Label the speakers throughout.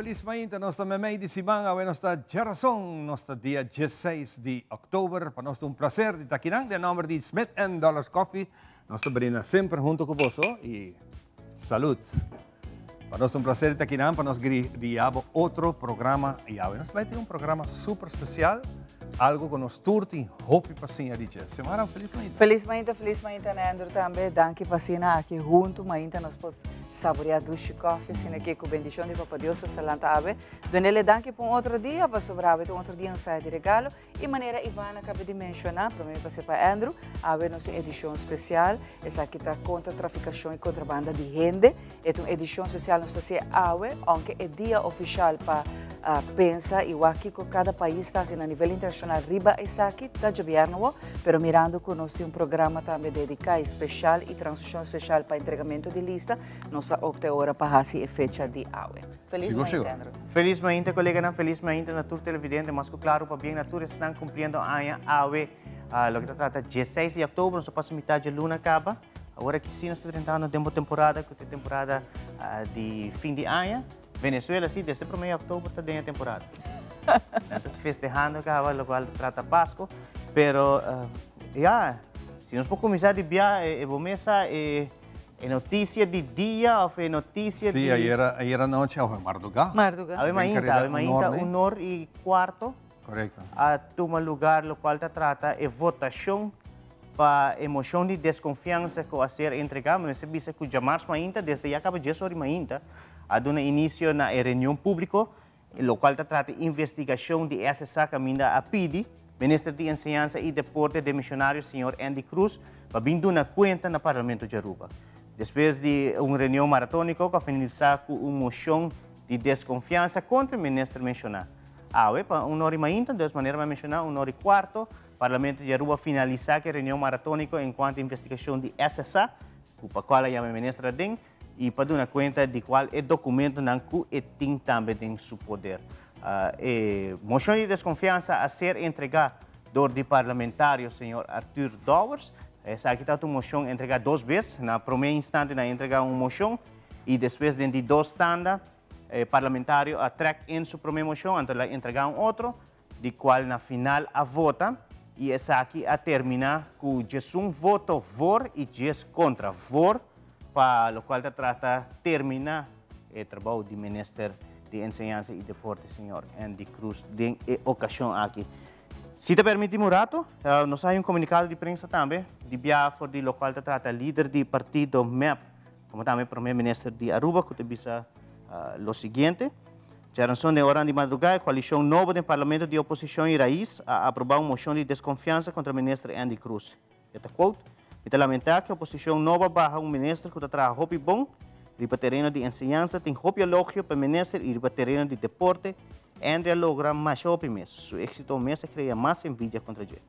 Speaker 1: Feliz mainta, nos ta meimei di siman, awe nos ta djarason, nos ta dia 16 di oktober. Pa nos ta un placer di ta akinan den nomber di Smith and Dollars Coffee. Nos ta brinda semper hunto cu boso y salud. Pa nos ta un placer di ta akinan pa nos gri di abo otro programa y awe nos bai tin un programa super special, algo cu nos tur tin hopi pa siña di dje. Xiomara, feliz mainta.
Speaker 2: Feliz mainta, feliz mainta na Andrew tambe. Danki pa asina aki hunto mainta nos por saborea dushi koffie, asina aki cu bendicion di Papa Dios nos ta lanta awe. Dunele danki pa un otro dia, pasobra awe ta un otro dia nos haya di regalo. Y manera Ivana caba di menciona, prome mi pase pa Andrew, awe nos tin edicion special, esaki ta contra traficacion y contrabanda di hende. E ta un edicion special nos ta haci awe, aunke e dia oficial pa pensa y wak kico cada pais ta haci na nivel internacional riba esaki ta djabièrnè awo, pero mirando cu nos tin un programa tambe dedica y special y transmision special pa entregamento di lista, nos a opta e ora pa haci e fecha di awe. Feliz
Speaker 1: Sigur,
Speaker 2: mainta,
Speaker 1: sigur.
Speaker 2: Andrew.
Speaker 3: Feliz mainta, coleganan. Feliz mainta na tur televidente. Mas cu claro, pabien na tur esnan cumpliendo aña awe. Loke ta trata 16 di october, nos a pasa mitad dje luna caba. Awor aki si nos ta drentando den bo temporada, cu ta e temporada di fin di aña. Venezuela si, desde prome di october ta den e temporada. Nan ta festehando caba locual ta trata Pasco. Pero, ya, si nos por cuminsa di bia e bo mesa e E noticia di dia of e noticia
Speaker 1: Sí,
Speaker 3: di...
Speaker 1: ayera, ayera nochi awe mardugá.
Speaker 2: Mardugá.
Speaker 3: Awe
Speaker 1: Den
Speaker 3: mainta,
Speaker 1: careda
Speaker 3: awe
Speaker 1: un
Speaker 3: mainta
Speaker 1: or, ne?
Speaker 3: un or y cuarto
Speaker 1: Correcto.
Speaker 3: a tuma lugar locual ta trata e votacion pa e mocion di desconfiansa cu a ser entrega. Mi mester bisa cu djamars mainta, desde ya caba dies or di mainta, a duna inicio na e reunion publico Locual ta trata investigacion di SSA caminda a pidi Minister di Enseñansa y Deporte demisionario señor Endy Croes pa bin duna cuenta na Parlamento di Aruba. Despues di un reunion maratonico cu a finalisa cu un mocion di desconfiansa contra e minister menciona. Awe pa un ora y mainta, dus manera mi a menciona un ora y cuarto, Parlamento di Aruba a finalisa cu e reunion maratonico encuanto investigacion di SSA cu pa cual a yama e minister aden. y pa duna cuenta di cual e documentonan cu e tin tambe den su poder. E mocion di desconfiansa a ser entrega door di parlamentario señor Arthur Dowers. Esaki ta un mocion entrega dos bes. Na prome instante nan a entrega un mocion y despues den di dos tanda e parlamentario a trek in su prome mocion anto el a entrega un otro. Di cual na final a vota y esaki a termina cu djesun voto voor y djes contra. Voor pa locual ta trata termina e trabou di Minister di Enseñansa y Deporte señor Endy Croes den e ocasion aki. Si ta permiti mi un rato, nos a hay un comunicado di prensa tambe di bia for di locual ta trata lider di partido mep como tambe Prome Minister di Aruba cu ta bisa lo siguiente. Djaranson den oran di madrugá e koalishon nobo den parlamento di oposishon i rais a aprobá un moshon di deskonfiansa kontra minister Endy Croes. E ta quote, Mi ta lamentá ku e oposishon nobo a baha un minister ku ta traha hopi bon riba tereno di enseñansa, tin hopi elogio pa e minister i riba tereno di deporte Endy a logra masha hopi mes. Su éksito mes a krea mas envidia kontra dje.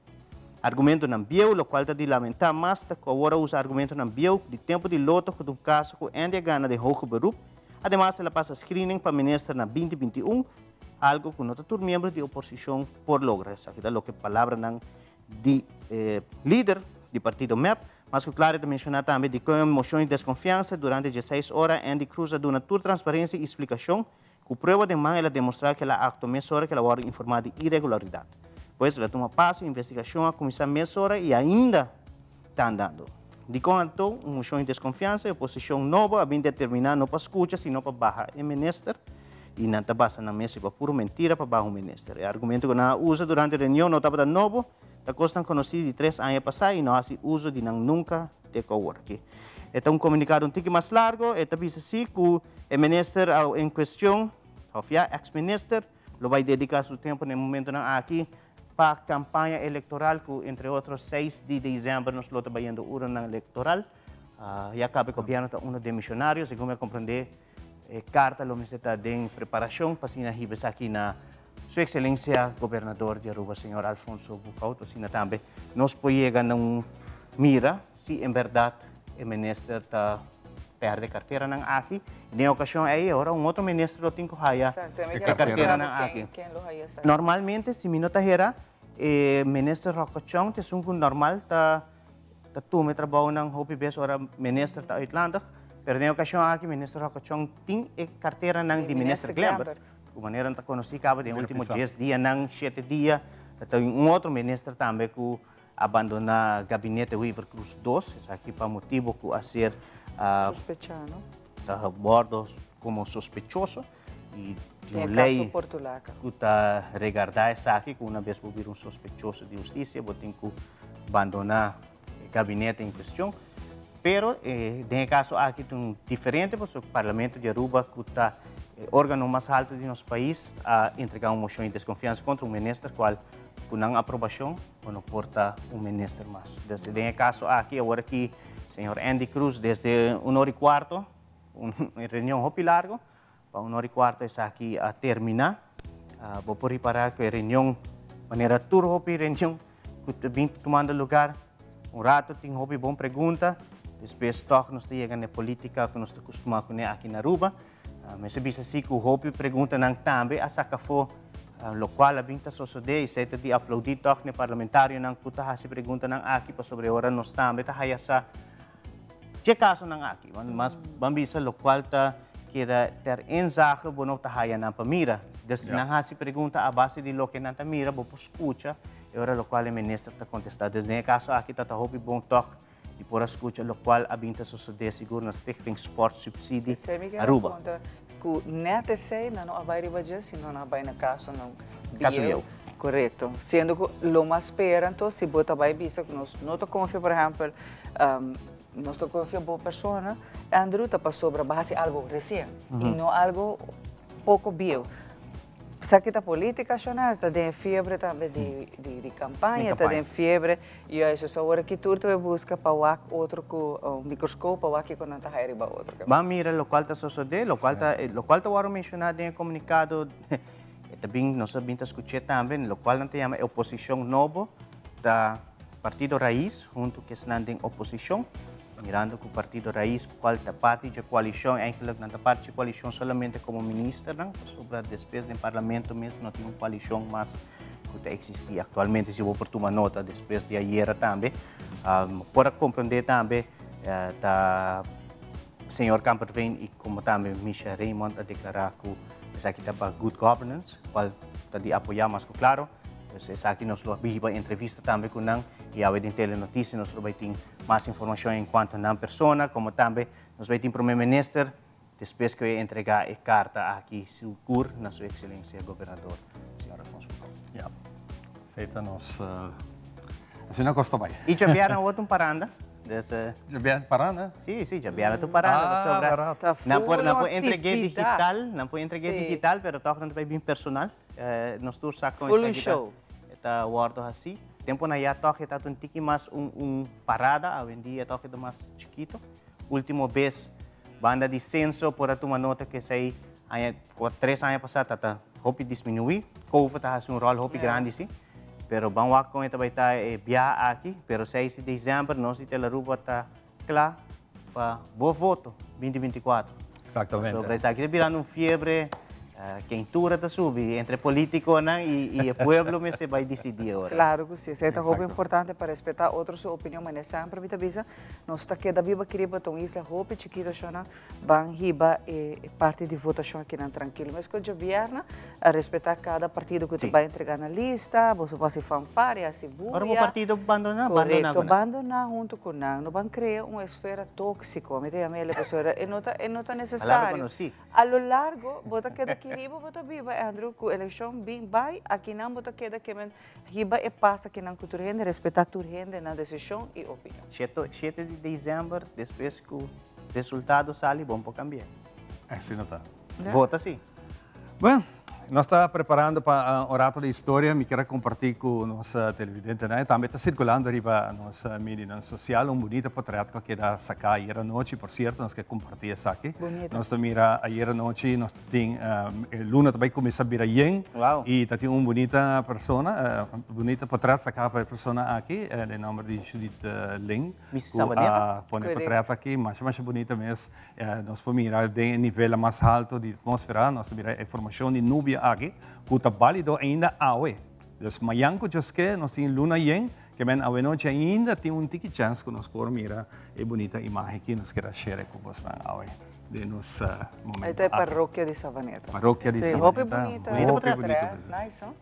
Speaker 3: Argumentonan bieu, lokual ta di lamentá mas ta ku awor a usa argumentonan bieu di tempu di loto ku ta un kaso ku Endy a gana den hoge beroep. Ademas el a pasa screening pa minister na 2021, algo cu no ta tur miembro di oposicion por logra. Esaki ta loke palabranan di e lider di partido mep. Mas cu claro e ta menciona tambe di con e mocion di desconfiansa durante 16 ora Endy Croes a duna tur transparencia y splicacion. Cu prueba den man el a demostra cu el a actua mesora cu el a wordo informa di iregularidad. Pues el a tuma paso y investigacion a cuminsa mesora y ainda ta andando. Dikon anto un moshon di deskonfiansa? E oposishon nobo a bin determiná no pa skucha sino pa baha e minister i nan ta basa nan mes riba puru mentira pa baha un minister. E argumento ku nan a usa durante reunion no tabata nobo, ta kosnan konosí di tres aña pasá i no a hasi uso di nan nunka te ku awor aki. E ta un komunikado un tiki mas largo, e ta bisa si ku e minister en kuestion, òf ya eks minister, lo bai dediká su tempu na e momentonan aki pa campaña electoral cu entre otro 6 di december nos lo ta bayendo urnanan electoral. Ya caba e gobierno ta uno demisionario, segun mi a comprende e carta lo mester ta den preparacion pa asina hiba esaki na Su Excelencia Gobernador di Aruba señor Alfonso Boekhoudt. Asina tambe nos por yega na un mira si en berdad e minister ta perde carteranan aki. Den e ocasion ey ora un otro minister lo tin cu haya e carteranan aki. Normalmente si mi no ta hera e minister Rocco Chong ta esun cu normal ta tuma e trabounan hopi bes ora minister ta uitlandig. Pero den ocasion aki Minister Rocco Chong tin e carteranan di Minister Glembert, cu manera nan ta conoci caba den ultimo dies dianan, shete dia, ta tin un otro minister tambe cu a bandona gabinete Wever Croes dos, esaki pa motibo cu a ser
Speaker 2: Sospecha, no?
Speaker 3: Ta wordo como sospechoso y tin un
Speaker 2: Den
Speaker 3: ley
Speaker 2: caso Portulaca.
Speaker 3: cu ta regarda esaki, cu una bes bo bira un sospechoso di husticia bo tin cu bandona e gabinete en cuestion. Pero den e caso aki ta un diferente pasobra Parlamento di Aruba cu ta e organo mas halto di nos pais a entrega un mocion di desconfiansa contra un minister cual cu nan aprobacion bo no por ta un minister mas. Dus den e caso aki awor aki señor Endy Croes desde un ora y cuarto, un reunion hopi largo, pa un ora y cuarto esaki a termina. Bo por ripara cu e reunion manera tur hopi reunion cu ta bin tumando lugar, un rato tin hopi bon pregunta, despues toch nos ta yega na e politica cu nos ta custuma cune aki na Aruba. Mester bisa si cu hopi preguntanan tambe a saca afo locual a bin ta sosode y esey ta di aplaudi toch na e parlamentarionan cu ta haci preguntanan aki pasobra e ora nos tambe ta haya sa dje casonan aki. Mas ban bisa locual ta keda ter inzage bo no ta haya nan pa mira. Dus si nan haci pregunta a base di loke nan ta mira bo por scucha e ora locual e minister ta contesta. Dus den e caso aki ta ta hopi bon toch di por a scucha locual a bin ta sosode sigur na Stichting Sport Subsidie
Speaker 2: Esei mi kier
Speaker 3: Aruba.
Speaker 2: puntra cu net esei nan no a bay riba dje sino nan a bay na casonan
Speaker 3: Caso
Speaker 2: bieu.
Speaker 3: bieu.
Speaker 2: Corecto. Siendo cu lo mas spera anto si bo ta bay bisa cu nos no ta confia por ehempel nos ta confia bo persona Andrew ta pasobra bo a haci algo recien y no algo poco bieu. Esaki ta politica shona, ta den e fiebre tambe di di campaña, ta den fiebre y juist awor aki tur ta bay busca pa wak otro cu un microscoop pa wak kico nan ta haya riba otro.
Speaker 3: Ban mira locual ta sosode, locual ta locual ta worde menciona den e comunicado, e ta bin nos ta bin ta scuche tambe, locual nan ta yama e oposicion nobo ta Partido Raiz hunto cu esnan den oposicion. Mirando cu Partido Raiz, cual ta parti dje coalicion, eigenlijk nan ta parti dje coalicion solamente como ministernan, pasobra despues den Parlamento mes no tin un coalicion mas cu ta existi actualmente, si bo por tuma nota despues di ayera tambe. Por a comprende tambe ta señor Kamperveen y como tambe Misha Raymond a declara cu esaki ta pa good governance, cual ta di apoya mas cu claro. Pues esaki nos lo biba entrevista tambe cu nan y awe den Telenoticia nos lo bay tin mas informacion en cuanto nan persona, como tambe nos bay tin Prome Minister despues cu e entrega e carta aki sigur na su Excelencia Gobernador señor Alfonso Macau.
Speaker 1: Ya, esey ta nos, asina cos ta bay.
Speaker 3: Y djabièrnè awor ta un paranda. Dus,
Speaker 1: Djabièrnè paranda?
Speaker 3: Sí, sí, djabièrnè ta un paranda.
Speaker 1: Ah,
Speaker 3: pasobra
Speaker 1: barato.
Speaker 2: Ta
Speaker 3: nan por, nan
Speaker 2: full
Speaker 3: por entregu'é
Speaker 2: actividad.
Speaker 3: digital, nan por entregu'é
Speaker 2: Sí.
Speaker 3: digital, pero toch nan ta bay bin personal. Nos tur sa con
Speaker 2: Full un
Speaker 3: esaki ta
Speaker 2: show.
Speaker 3: ta wordo haci. Temponan ya toch e ta un tiki mas un un parada, awendia toch e ta mas chikito. Ultimo bes banda di censo por a tuma nota cu esey aña tres aña pasa ta ta hopi disminui. Covid a haci un rol hopi grandi si. Pero ban wak con e ta bay ta e biaha aki. Pero seis di december nos di Telaruba ta cla pa bo voto binti 24.
Speaker 1: Exactamente.
Speaker 3: Pasobra esaki ta birando un fiebre, keintura ta subi entre politiconan y e pueblo mester bay dicidi ora.
Speaker 2: Claro cu si, esey ta hopi importante pa respeta otro su opinion, manera semper mi ta bisa, nos ta keda biba aki riba ta un isla hopi chikito shona, ban hiba e parti di votacion akinan trankilo. Mes cu djabièrnè a respeta cada partido cu ta bay entrega na lista, boso por haci fanfaria, haci buya.
Speaker 3: Ora bo partido bandona, bandona
Speaker 2: Corecto,
Speaker 3: cu nan.
Speaker 2: bandona hunto cu nan, no ban crea un esfera toxico, mi ta yama el pasobra e no ta, e no ta
Speaker 3: Palabra
Speaker 2: necesario.
Speaker 3: conoci.
Speaker 2: A lo largo bo ta keda aki riba bo ta biba, Andrew, cu eleccion bin bay, akinan bo ta keda kemen hiba e pas akinan cu tur hende, respeta tur hende nan decision y opinion.
Speaker 3: Shete di december, despues cu resultado sali, bon por cambia.
Speaker 1: Asina ta.
Speaker 3: Vota si.
Speaker 1: Bueno, nos ta preparando pa un rato di historia. Mi kier a comparti cu nos televidentenan. Tambe ta circulando riba nos medionan social un bunita potret cu a keda saca ayer anochi. Por cierto, nos ke comparti esaki.
Speaker 2: Bunita.
Speaker 1: Nos ta mira ayer anochi, nos ta tin, e luna ta bay cuminsa bira yen.
Speaker 3: Wow.
Speaker 1: Y ta tin un bunita persona, bunita potret saca pa e persona aki, den nomber di Judith Ling.
Speaker 3: Miss
Speaker 1: Cu
Speaker 3: Sabaneta?
Speaker 1: a pone
Speaker 2: Correcto.
Speaker 1: potret aki, masha masha bunita mes. Nos por mira den e nivelnan mas halto di atmósfera, nos ta mira e formashon di nubia aki ku ta bálido ainda awe. Dus mañan ku djoske nos tin luna yen, Ke men awenochi ainda tin un tiki chèns ku nos por mira e bunita imagen ki nos keda share ku bosnan awe den nos momento
Speaker 2: aki. Esta e parokia di Savaneta.
Speaker 1: Parokia di Savaneta.
Speaker 2: Hopi bunita.
Speaker 1: Hopi bunita.
Speaker 2: Nice, no?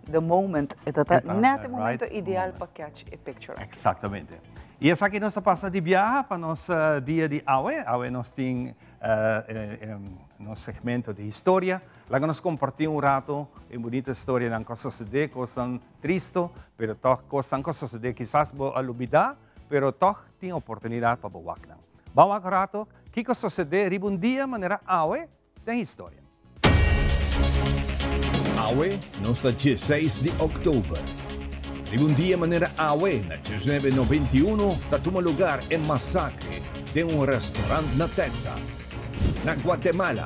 Speaker 2: The moment. E ta ta net e momento ideal pa catch e picture aki.
Speaker 1: Exactamente. Y esaki nos ta pasa di biaha pa nos dia di awe. Awe nos tin nos segmento di historia. Laga nos comparti un rato e bunita historianan cu a sucede, cosnan tristo, pero toch cosnan cu a sucede kisas bo a lubida, pero toch tin oportunidad pa bo wak nan. Ban wak un rato kico a sucede riba un dia manera awe den historia.
Speaker 4: Awe nos ta dieseis di oktober. Riba un dia manera awe na diesnuebe 91 ta tuma lugar e masakre den un restaurant na Texas. Na Guatemala,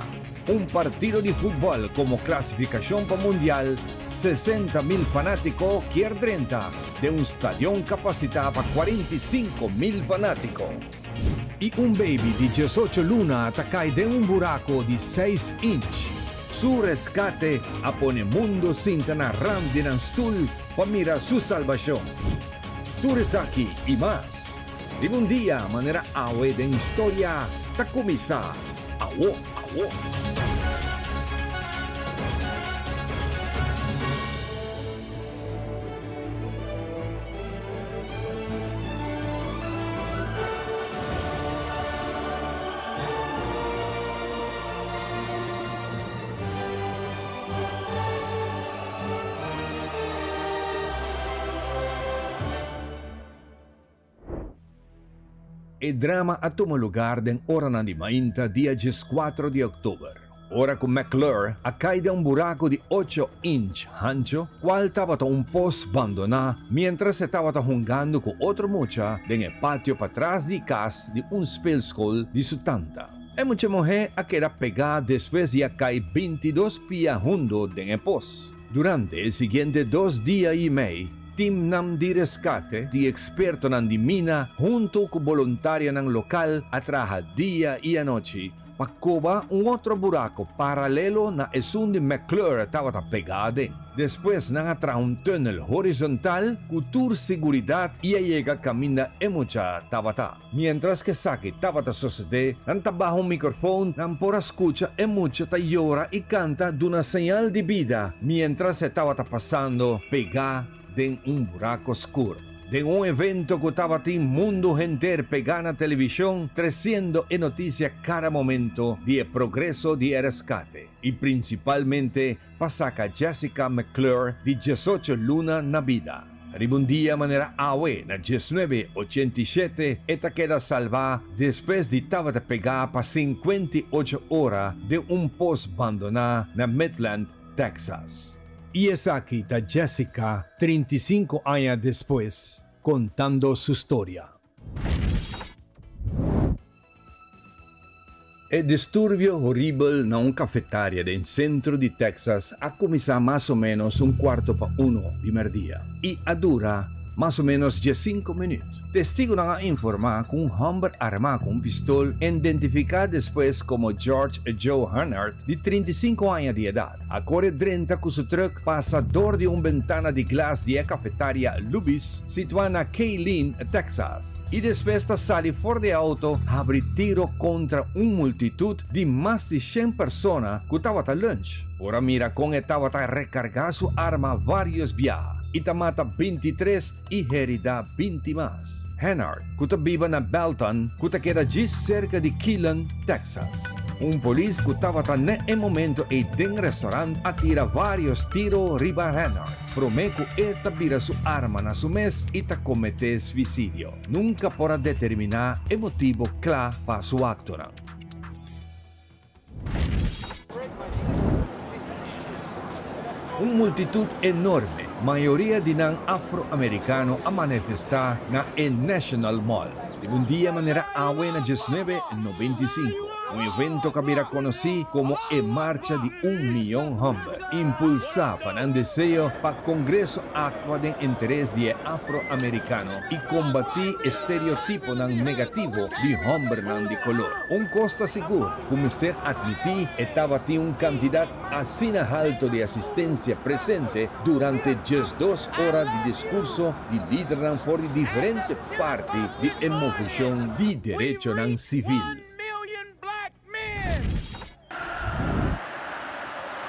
Speaker 4: un partido di futbol komo klasifikashon pa mundial, 60 mil fanátiko kier drenta den un stadion kapasitá pa 45 mil fanátiko. I un baby di 18 luna ta kai den un buraco di 6 inch. Su rescate a pone mundo sinta na rand di nan stoel pa mira su salbacion. Tur esaki y mas, riba un dia manera awe den historia ta cuminsa awo awo. E drama a tuma lugar den oranan di mainta dia 14 di oktober, ora ku McClure a kai den un buraku di ocho inch hancho, kual tabata un pos bandoná miéntras e tabata hungando ku otro mucha den e patio patras di kas di un speelskol di su tanta. E mucha muhé a keda pegá despues di a kai 22 pia hundo den e pos. Durante e siguiente dos dia i mei, timnan di reskate di ekspertonan di mina huntu ku boluntarionan lokal a traha dia i anochi pa koba un otro buraco paralelo na esun di McClure tabata pega aden. Despues nan a traha un tunnel horizontal ku tur siguridat i a yega kaminda e mucha tabata. Mientras ku esaki tabata sosodé, nan ta baha un microfoon, nan por a skucha e mucha ta yora i kanta duna señal di bida mientras e tabata pasando pegá den un buraco skur. Den un evento ku tabatin mundu henter pegá na televishon tresiendo e notisia kada momento di e progreso di e reskate i prinsipalmente pa saka Jessica McClure di 18 luna na bida. Riba un dia manera awe na 1987 e ta keda salvá despues di tabata pegá pa 58 ora den un pos bandoná na Midland, Texas. I esaki ta Jessica 35 aña despues kontando su storia. E disturbio horibel na un kafetaria den sentro di Texas a kuminsá mas o ménos un kuarto pa uno di mèrdia i a dura mas o ménos 15 minüt. Testigunan a informá ku un hòmber armá ku un pistol, identifiká despues komo George Joe Hannard, di 35 aña di edat, a kore drenta ku su trùk pasa dor di un bentana di glas di e kafetaria Luby's, situá na Killeen, Texas, i despues ta sali for di e outo habri tiro kontra un multitut di mas di shen persona ku tabata lunch. Por a mira kon e tabata rekargá su arma vários biaha i ta mata 23 i heridá 20 mas. Hennard, ku ta biba na Belton, ku ta keda djis serka di Killeen, Texas. Un polis ku tabata n'e e momento ei den restaurant a tira vários tiro riba Hennard, promé ku e ta bira su arma na su mes i ta kometé suisidio. Nunka por a determiná e motibu kla pa su aktonan. Un multitut enorme, mayoria di nan afroamerikano, a manifestá na e National Mall riba un dia manera awe na 1995. Un evento ku a bira konosí komo e Marcha di un Mion Hòmber, impulsá pa nan deseo pa Kongreso aktua den interes di e afroamerikano i kombatí e stereotiponan negativo di hòmbernan di kolor. Un kos ta sigur ku mester atmití, e tabatin un kantidat asina halto di asistensia presente durante 12 ora di diskurso di lidernan for di diferente parti di e movishon di derechonan sivil.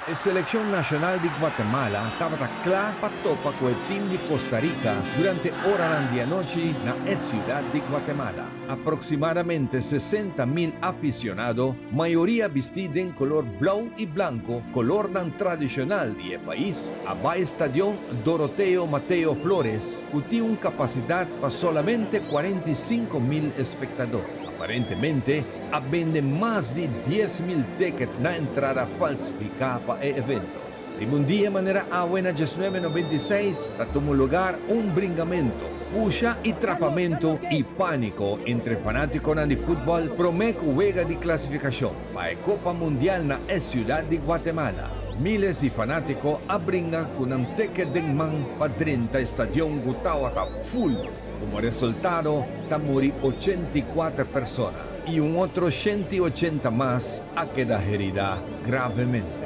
Speaker 4: E selekshon nashonal di Guatemala tabata kla pa topa ku e tim di Costa Rica durante oranan di anochi na e siudat di Guatemala. Aproksimadamente 60.000 afisionado, mayoria bistí den kolor blou i blanku, kolornan tradishonal di e pais, a bai stadion Doroteo Mateo Flores, ku tin un kapasidat pa solamente 45.000 espektador. Aparentemente a bende mas di 10.000 ticket na entrada falsifiká pa e evento. Riba un dia manera awe na 1996 ta tuma lugar un bringamentu, pusha i trapamentu i pániko entre fanátikonan di futbòl promé ku wega di klasifikashon pa e Kopa Mundial na e siudat di Guatemala. Miles di fanátiko a bringa ku nan ticket den man pa drenta e stadion ku tabata full. Komo resultado ta muri 84 persona i un otro 180 mas a keda heridá gravemente.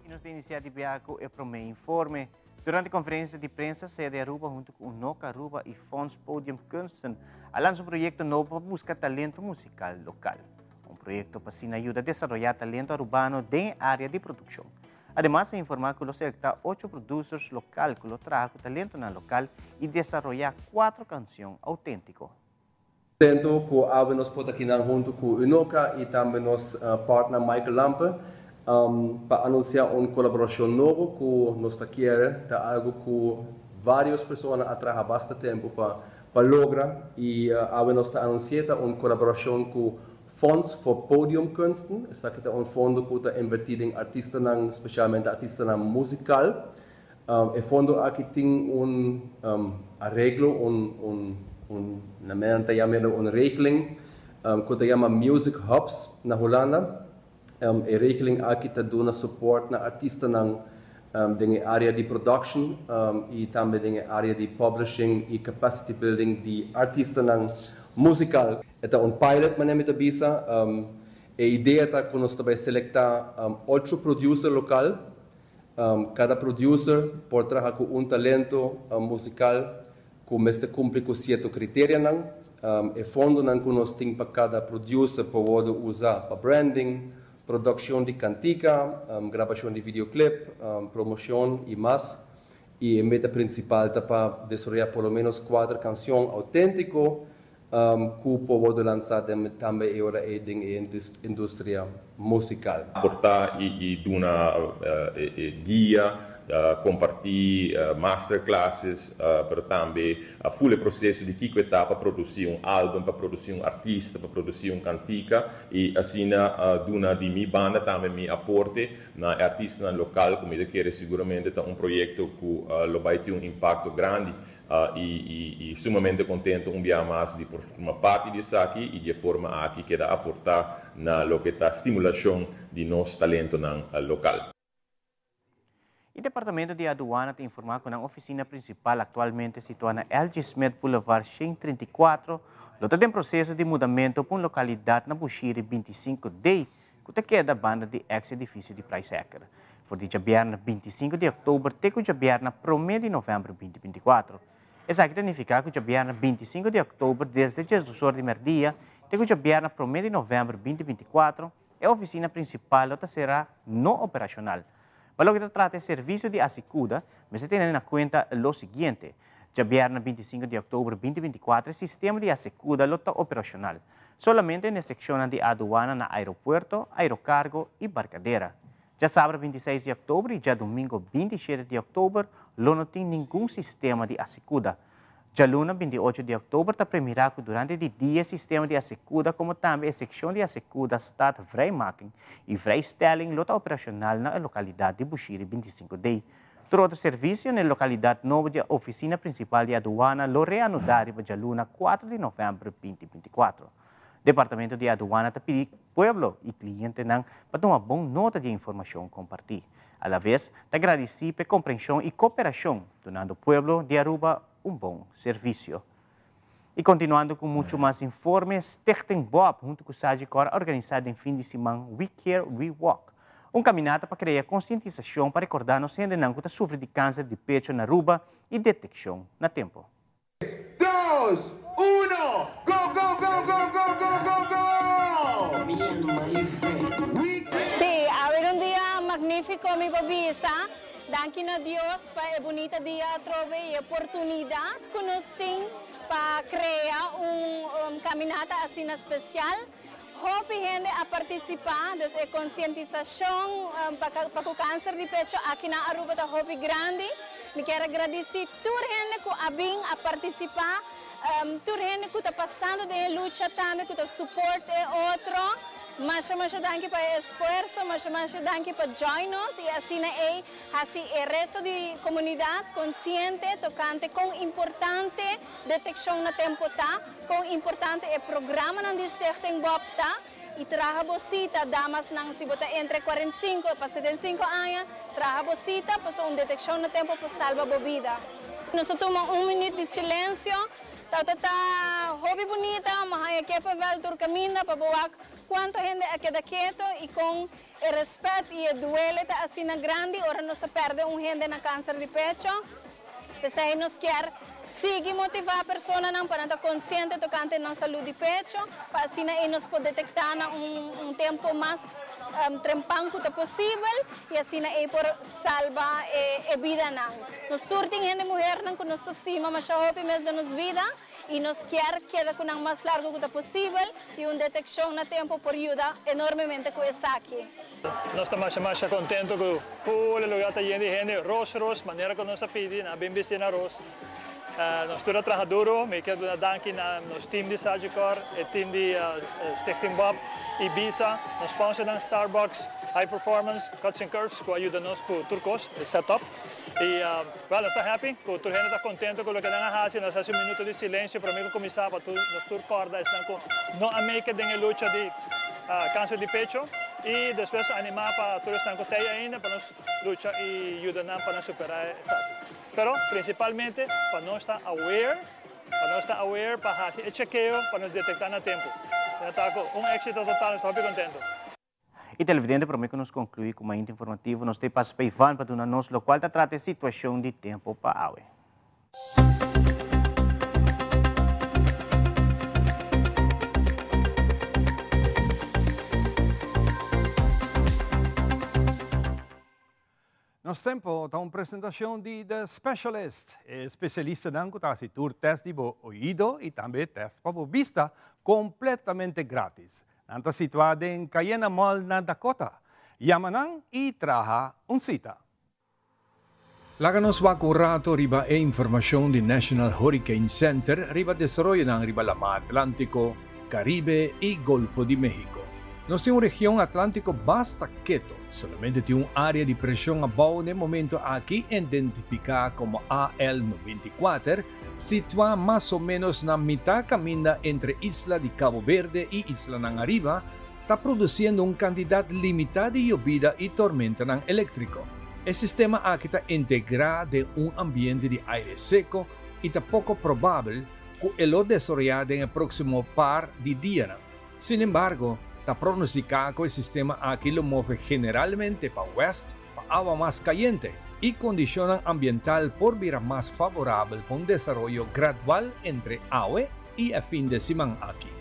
Speaker 3: I nos ta inisiá di biaha ku e promé informe. Durante konferensia di prensa, sede Aruba huntu ku Unoca Aruba i Fonds Podium Kunsten a lansa un proyekto nobo pa buska talento musikal lokal. Un proyekto pa asina yuda desaroyá talento arubano den e área di produkshon. Ademas a informá ku lo selektá ocho producers lokal ku lo traha ku talentonan lokal i desaroyá kuatro kansion outéntiko.
Speaker 5: Contento cu awe nos por ta kinan hunto cu Unoca y tambe nos partner Michael Lampe pa anuncia un colaboracion nobo cu nos ta kier ta algo cu varios persona a traha basta tempo pa pa logra y awe nos ta anuncia ta un colaboracion cu Fonds voor Podiumkunsten. Esaki ta un fondo cu ta inverti den artistanan, specialmente artistanan musical. E fondo aki tin un areglo, un un un na men ta yama un regeling ku ta yama Music Hubs na Hulanda. E regeling aki ta duna support na artistanan den e area di production i tambe den e area di publishing i capacity building di artistanan musical. E ta un pilot manera mi ta bisa. E idea ta ku nos ta bai selektá ocho producer lokal. Kada producer por traha ku un talento musikal ku mester kumpli ku sierto kriterianan. E fondonan ku nos tin pa kada producer por wòrdu usa pa branding, produkshon di kantika, grabashon di videoclip, promoshon i mas. I e meta prinsipal ta pa desaroyá por lo ménos kuater kanshon outéntiko Ku por wordo lansa tambe e ora ei den e industria musical.
Speaker 6: Aportá i duna e guia, kompartí masterclasses, pero tambe ful e proseso di kiko e ta pa produsí un album, pa produsí un artista, pa produsí un kantika i asina duna di mi banda tambe mi aporte na e artistanan lokal ku mi ta kere siguramente ta un proyekto ku lo bai tin un impakto grandi I sumamente contento un biaha mas di por forma parti di esaki y di e forma aki keda aporta na loke ta stimulacion di nos talentonan local.
Speaker 3: E Departamento di Aduana ta informa cu nan oficina principal actualmente situa na LG. Smith Boulevard 134 lo ta den proceso di mudamento pa un localidad na Bushiri 25D cu ta keda banda di ex edificio di Price Hacker, for di djabièrnè 25 di òktober te ku djabièrnè promé di novèmber 2024. Esaki ta nifiká ku djabièrnè 25 di òktober desde 12 or di mèrdia te ku djabièrnè promé di novèmber 2024 e ofisina prinsipal lo ta será no operashonal. Pa loke ta trata e servisio di Asycuda, mester tene na kuenta lo siguiente, Djabièrnè 25 di òktober 2024 e sistema di Asycuda lo ta operashonal, solamente n'e sekshonnan di aduana na aeropuerto, aerokargo i barkadera. Djasabra 26 di òktober i djadumingo 27 di òktober lo no tin ningun sistema di Asycuda. Djaluna 28 di òktober ta premirá ku durante di dia e sistema di Asycuda komo tambe e sekshon di Asycuda Stad Vrijmaking i Vrijstelling lo ta operashonal na e lokalidat di Bushiri 25 D. Tur otro servisio na e lokalidat nobo di e ofisina prinsipal di aduana lo reanudá riba djaluna 4 di novèmber 2024. Departamento di Aduana ta pidi pueblo i klientenan pa tuma bon nota di e informashon kompartí. Alaves ta gradisí p'e komprenshon i koperashon, dunando pueblo di Aruba un bon servisio. I kontinuando ku muchu mas informe, Stichting Bob huntu ku Sagicor a organisá den fin di siman We Care We Walk, un kaminata pa krea konsientisashon pa rekordá nos hendenan ku ta sufri di kanser di pecho na Aruba i detekshon na tempu.
Speaker 7: Dos, uno, go go go go go go go go! Me and my friend, we can.
Speaker 8: Sí, awe ta un dia magnífiko mi por bisa. Danki na Dios pa e bunita dia atrobe i e oportunidat ku nos tin pa krea un kaminata asina spesial. Hopi hende a partisipá, dus e konsientisashon pa ku kanser di pecho aki na Aruba ta hopi grandi. Mi kier a gradisí tur hende ku a bin a partisipá, tur hende ku ta pasando den e lucha tambe ku ta support e otro. Masha masha danki pa e esfuerso, masha masha danki pa join nos i asina ei hasi e resto di komunidat konsiente tokante kon importante detekshon na tempo ta, kon importante e programanan di Stichting Bob ta i traha bo sita, damasnan si bo ta entre 45 pa 75 aña, traha bo sita pasobra un detekshon na tempo por salba bo bida. Nos a tuma un minuut di silensio. Tawata ta hopi bunita, mi haña kippenvel tur kaminda pa bo wak kuantu hende a keda keto i kon e respet i e duele ta asina grandi ora nos a pèrdè un hende na kanser di pecho. P'esei nos kier sigui motivá personanan pa nan ta konsiente tokante nan salú di pecho, pa asina ei nos por detektá na un tempu mas trempan ku ta posibel i asina ei por salba e bidanan. Nos tur tin hende muhernan ku nos ta stima masha hopi mes den nos bida i nos kier keda ku nan mas largu ku ta posibel i un detekshon na tempu por yuda enormemente ku esaki.
Speaker 9: Nos ta masha masha contento cu full e lugar ta yen di hende ros ros manera cu nos a pidi nan a bin bisti na ros. Nos tur a traha duro, mi kier duna danki na nos team di Sagicor, e team di Stichting Bob y Bisa, nos sponsornan Starbucks, High Performance, Cuts and Curves cu a yuda nos cu tur cos, e set up. Y well nos ta happy cu tur hende ta contento cu loke nan a haci, nos a haci un minuto di silencio prome cu cuminsa pa tur nos tur corda esnan cu no a make it den e lucha di cancer di pecho y despues anima pa tur esnan cu ta ey ainda pa nos lucha y yuda nan pa nan supera esaki. Pero principalmente pa nos ta aware, pa nos ta aware pa haci e chekeo pa nos detecta na tempo. Asina ta cu un exito total, nos ta hopi contento.
Speaker 3: Y televidente prome cu nos conclui cu Mainta Informativo nos ta e pasa pa Ivan pa duna nos locual ta trata e situacion di tempo pa awe.
Speaker 1: Nos Tempo ta un presentacion di The Specialist, e specialistanan cu ta haci tur test di bo oido y tambe test pa bo bista completamente gratis. Nan ta situa den Cayena Mall na Dakota. Yama nan y traha un cita.
Speaker 4: Laga nos wak un rato riba e informacion di National Hurricane Center riba desaroyonan riba Lama Atlantico, Caribe y Golfo di Mexico. Nos tin un region Atlantico basta keto, solamente tin un area di presion abou n'e momento aki identifica como AL 94, Situá mas o ménos na mitá kaminda entre isla di Cabo Verde i islanan ariba, ta produsiendo un kantidat limitá di yobida i tormentanan eléktriko. E sistema aki ta integrá den un ambiente di aire seko i ta poko probabel ku e lo desaroyá den e próksimo par di dianan. Sin embargo, ta pronostiká ku e sistema aki lo move generalmente pa wèst pa awa mas kayente i kondishonnan ambiental por bira mas favorabel pa un desaroyo gradual entre awe i e fin de siman aki.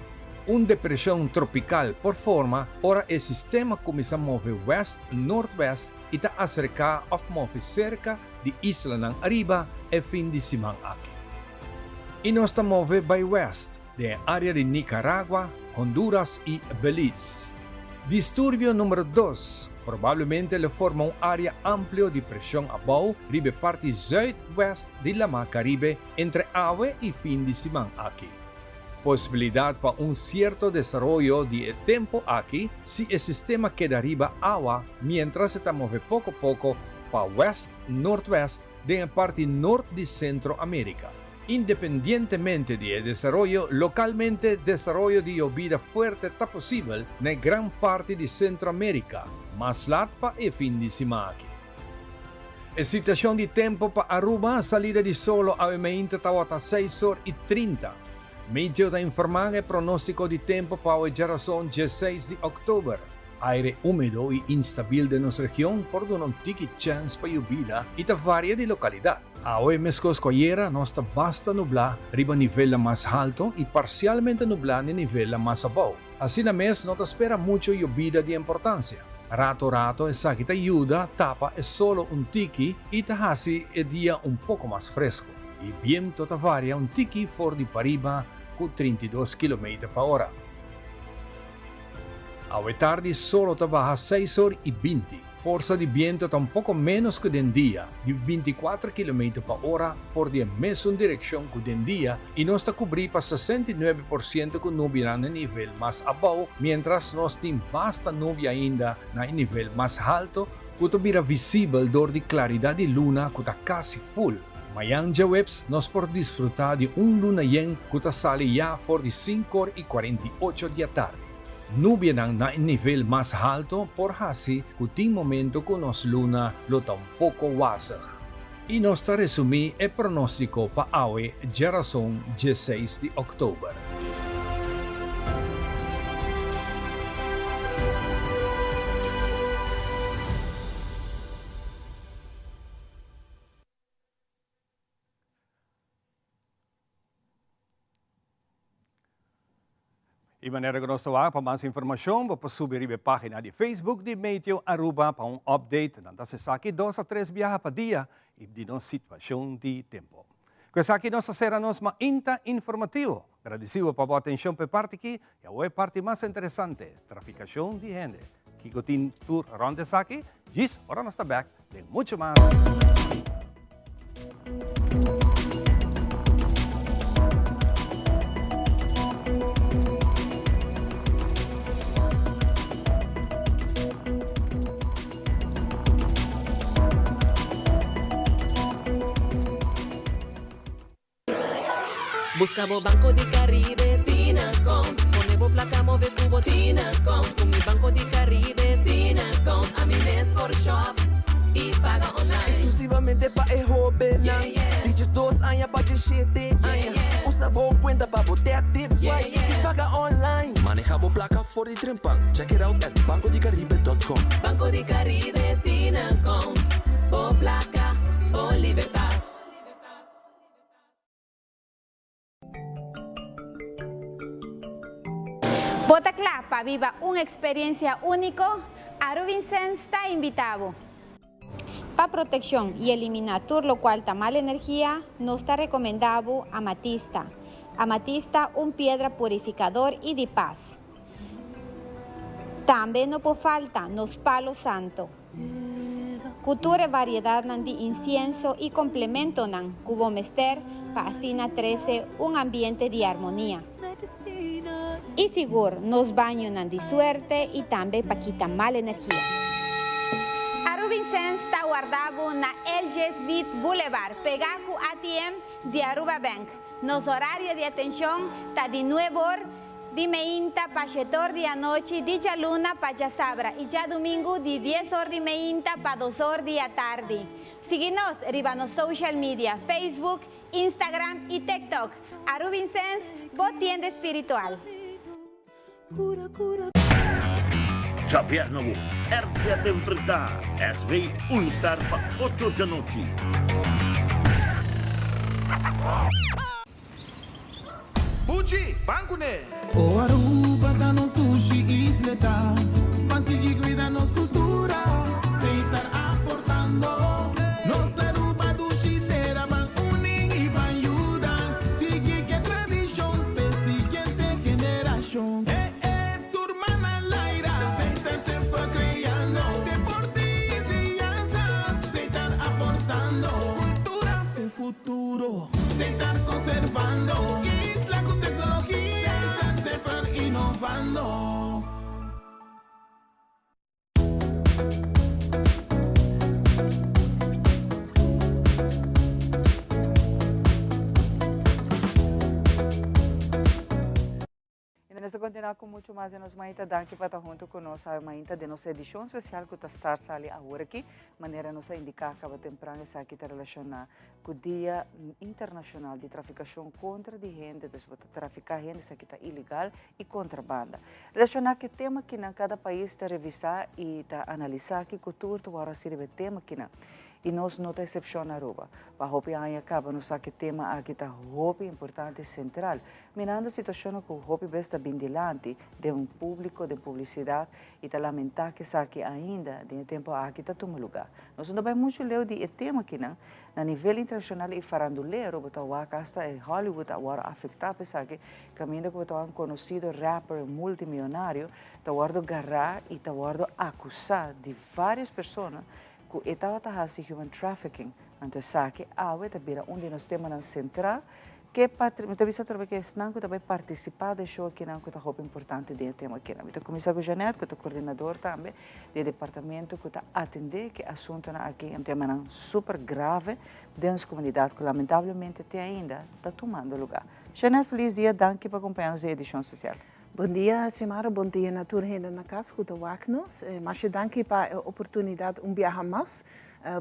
Speaker 4: Un depresion tropical por forma ora e sistema cuminsa move west noordwest y ta acerca of move cerca di islanan ariba e fin di siman aki. Y nos ta move bay west den e area di Nicaragua, Honduras y Belize. Disturbio numero dos probablemente lo forma un area amplio di presion abou riba e parti zuidwest di Lama Caribe entre awe y fin di siman aki. Posibilidad pa un cierto desaroyo di e tempo aki si e sistema keda riba awa mientras e ta move poco poco pa west noordwest den e parti noord di Centro America. Independientemente di e desaroyo, localmente desaroyo di yobida fuerte ta posibel na e gran parti di Centro America, mas lat pa e fin di siman aki. E situacion di tempo pa Aruba, salida di solo awe meinta tawata seis or y trinta. Meteo ta informa e pronostico di tempo pa awe djarason dieseis di october. Aire humedo y instabil den nos region por duna un tiki chens pa yobida y ta varia di localidad. Awe mescos cu ayera nos ta basta nubla riba nivelnan mas halto y parcialmente nubla na nivelnan mas abou. Asina mes no ta spera mucho yobida di importancia. Rato rato esaki ta yuda tapa e solo un tiki y ta haci e dia un poco mas fresco. E biento ta varia un tiki for di pariba cu 32 kilometer pa ora. Awe tardi solo ta baha seis or y binti. Forsa di biento ta un poko ménos ku den dia, di 24 kilometer pa ora for di e mesun direkshon ku den dia i nos ta kubrí pa 69% ku nubianan na e nivel mas abou, miéntras nos tin basta nubia ainda na e nivel mas halto ku ta bira visibel dor di klaridat di luna ku ta kasi ful. Mayan djaweps nos por disfrutá di un luna yen ku ta sali ya for di sinku or i 48 di atardi. Nubianan na e nivel mas halto por haci cu tin momento cu nos luna lo ta un poco wazig. Y nos ta resumi e pronostico pa awe djarason 16 di october.
Speaker 1: Y manera cu nos ta wak, pa mas informacion bo por subi riba e pagina di Facebook di Meteo Aruba pa un update. Nan ta haci esaki dos a tres biaha pa dia y di nos situacion di tempo. Cu esaki nos ta cera nos mainta informativo. Gradicibo pa bo atencion pa e parti aki y awor e parti mas interesante, traficacion di hende. Kico tin tur rond esaki? Djis ora nos ta bek den mucho mas.
Speaker 10: Busca bo Banco di Caribe Tinacom Pone bo placa move cu bo Tinacom Cu mi Banco di Caribe Tinacom Ami mes por shop y paga online.
Speaker 7: Exclusivamente pa e hobennan di 12 aña pa 17 aña. Usa bo cuenta pa bo tap, tip, swipe y paga online. Maneha bo placa for di trempan. Check it out at bancodicaribe.com.
Speaker 10: Banco di Caribe Tinacom Bo placa, bo libertad.
Speaker 8: Bo ta kla pa biba un eksperensia úniko? Aruvincens ta invitá bo!
Speaker 11: Pa protekshon i eliminá tur lokual ta mal energia, nos ta rekomendá bo amatista. Amatista un piedra purifikador i di pas. Tambe no por falta nos palo santo. Ku tur e variedatnan di insienso i komplementonan ku bo mester pa asina trese un ambiente di armonia. I sigur nos bañonan di suerte i tambe pa kita mal energia.
Speaker 8: Arubinsens ta warda bo na LG Smith Boulevard, pegá ku ATM di Aruba Bank. Nos horario di atenshon ta di nuebe or Di meinta pa shetor di anochi di djaluna pa djasabra i djadumingu di dies or di meinta pa dos or di atardi. Sigui nos riba nos social media, Facebook, Instagram i TikTok. Arubinsens, bo tienda spiritual.
Speaker 12: Djabièrnè awo, RCA ta enfrentá SV Unistar pa ocho djanochi.
Speaker 7: Buchi, ban kuné!
Speaker 13: O Aruba ta nos dushi isla ta pa sigui cuida nos cultura, Setar aportando. Nos Aruba dushi tera ban uni y ban yuda, sigui cu e tradicion p'e siguiente generacion. Eh eh, tur man al aire, Setar semper creando, deporte y enseñanza, Setar aportando, cultura p'e futuro, Setar conservando, isla cu tecnologia, Setar semper innovando.
Speaker 2: Y nos ta continua cu mucho mas di nos mainta. Danki pa ta hunto cu nos awe mainta den nos edicion special cu ta start sali awor aki. Manera nos a indica caba tempran esaki ta relaciona cu Dia Internacional di Traficacion contra di Hende, dus bo ta trafica hende esaki ta ilegal y contrabanda. Relaciona cu e tema kinan cada pais ta revisa y ta analisa kico tur ta worde haci riba e tema kinan. Y nos no ta excepcion na Aruba. Pa hopi aña caba nos sa cu e tema aki ta hopi importante y central. Mirando situacionnan cu hopi bes ta bin dilanti den un publico, den publicidad y ta lamenta cu esaki ainda den e tempo aki ta tuma lugar. Nos no ta bay mucho leu di e tema akinan. Na nivel internacional y farandulero bo ta wak hasta e Hollywood a worde afecta pa esaki, caminda cu bo ta wak un conocido rapper multimillonario ta wordo gara y ta wordo acusa di varios persona cu e tabata haci human trafficking. Anto esaki awe ta bira un di nos temanan central. Ke patri, mi ta bisa atrobe ke esnan ku ta bai partisipá den show akinan ku ta hopi importante den e tema akinan. Mi ta kuminsá ku Jeanette ku ta koordinador tambe di e departamento ku ta atendé ku e asuntunan aki, un temanan super grave den nos komunidat ku lamentablemente te ainda ta tumando lugá. Jeanette felis dia, danki pa kompañá nos den e edishon spesial.
Speaker 14: Bon dia Xiomara, bon dia na tur hende na kas ku ta wak nos. Masha danki pa e oportunidat un biaha mas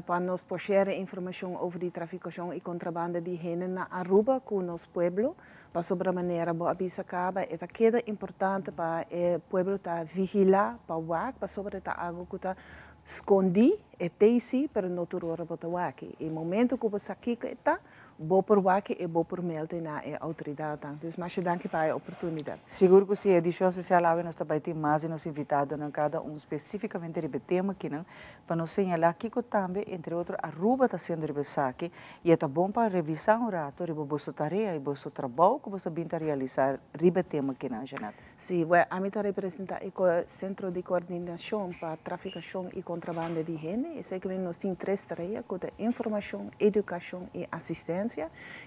Speaker 14: Pa nos por share informacion over di traficacion y contrabanda di hende na Aruba cu nos pueblo, pasobra manera bo a bisa caba e ta keda importante pa e pueblo ta vigila pa wak pasobra e ta algo cu ta scondi, e t'ey si, pero no tur ora bo ta wak. E momento cu bo sa kico e ta, Bo por wak i bo por melde na e outoridatnan. Dus masha danki pa e oportunidat.
Speaker 2: Sigur ku si, edishon spesial awe nos ta bai tin mas di nos invitadonan kada un spesifikamente riba e tema akinan pa nos señalá kiko tambe entre otro Aruba ta hasiendo riba esaki i e ta bon pa revisá un rato riba boso tarea i boso trabou ku boso a bin ta realisá riba e tema akinan, Jeanette.
Speaker 14: Sí, wè, ami ta representá e Sentro di Koordinashon pa Trafikashon i Kontrabanda di Hende. Esei ke nos tin tres tarea, ku ta informashon, edukashon i asistensia.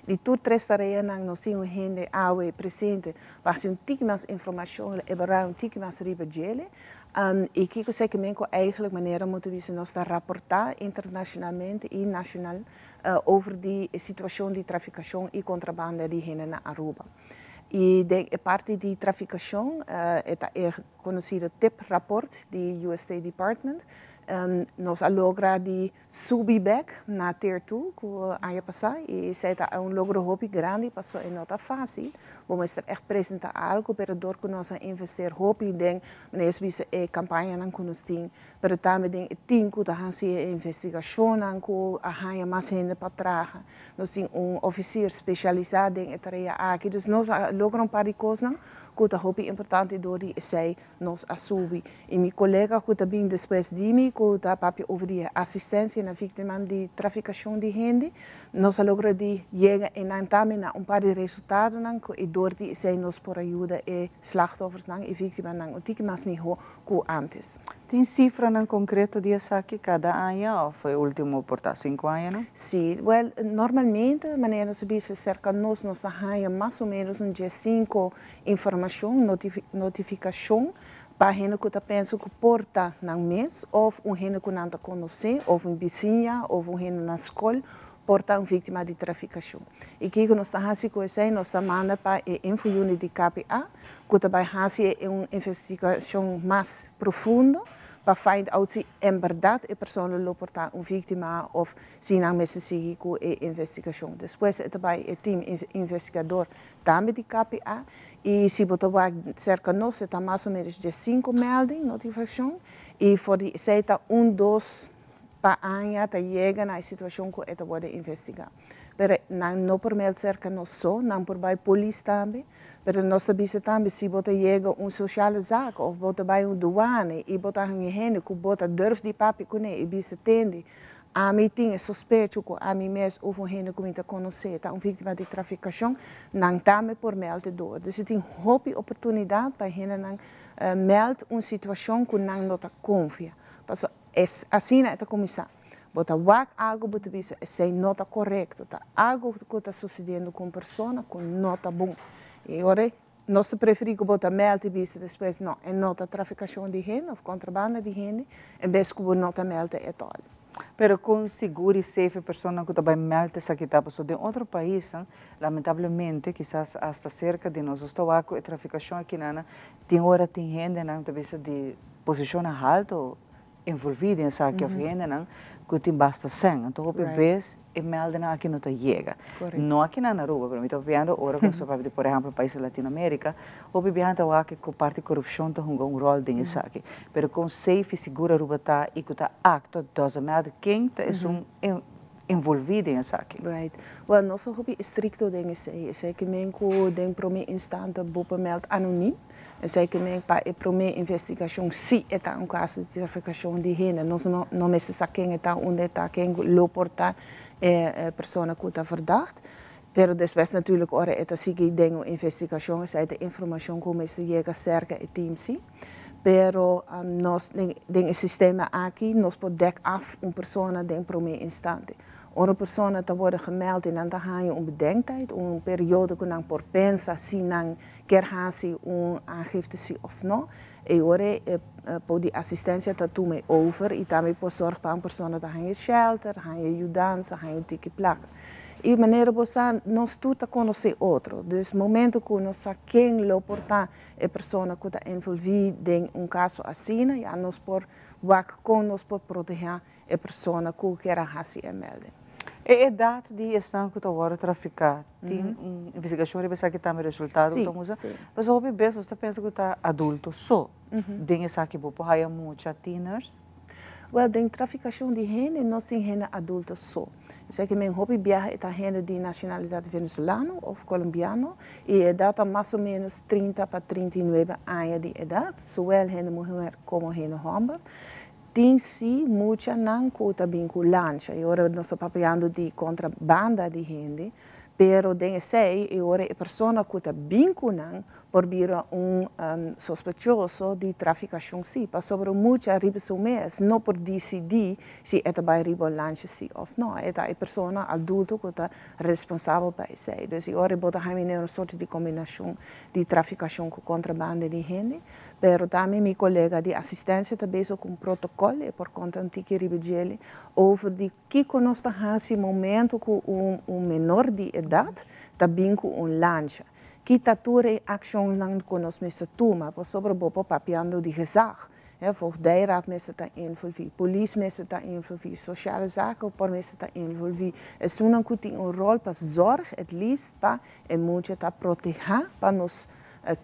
Speaker 14: Di tur tres tareanan nos tin un hende awe presente pa hasi un tiki mas informashon, elaborá un tiki mas riba djele. I kiko esei ke men ku eigentlik manera mi ta bisa nos ta raportá internashonalmente i nashonal over di e situashon di trafikashon i kontrabanda di hende na Aruba. I den e parti di trafikashon e ta e konosido tip raport di US State Department. Nos a logra di subi bek na tier two ku aña pasá i esei ta un logro hopi grandi pasobra e no ta fásil. Bo mester ègt presentá algu pero dor ku nos a investeer hopi den manera su bisa e kampañanan ku nos tin pero tambe den e tim ku ta hasi e investigashonnan ku a haña mas hende pa traha. Nos tin un ofisier spesialisá den e tarea aki, dus nos a logra un par di kosnan ku ta hopi importante dor di esei nos a subi. I mi kolega ku ta bin despues di mi ku ta papia over di e asistensia na víktimanan di trafikashon di hende, nos a logra di yega einan tambe na un par di resultadonan ku i dor di esei nos por a yuda e slachtoffersnan i víktimanan un tiki mas mihó ku ántes.
Speaker 2: Tin sifranan konkreto di esaki kada aña òf e último por ta sinku añanan?
Speaker 14: Sí, wèl, normalmente manera nos a bisa serka nos, nos ta haña mas o ménos un diesinku informashon, notifikashon, pa hende ku ta pensa ku por ta nan mes òf un hende ku nan ta konosé òf un bisiña òf un hende na skol por ta un víktima di trafikashon. I kiko nos ta hasi ku esei? Nos ta manda pa e Info Unit di KPA ku ta bai hasi e un investigashon mas profundo pa find out si en bèrdat e persona lo por ta un víktima òf si nan mester sigui ku e investigashon. Despues e ta bai e team investigador tambe di KPA i si bo ta wak serka nos e ta mas o ménos diesinku melding, notifikashon, i for di esei ta un dos pa aña ta yega na e situashon ku e ta wòrdu investigá. Pero nan no por meld serka nos so, nan por bai polis tambe. Pero nos ta bisa tambe si bo ta yega un sociale zaak of bo ta bai un douane y bo ta haña hende cu bo ta durf di papia cune y bisa tende, ami tin e sospecho cu ami mes of un hende cu mi ta conoce ta un victima di traficacion, nan tambe por meld e door. Dus e tin hopi oportunidad pa hendenan meld un situacion cu nan no ta confia. Pasobra asina e ta cuminsa. Bo ta wak algo bo ta bisa esey no ta corecto, ta algo cu ta sucediendo cu un persona cu no ta bon. Y ora nos ta preferi cu bo ta meld y bisa despues no, e no ta traficacion di hende of contrabanda di hende, en bes cu bo no ta meld at all.
Speaker 2: Pero con sigur y safe e personanan cu ta bay meld esaki ta? Pasobra den otro paisnan, lamentablemente, kisas hasta cerca di nos, nos ta wak cu e traficacion akinana tin ora tin hendenan ta bisa di posicionnan halto envolví den esaki of hendenan ku tin basta sèn. Anto hopi bes e mèldenan aki no ta yega. No akinan na Aruba, pero mi ta papiando ora ku nos ta papia di por ehèmpel pais di Latinoamérika, hopi biaha ta wak ku parti korupshon ta hunga un ròl den esaki. Pero kon safe i sigur Aruba ta i ku ta aktua doesn't matter ken ta esun envolví den esaki.
Speaker 14: Right. Well, nos ta hopi estrikto den esei. Esei ke men ku den promé instante bo por mèld anonim. Esei ke men pa e promé investigashon si e ta un kaso di trafikashon di hende. Nos no no mester sa ken e ta, unda e ta, ken lo por ta e persona ku ta verdacht. Pero despues natuurlijk ora e ta sigui den un investigashon esei ta informashon ku mester yega serka e team si. Pero nos den e sistema aki nos por dek af un persona den promé instante. Ora un persona ta wòrdu gemeld i nan ta haña un bedenktijd, un periodo ku nan por pensa si nan kier hasi un aangifte si òf no, e ora e por di asistensia ta tuma e over i tambe por sòrg pa un persona ta haña shelter, haña yudansa, haña un tiki plaka. I manera bo sa nos tur ta konosé otro, dus momento ku nos sa ken lo por ta e persona ku ta envolví den un kaso asina, ya nos por wak kon nos por protehá e persona ku kier a hasi e melding.
Speaker 2: E edat di esnan ku ta wòrdu trafiká, tin un investigashon riba esaki tambe resultado ku ta mustra? Pasobra hopi bes nos ta pensa ku ta adulto so den esaki bo por haya mucha tieners.
Speaker 14: Wèl, den trafikashon di hende nos tin hende adulto so. Esaki men hopi biaha e ta hende di nashonalidat venezolano òf kolombiano i e edat ta mas o ménos 30 pa 39 aña di edat, zowel hende muher komo hende hòmber. Tin si muchanan ku ta bin ku lancha i ora nos ta papiando di kontrabanda di hende, pero den esei e ora e persona ku ta bin ku nan por bira un sospechoso di trafikashon si, pasobra un mucha riba su mes no por disidí si e ta bai riba un lancha si òf no, e ta e persona adulto ku ta responsabel pa esei. Dus e ora bo ta haña un sorto di kombinashon di trafikashon ku kontrabanda di hende. Pero tambe mi kolega di asistensia ta bezig ku un protokòl, e por konta un tiki riba djele, over di kiko nos ta hasi momento ku un menor di edat ta bin ku un lancha. Ki ta tur e akshonnan ku nos mester tuma, pasobra bo por papiando di gezag, hè, voogdijraad mester ta envolví, polis mester ta envolví, sociale zaken por mester ta envolví, esunnan ku tin un ròl pa zòrg at least pa e mucha ta protehá, pa nos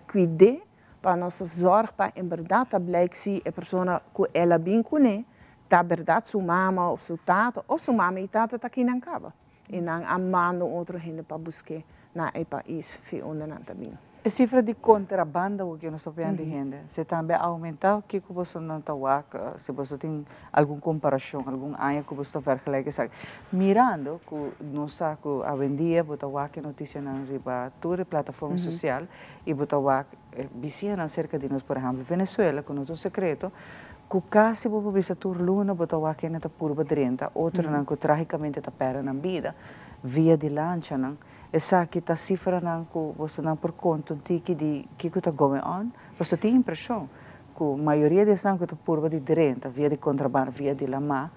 Speaker 14: kuid'é Pa nos zorg pa en berdad ta blijk si e persona cu el a bin cune ta berdad su mama of su tata of su mama y tata ta kinan caba y nan a manda un otro hende pa busque na e pais fi unda nan ta bin.
Speaker 2: E cifra di contrabanda cu nos ta papia di hende se tambe a aumenta? Kico boso nan ta wak si boso tin algun comparacion, algun aña cu boso ta vergelijk esaki? Mirando cu nos sa cu awendia bo ta wak e noticianan riba tur e plataforma social I bo ta wak e bisiñanan serka di nos, por ehèmpel Venezuela, ku no ta un sekreto, ku kasi bo por bisa tur luna bo ta wak hende ta purba drenta, otronan ku trágikamente ta pèrdè nan bida via di lanchanan. Esaki ta sifranan ku bosonan por konta un tiki di kiko ta going on? Pasobra tin impreshon ku mayoria di esnan ku ta purba di drenta via di kontrabanda, via di lamá,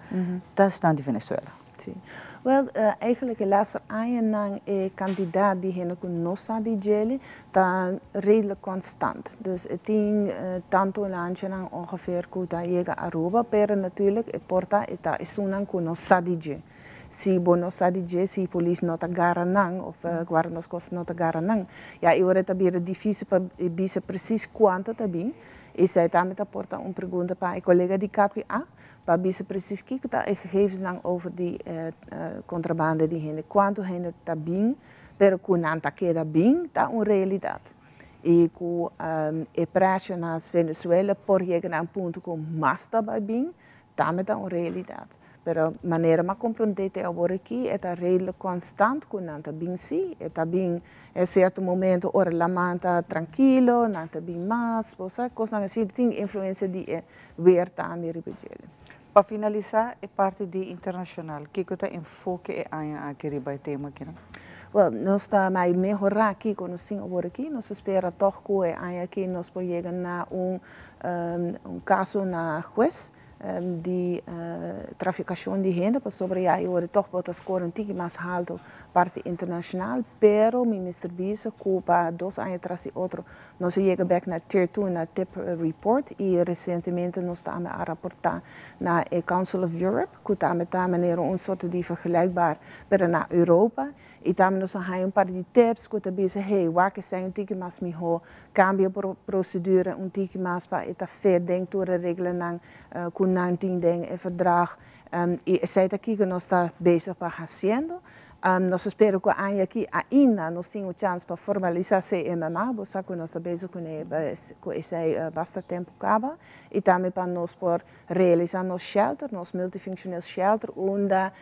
Speaker 2: ta esnan di Venezuela.
Speaker 14: Sí. Wel, eigenlijk e laatste añanan e kantidat di hende ku no sa di djeli ta redelijk konstant. Dus e tin tantu lanchanan ongeveer ku ta yega Aruba, pero natuurlijk e por ta e ta esunnan ku no sa di dje. Si bo no sa di dje, si polis no ta gara nan of guardacosta no ta gara nan, ya e ora ta bira difícil pa bisa precies kuantu ta bin. Esei tambe ta por ta un pregunta pa e kolega di KPA. Pa bisa precies kiko ta e gegevensnan over di contrabanda di hende, cuanto hende ta bin, pero cu nan ta keda bin ta un realidad. Y cu e pressure na Venezuela por yega na un punto cu mas ta bay bin, tambe ta un realidad. Pero manera m'a comprende te awor aki e ta redelijk constant cu nan ta bin si, e ta bin e cierto momento ora laman ta trankilo, nan ta bin mas, bo sa, cosnan asina tin influencia di e weer tambe riba djele.
Speaker 2: Pa finalisa e parti di internacional, kico ta enfoke e aña aki riba e tema akinan?
Speaker 14: Wel, nos ta mai mehora kico nos tin awor aki. Nos ta spera toch cu e aña aki nos por yega na un un caso na hues di traficacion di hende pasobra ya e ora toch bo ta score un tiki mas halto parti internacional, pero mi mester bisa cu pa dos aña tras di otro Nos a yega bek na Tier 2 na tip report y recientemente nos tambe a raporta na e Council of Europe cu tambe ta manera un soort di vergelijkbaar pero na Europa y tambe nos a haya un par di tips cu ta bisa hey wak esei un tiki mas miho cambia bo procedura un tiki mas pa e ta fit den tur e reglanan cu nan tin den e verdrag y esei ta kico nos ta bezig pa haciendo. Nos ta spera ku aña aki ainda nos tin un chans pa formalisá CMMA. Bo sa ku nos ta bezig kuné ku esei basta tempu kaba i tambe pa nos por realisá nos shelter, nos multifunctioneel shelter unda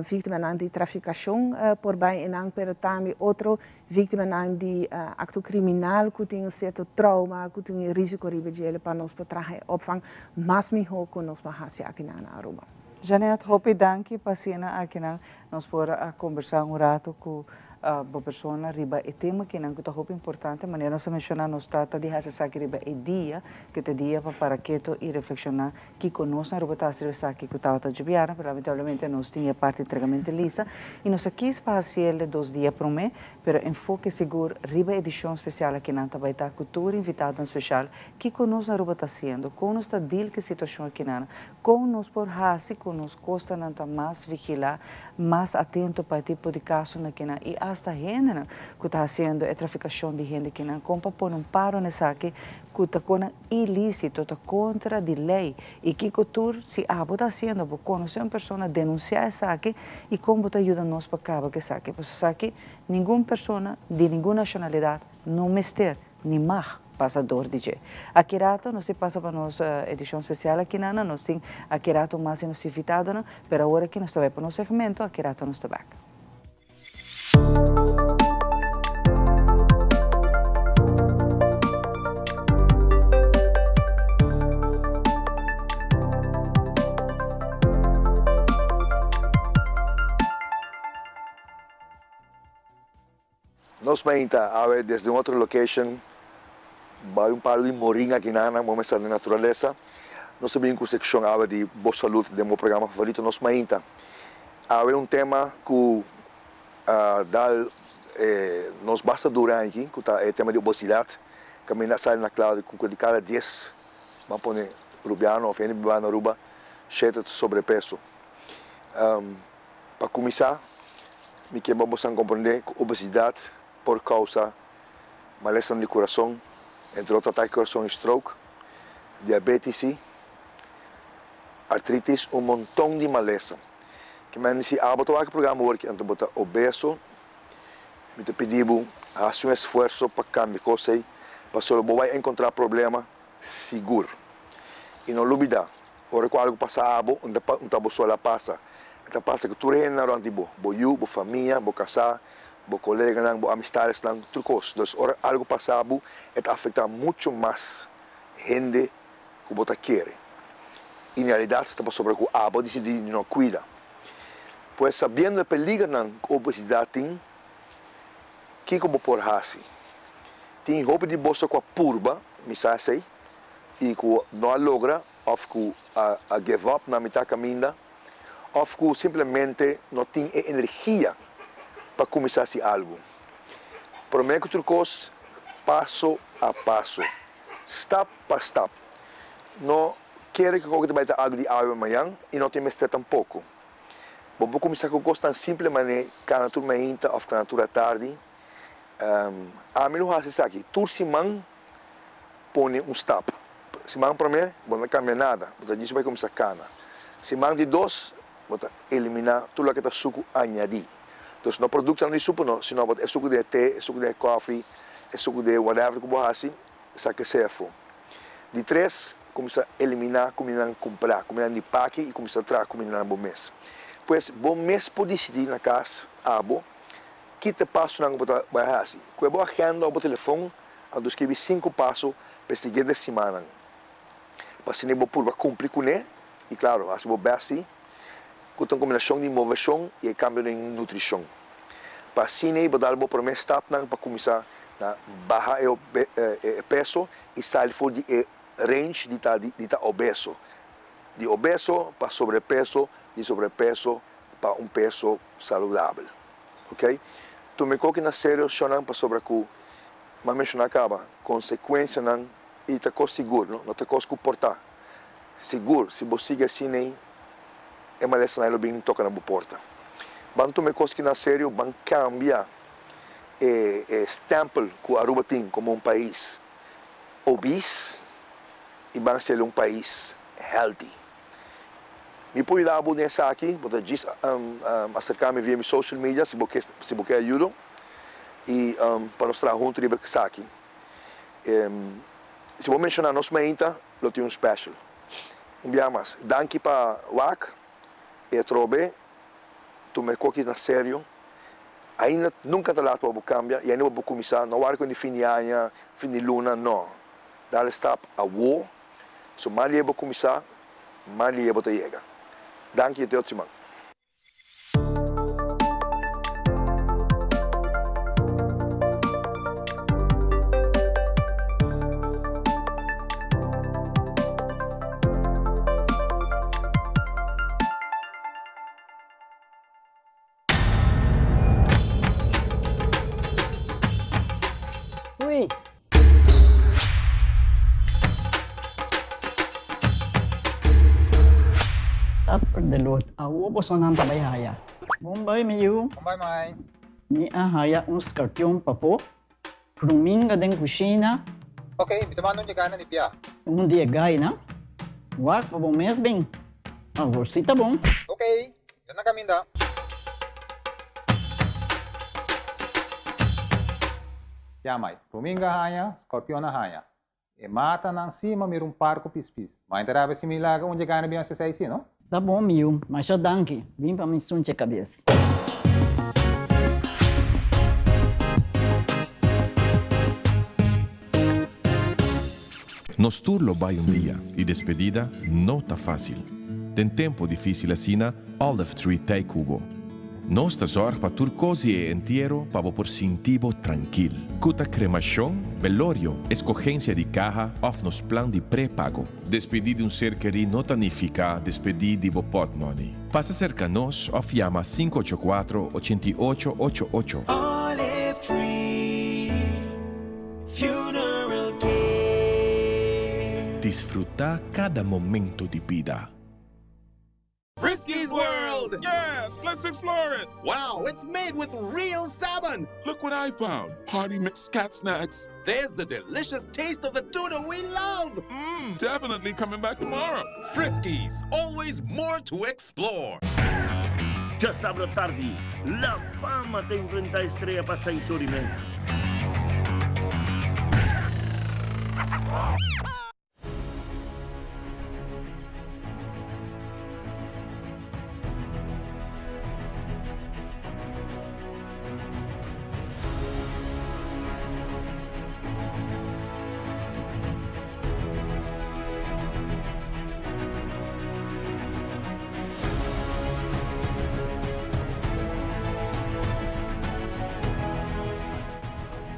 Speaker 14: víktimanan di trafikashon por bai einan pero tambe otro víktimanan di akto kriminal ku tin un sierto trauma, ku tin e risiko riba djele pa nos por traha e opvang mas mihó ku nos por hasi akinan na Aruba.
Speaker 2: Jeanette, hopi danki pa asina akinan nos por a combersa un rato cu bo persona riba e tema kinan cu ta hopi importante. Manera nos a menciona nos ta ta di haci esaki riba e dia, cu ta e dia pa para keto y reflexiona kico nos na Aruba ta haci riba esaki cu tabata djobiarnan, pero lamentablemente nos tin e parti entregamento lista y nos a kis pa haciel de dos dia prome, pero enfoke sigur riba edicion special akinan ta bay ta cu tur invitadonan special kico nos na Aruba ta haciendo, con nos ta deal cu e situacion akinan. Kon nos por hasi ku nos kostanan ta mas vigilá, mas atento pa e tipo di kasonan kinan i asta hendenan ku ta hasiendo e trafikashon di hende kinan? Kon pa pone un paro na esaki ku ta konan ilísito, ta kontra di lei? I kiko tur si abo ta hasiendo, bo konosé un persona, denunsiá esaki i kon bo ta yuda nos pa kaba ku esaki? Pasobra esaki ningun persona di ningun nashonalidat no mester ni mag pasa door di dje. Aki rato nos tin pasa pa nos edicion special aki nana, nos tin aki rato mas di nos invitadonan, pero awor aki nos ta bay pa nos segmento, aki rato nos ta back.
Speaker 15: Nos mainta awe desde un otro location bai un palo di moringa aki nan bo mester den naturalesa. Nos ta bin cu seccion awe di Bo Salud den bo programa favorito Nos Mainta. Awe un tema cu a dal nos basta duro aña aki cu ta e tema di obesidad. Caminda a sali na cla cu di cada dies ban pone Rubiano of hende biba na Aruba shete ta sobrepeso. Pa kuminsá, mi ke pa bosan komprendé ku obesidat por kousa malesnan di kurason, entre otro atake kurason i stroke, diabétisi, artritis, un monton di malesa. Ke men si abo ta wak e programa awor ki anto bo ta obeso, mi ta pidi bo hasi un esfuerso pa kambia kos ei, pasobra bo bai enkontrá problema sigur. I no lubidá, ora ku algu pasa abo, un ta bo sol a pasa. E ta pasa ku tur hendenan rònt di bo, bo yu, bo famia, bo kasá, bo koleganan, bo amistadesnan, tur kos. Dus ora algu pasa bo, e ta afektá muchu mas hende ku bo ta kere. I en realidat ta pasobra ku abo a disidí di no kuida. Pues sabiendo e peligernan ku obesidat tin, kiko bo por hasi? Tin hopi di boso ku a purba, mi sa esei, i ku no a logra òf ku a give up na mitá kaminda òf ku simplemente no tin e energia pa kuminsá hasi algu. Promé ku tur kos, paso a paso, stap pa stap. No kere ku koke ta bai ta algu di awe pa mañan i no tin mester tampoko. Bo por kuminsá ku kosnan simple manera kana tur mainta òf kana tur atardi. Ami lo hasi esaki tur siman pone un stap. Siman promé, bo no ta kambia nada, bo ta djis bai kuminsá kana. Siman di dos, bo ta eliminá tur loke ta suku añadí. Dus no produktonan di supu no, sino bo ta e suku den e te, e suku den e kòfi, e suku den whatever ku bo hasi, saka esei afó. Di tres, kuminsá eliminá kumindanan kumprá, kumindanan di paki i kuminsá traha kumindanan bo mes. Pues bo mes por disidí na kas abo ki ta e pasonan ku bo ta bai hasi. Ku e bo agenda òf bo telefon, anto skibi sinku paso pa e siguiente simannan. Pa asina bo purba kumpli kuné i klaro hasi bo bèst si ku ta un kombinashon di moveshon i e kambio den nutrishon. Pa asina bo dal bo promé stapnan pa kuminsá na baha e peso i sali for di e range di ta di ta obeso. Di obeso pa sobrepeso, di sobrepeso pa un peso saludabel. Ok. Tuma e koki na serio shonnan pasobra ku m'a menshoná kaba, konsekuensianan i ta kos sigur, no, no ta kos ku por ta. Sigur, si bo sigui asina ei, e malesanan ei lo bin toka na bo porta. Ban tuma e kos ki na serio, ban kambia e e stèmpel ku Aruba tin komo un pais obese i ban sel un pais healthy. Mi por yuda bo den esaki, bo ta djis aserka mi via mi social media si bo ke si bo ke ayudo i pa nos traha huntu riba esaki. Si bo menshoná nos mainta lo tin un special. Un bia mas, danki pa wak i atrobe tuma e koki na serio. Ainda nunka ta lat pa bo kambia i ainda bo por kuminsá, no wak di fin di aña, fin di luna, no. Dal e stap awo. So mas lie bo kuminsá, mas lie bo ta yega. Danki i te otro siman.
Speaker 16: Ui. Supper de Lord. Awo bosonan ta bai haya. Bon bai mi yu.
Speaker 17: Bon bai mai.
Speaker 16: Mi a haya un skarpion papo. Pruminga den kushina.
Speaker 17: Ok, mi ta manda un dje gana di bia.
Speaker 16: Un di e gainan. Wak pa bo mes bin. Awor si ta bon.
Speaker 17: Ok, mi ta na kaminda. Ya mai, pruminga haña, skorpion a haña. E matanan si ma mira un par ku pispis. Ma e ta rabia si mi laga un dje gana bin hasi esei si, no?
Speaker 16: Ta bon mi yu, masha danki. Bin pa mi sunche kabes.
Speaker 18: Nos tur lo bai un dia y despedida no ta facil. Den tempo dificil asina, Olive Tree t'ei cu bo. Nos ta zorg pa tur cos di e entiero pa bo por sinti bo trankil. Cu ta cremacion, belorio, escogencia di caha of nos plan di prepago. Despedi di un ser keri no ta nifica despedi di bo potmoney. Pasa cerca nos of yama 584 88 88.
Speaker 10: Olive Tree Funeral Care.
Speaker 18: Disfruta cada momento di bida.
Speaker 13: Frisky's World! Yes, let's explore it! Wow, it's made with real salmon! Look what I found! Party mix cat snacks. There's the delicious taste of the tuna we love! Mmm, definitely coming back tomorrow. Friskies, always more to explore.
Speaker 12: Djasabra tardi, La Fama ta enfrentá Estrella pa seis or i mei.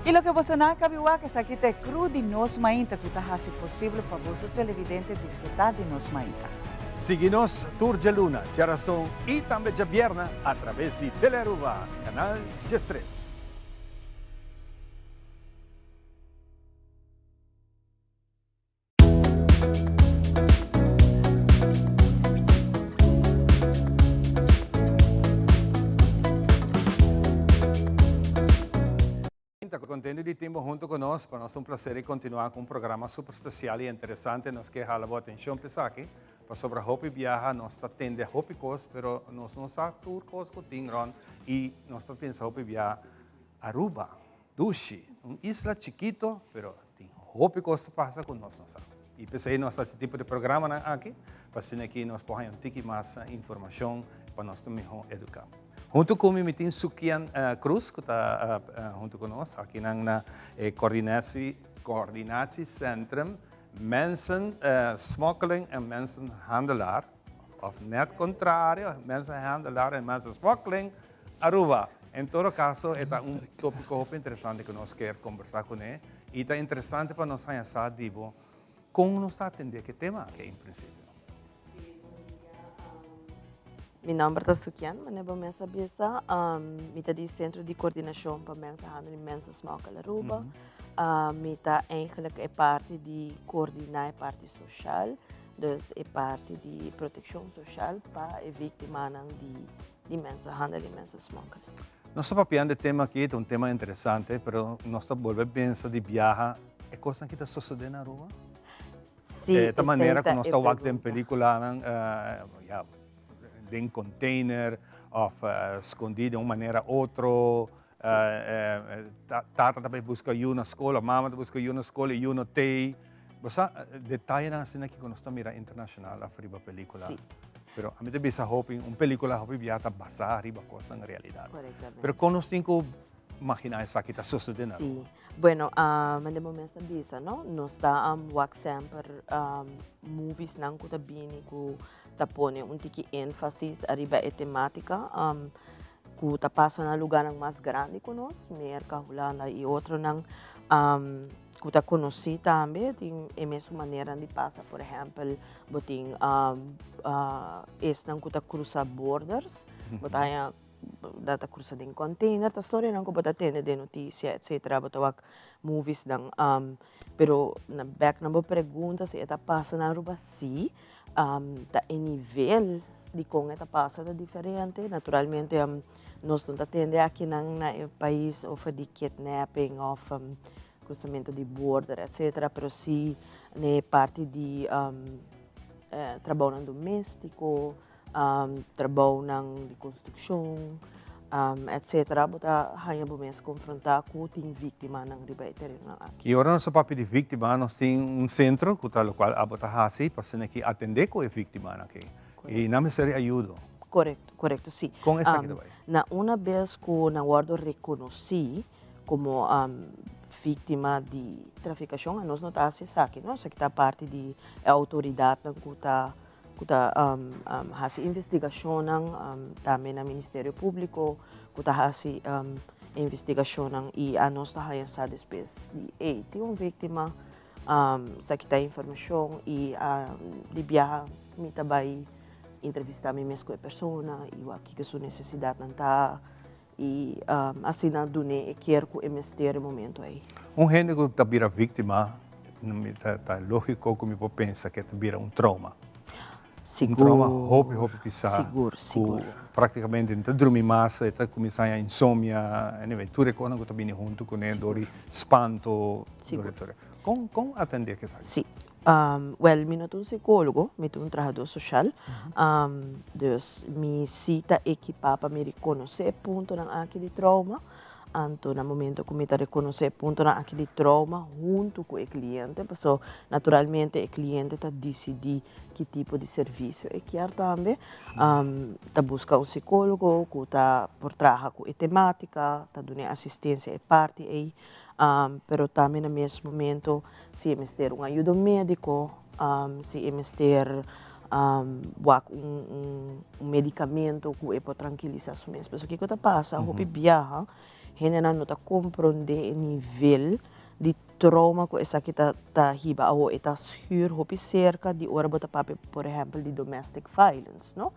Speaker 2: Y loke boso nan a cabi wak esaki ta e crew di Nos Mainta cu ta haci posible pa boso televidente disfruta di Nos Mainta.
Speaker 1: Sigui nos tur djaluna, djarason y tambe djabierna a traves di Telearuba, Canal 13. contento di tin bo hunto cu nos. Pa nos ta un placer di continua cu un programa super special y interesante. Nos ke hala bo atencion p'esaki, pasobra hopi biaha nos ta tende hopi cos, pero nos no sa tur cos cu tin rond y nos ta pensa hopi biaha Aruba, dushi, un isla chikito, pero tin hopi cos ta pasa cu nos no sa. Y p'esey nos ta haci tipo di programanan aki, pa asina aki nos por haña un tiki mas informacion pa nos ta miho educa. Hunto cu mi mi tin Sukian Cruz cu ta hunto cu nos akinan na e Coordinatie Coordinatiecentrum Mensen Smokkeling en Mensenhandelaar, of net contrario, Mensenhandelaar en Mensensmokkeling Aruba. En todo caso e ta un topico hopi interesante cu nos kier conversa cune y ta interesante pa nos haña sa di bo con nos ta atende cu e tema aki en principio.
Speaker 19: Mi nomber ta Sukian, manera bo mes a bisa. Mi ta di Centro di Coordinacion pa Mensenhandel y Mensensmokkel Aruba. Mi ta eigenlijk e parti di coordina e parti social, dus e parti di proteccion social pa e victimanan di di mensenhandel y mensensmokkel.
Speaker 1: Nos ta papiando e tema aki, ta un tema interesante, pero nos ta bolbe pensa di biaha e cosnan ki ta sosode na Aruba?
Speaker 19: Sí,
Speaker 1: E ta manera
Speaker 19: esey
Speaker 1: cu nos
Speaker 19: ta
Speaker 1: ta
Speaker 19: e
Speaker 1: wak den
Speaker 19: pregunta.
Speaker 1: peliculanan, ya, den container of scondi den un manera otro, tata ta bay busca yu na scol of mama ta busca yu na scol y yu no tey. Bo sa detayenan asina ki ku nos ta mira internashonal of riba pelikula.
Speaker 19: Sí.
Speaker 1: Pero ami ta bisa hopi, un pelikula hopi bia ta basá riba kosnan realidat.
Speaker 19: Korektamente.
Speaker 1: Pero kon nos tin ku maginá esaki ta sosodé na
Speaker 19: Sí. Bueno, mende bo mes ta bisa, no? Nos ta wak semper moviesnan ku ta bini ku ta pone un tiki énfasis ariba e temátika ku ta pasa na lugánan mas grandi ku nos, Merka, Hulanda i otronan. Ku ta konosí tambe tin e mesun maneranan di pasa. Por ehèmpel, bo tin esnan ku ta krusa borders, bo ta haña nan ta krusa den kònteiner, ta storianan ku bo ta tende den notisia etsetera, bo ta wak moviesnan. Pero na bèk na bo pregunta si e ta pasa na Aruba, sí, ta e nivel di kon e ta pasa ta diferente. Naturalmente nos no ta tende akinan na e pais over di kidnapping òf Cruzamento di border etcetera pero si n'e parti di trabounan domestico, trabounan di construccion etcetera bo ta haña bo mes confronta cu tin victimanan riba e terenonan aki.
Speaker 1: Y ora nos ta papia di victima nos tin un centro cu ta locual abo ta haci pa asina ki atende cu e victimanan aki y nan mester di ayudo.
Speaker 19: Corecto, corecto si.
Speaker 1: Con esaki ta bay?
Speaker 19: Na una bes cu nan wordo reconoci Como víctima di traficacion anos no ta haci esaki no, esaki ta parti di e autoridadnan cu ta cu ta haci investigacionnan tambe na Ministerio Publico cu ta haci investigacionnan y anos ta haya sa despues di ey tin un víctima esaki ta e informacion y di biaha mi ta bay entrevista mi mes cu e persona y wak kico su necesidadnan ta. I asina dun'é e kier ku e mester e momento ei.
Speaker 1: Un hende ku ta bira víktima, ta lógiko ku mi por pensa ku e ta bira un trauma.
Speaker 19: Sigur.
Speaker 1: Un trauma hopi, hopi pisá.
Speaker 19: Sigur, sigur.
Speaker 1: Ku práktikamente no ta drumi mas, e ta kuminsá haña insomnia, anyway, tur e kosnan ku ta bini huntu kuné dor di spanto, dor di tur e. Kon, kon atendé ku esaki?
Speaker 19: Sí. Wèl, mi no ta un sikólogo, mi ta un trahadó soshal. Dus mi sí ta ekipá pa mi rekonosé e puntonan aki di trouma. Anto na momento ku mi ta rekonosé e puntonan aki di trouma huntu ku e kliente, paso naturalmente e kliente ta disidí ki tipo di servisio e kier tambe. Ta buska un sikólogo ku ta por traha ku e temátika, ta dun'é asistensia e parti ei. Pero tambe na mes momento si e mester un ayudo medico, si e mester wak un medicamento cu e por trankilisa su mes. Pasobra kico ta pasa hopi biaha hendenan no ta comprende e nivel di trauma cu esaki ta hiba. Awo e ta schuur hopi cerca di ora bo ta papia por ehempel di domestic violence no.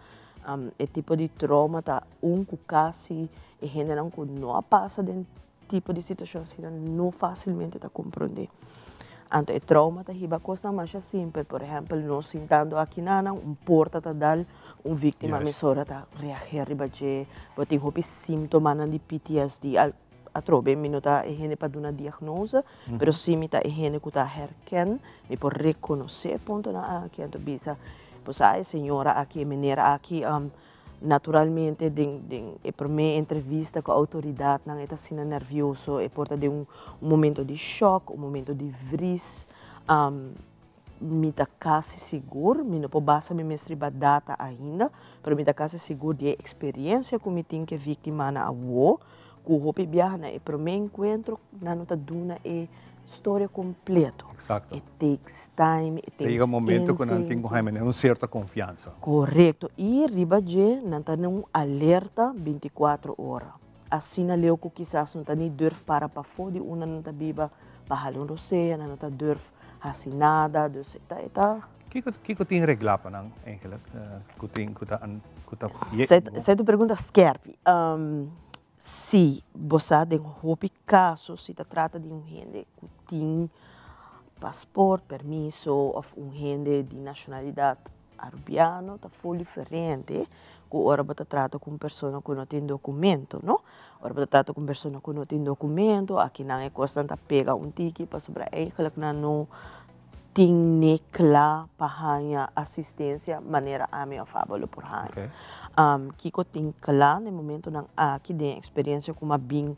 Speaker 19: E tipo di trauma ta un cu casi e hendenan cu no a pasa den Tipo di situacion asina no facilmente ta comprende. Anto e trauma ta hiba cosnan masha simpel, por ehempel nos sintando aki nanan, un porta ta dal, un victima mesora ta reageer riba dje, bo tin hopi simptomanan di PTSD. Atrobe mi no ta e hende pa duna diagnose, pero si mi ta e hende ku ta herken, mi por rekonosé e puntonan aki, anto bisa, bo sa e señora aki, e meneer aki, naturalmente den den e promé entrevista ku outoridatnan e ta asina nervioso, e por ta den un momento di shòk, un momento di vris. Mi ta kasi sigur, mi no por basa mi mes riba data ainda, pero mi ta kasi sigur di e eksperensia ku mi tin ku e víktimanan awo, ku hopi biaha na e promé enkuentro nan no ta duna e storia kompleto.
Speaker 1: Exacto.
Speaker 19: It takes time, it
Speaker 1: Ta
Speaker 19: takes
Speaker 1: yega un momento ku nan tin ku
Speaker 19: insight.
Speaker 1: haña un sierto konfiansa.
Speaker 19: Korekto. I riba dje nan ta na un alerta bintikuatro ora. Asina leu ku kisas no ta ni durf para pafó di unda nan ta biba pa hala un rosea, nan no ta durf hasi nada, dus e ta, e ta.
Speaker 1: Kiko, kiko tin reglá pa nan eigenlijk? Ku tin, ku ta, ku ta ye.
Speaker 19: Esei ta un pregunta skerpi. Si bo sa den hopi kaso si ta trata di un hende ku tin pasport, permiso òf un hende di nashonalidat Arubiano ta ful diferente ku ora bo ta trata ku un persona ku no tin dokumento, no? Ora bo ta trata ku un persona ku no tin dokumento, akinan e kosnan ta pega un tiki pasobra eigenlijk nan no tin ne kla pa haña asistensia manera ami òf abo lo por haña. Kiko tin kla na e momentonan aki den e eksperensia ku mi a bin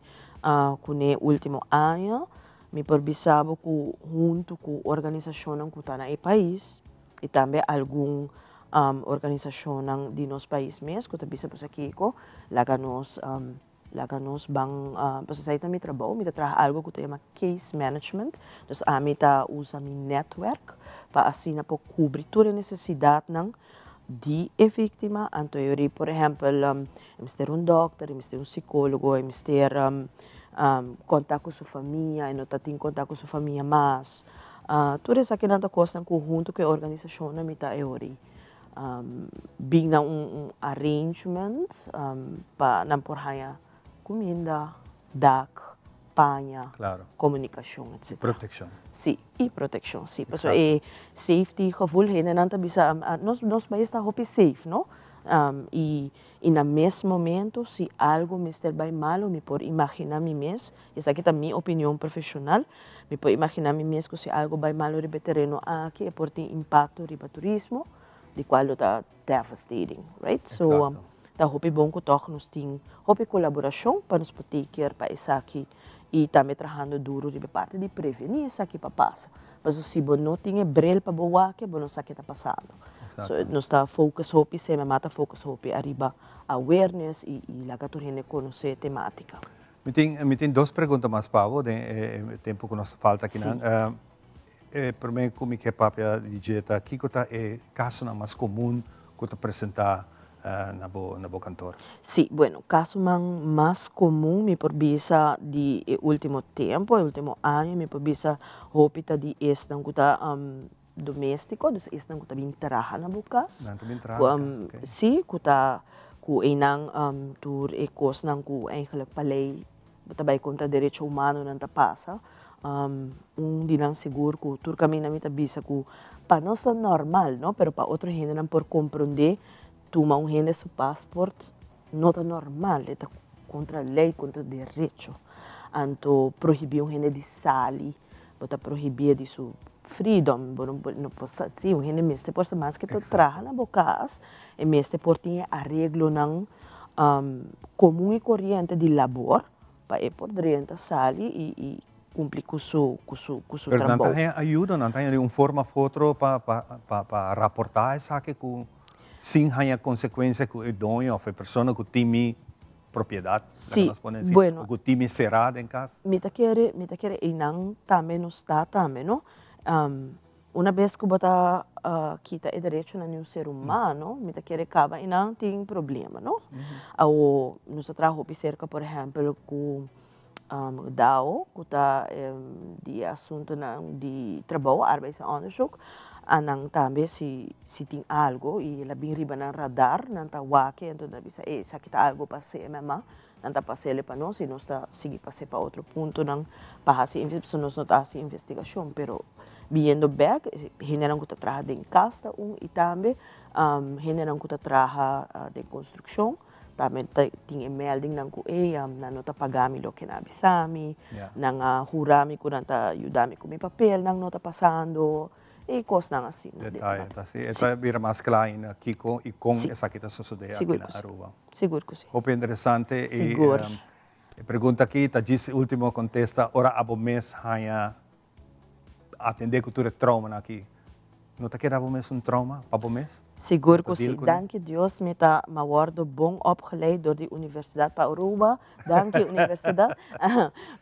Speaker 19: kuné último aña, mi por bisa bo ku huntu ku organisashonnan ku ta na e pais, I tambe algun organisashonnan di nos pais mes ku ta bisa boso kiko, laga nos laga nos ban pasobra esei ta mi trabou, mi ta traha algu ku ta yama case management, dus ami ta usa mi netwerk pa asina por kubri tur e nesesidatnan di e víktima, anto e ori por ehèmpel e mester un dòkter, e mester un sikólogo, e mester kontak ku su famia, e no ta tin kontak ku su famia mas. Tur esakinan ta kosnan ku huntu ku e organisashonnan mi ta e ori bin na un arrangement pa nan por haña kuminda, dak, paña, komunikashon etcetera.
Speaker 1: Protekshon.
Speaker 19: Si, i protekshon, si. Pasobra e safety gevoel hendenan ta bisa nos nos bai esta hopi safe no i i na mes momento si algu mester bai malo mi por imagina mi mes Esaki ta mi opinion profesional. Mi por imagina mi mes cu si algo bay malo riba e tereno aki e por tin impacto riba turismo, di cual lo ta devastating, right? So, ta hopi bon cu toch nos tin hopi colaboracion pa nos por take care pa esaki y tambe trahando duro riba e parti di preveni esaki pa pasa. Pasobra si bo no tin e bril pa bo wak bo no sa ke ta pasando. So, nos ta focus hopi, CMMA ta focus hopi ariba awareness y laga tur hende conoce e tematica.
Speaker 1: Mi tin mi tin dos pregunta mas pa bo den e tempo ku nos falta akinan. E prome ku mi ke papia di dje ta kiko ta e kasonan mas komun ku ta presenta na bo na bo kantor?
Speaker 19: Sí, bueno, kasonan mas komun mi por bisa di e ultimo tempo, e ultimo aña mi por bisa hopi ta di esnan ku ta domestico, dus esnan ku ta bin traha na bo kas.
Speaker 1: Nan ta bin traha na kas, oké.
Speaker 19: Sí, ku ta ku einan tur e kosnan ku eigenlijk pa lei bo ta bai kontra derecho humanonan ta pasa. Un di nan sigur ku tur kaminda mi ta bisa ku pa nos ta normal, no, pero pa otro hendenan por komprondé tuma un hende su pasport no ta normal, e ta kontra lei, kontra derecho. Anto prohibí un hende di sali Bo ta prohibié di su freedom, bo no no por sa, si un hende mester por sa mas ke ta traha na bo kas, e mester por tin e areglonan komun i koriente di labor pa e por drenta, sali i i kumpli ku su ku su ku su
Speaker 1: Pero nan ta
Speaker 19: trabou.
Speaker 1: haña ayuda, nan ta haña di un forma of otro pa pa pa pa raportá esaki ku sin haña konsekuensia ku e doño of e persona ku tin mi propiedad, laga
Speaker 19: Sí,
Speaker 1: nos pone así,
Speaker 19: bueno.
Speaker 1: o cu tin mi cerá den cas?
Speaker 19: Mi ta kere, mi ta kere einan tambe nos ta tambe, no? Una bes cu bo ta kita e derechonan di un ser humano, mi ta kere caba einan tin problema, no? Awo, nos ta traha hopi cerca, por ehempel, cu DAO, cu ta di asuntonan di trabou, Arbeids en Onderzoek, a nan tambe si si tin algo y el a bin riba nan radar, nan ta wak e, enton nan ta bisa e esaki ta algo pa CMMA, nan ta pas'ele pa nos y nos ta sigui pas'e pa otro puntonan pa haci pasobra nos no ta haci investigacion, pero biyendo bek hendenan cu ta traha den cas ta un y tambe hendenan cu ta traha den construccion. Tambe ta tin e meldingnan ku ey nan no ta paga mi loke nan a bisa mi, nan a hura mi ku nan ta yuda mi ku mi papelnan no ta pasando, e kosnan asina.
Speaker 1: Detaye ta si. E ta bira mas kla ainda kiko i kon esaki ta sosode aki na Aruba.
Speaker 19: Sigur ku si.
Speaker 1: Hopi interesante.
Speaker 19: Sigur.
Speaker 1: E pregunta aki ta djis e ultimo kontesta ora abo mes haña atendé ku tur e traumanan aki. No ta keda bo mes un trauma pa bo mes?
Speaker 19: Sigur ku si. Danki Dios mi ta mi a wordo bon opgeleid dor di Universidad pa Aruba. Danki Universidad.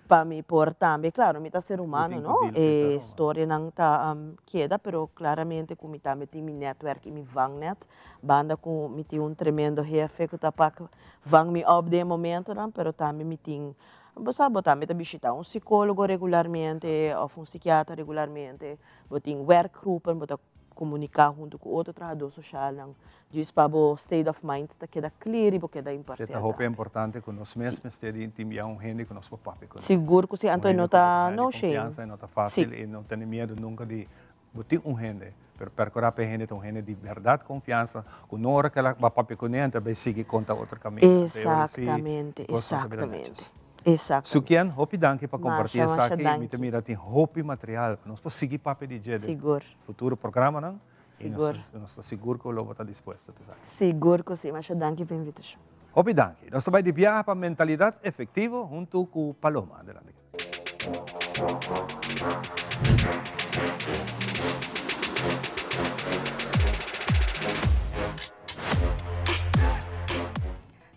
Speaker 19: Pa mi por tambe, claro mi ta ser humano no, e storianan ta keda pero claramente ku mi tambe tin mi netwerk i mi vangnet. Banda ku mi tin un tremendo hefe ku ta pak vang mi op den e momentonan pero tambe mi tin Bo sa bo tambe ta bishita un psicologo regularmente of un psikiatra regularmente, bo tin werkgroepen, bo ta comunica hunto cu otro trahador socialnan djis pa bo state of mind ta keda clear y bo keda imparcial
Speaker 1: Si ta hopi importante cu nos mes mester di intimia un hende cu nos por papia cu nan.
Speaker 19: Sigur cu si, anto e no ta no shame.
Speaker 1: Un hende cu bo ta haya di confiansa, e no ta facil y no tene miedo nunca di bo tin un hende, pero percura pa e hende ta un hende di berdad confiansa cu no ora cu el a papia cu ne, anto el bay sigui conta otro caminda.
Speaker 19: Exactamente, exactamente, exactamente.
Speaker 1: Sukien, hopi danki pa comparti esaki. Mi ta mira tin hopi material pa nos por sigui papia di dje den futuro programanan. Y nos ta sigur cu lo bo ta dispuesto pa esaki.
Speaker 19: Sigur cu si. Masha danki pa invitacion.
Speaker 1: Hopi danki. Nos ta bay di biaha pa Mentalidad Efectivo hunto cu Paloma. Adelante.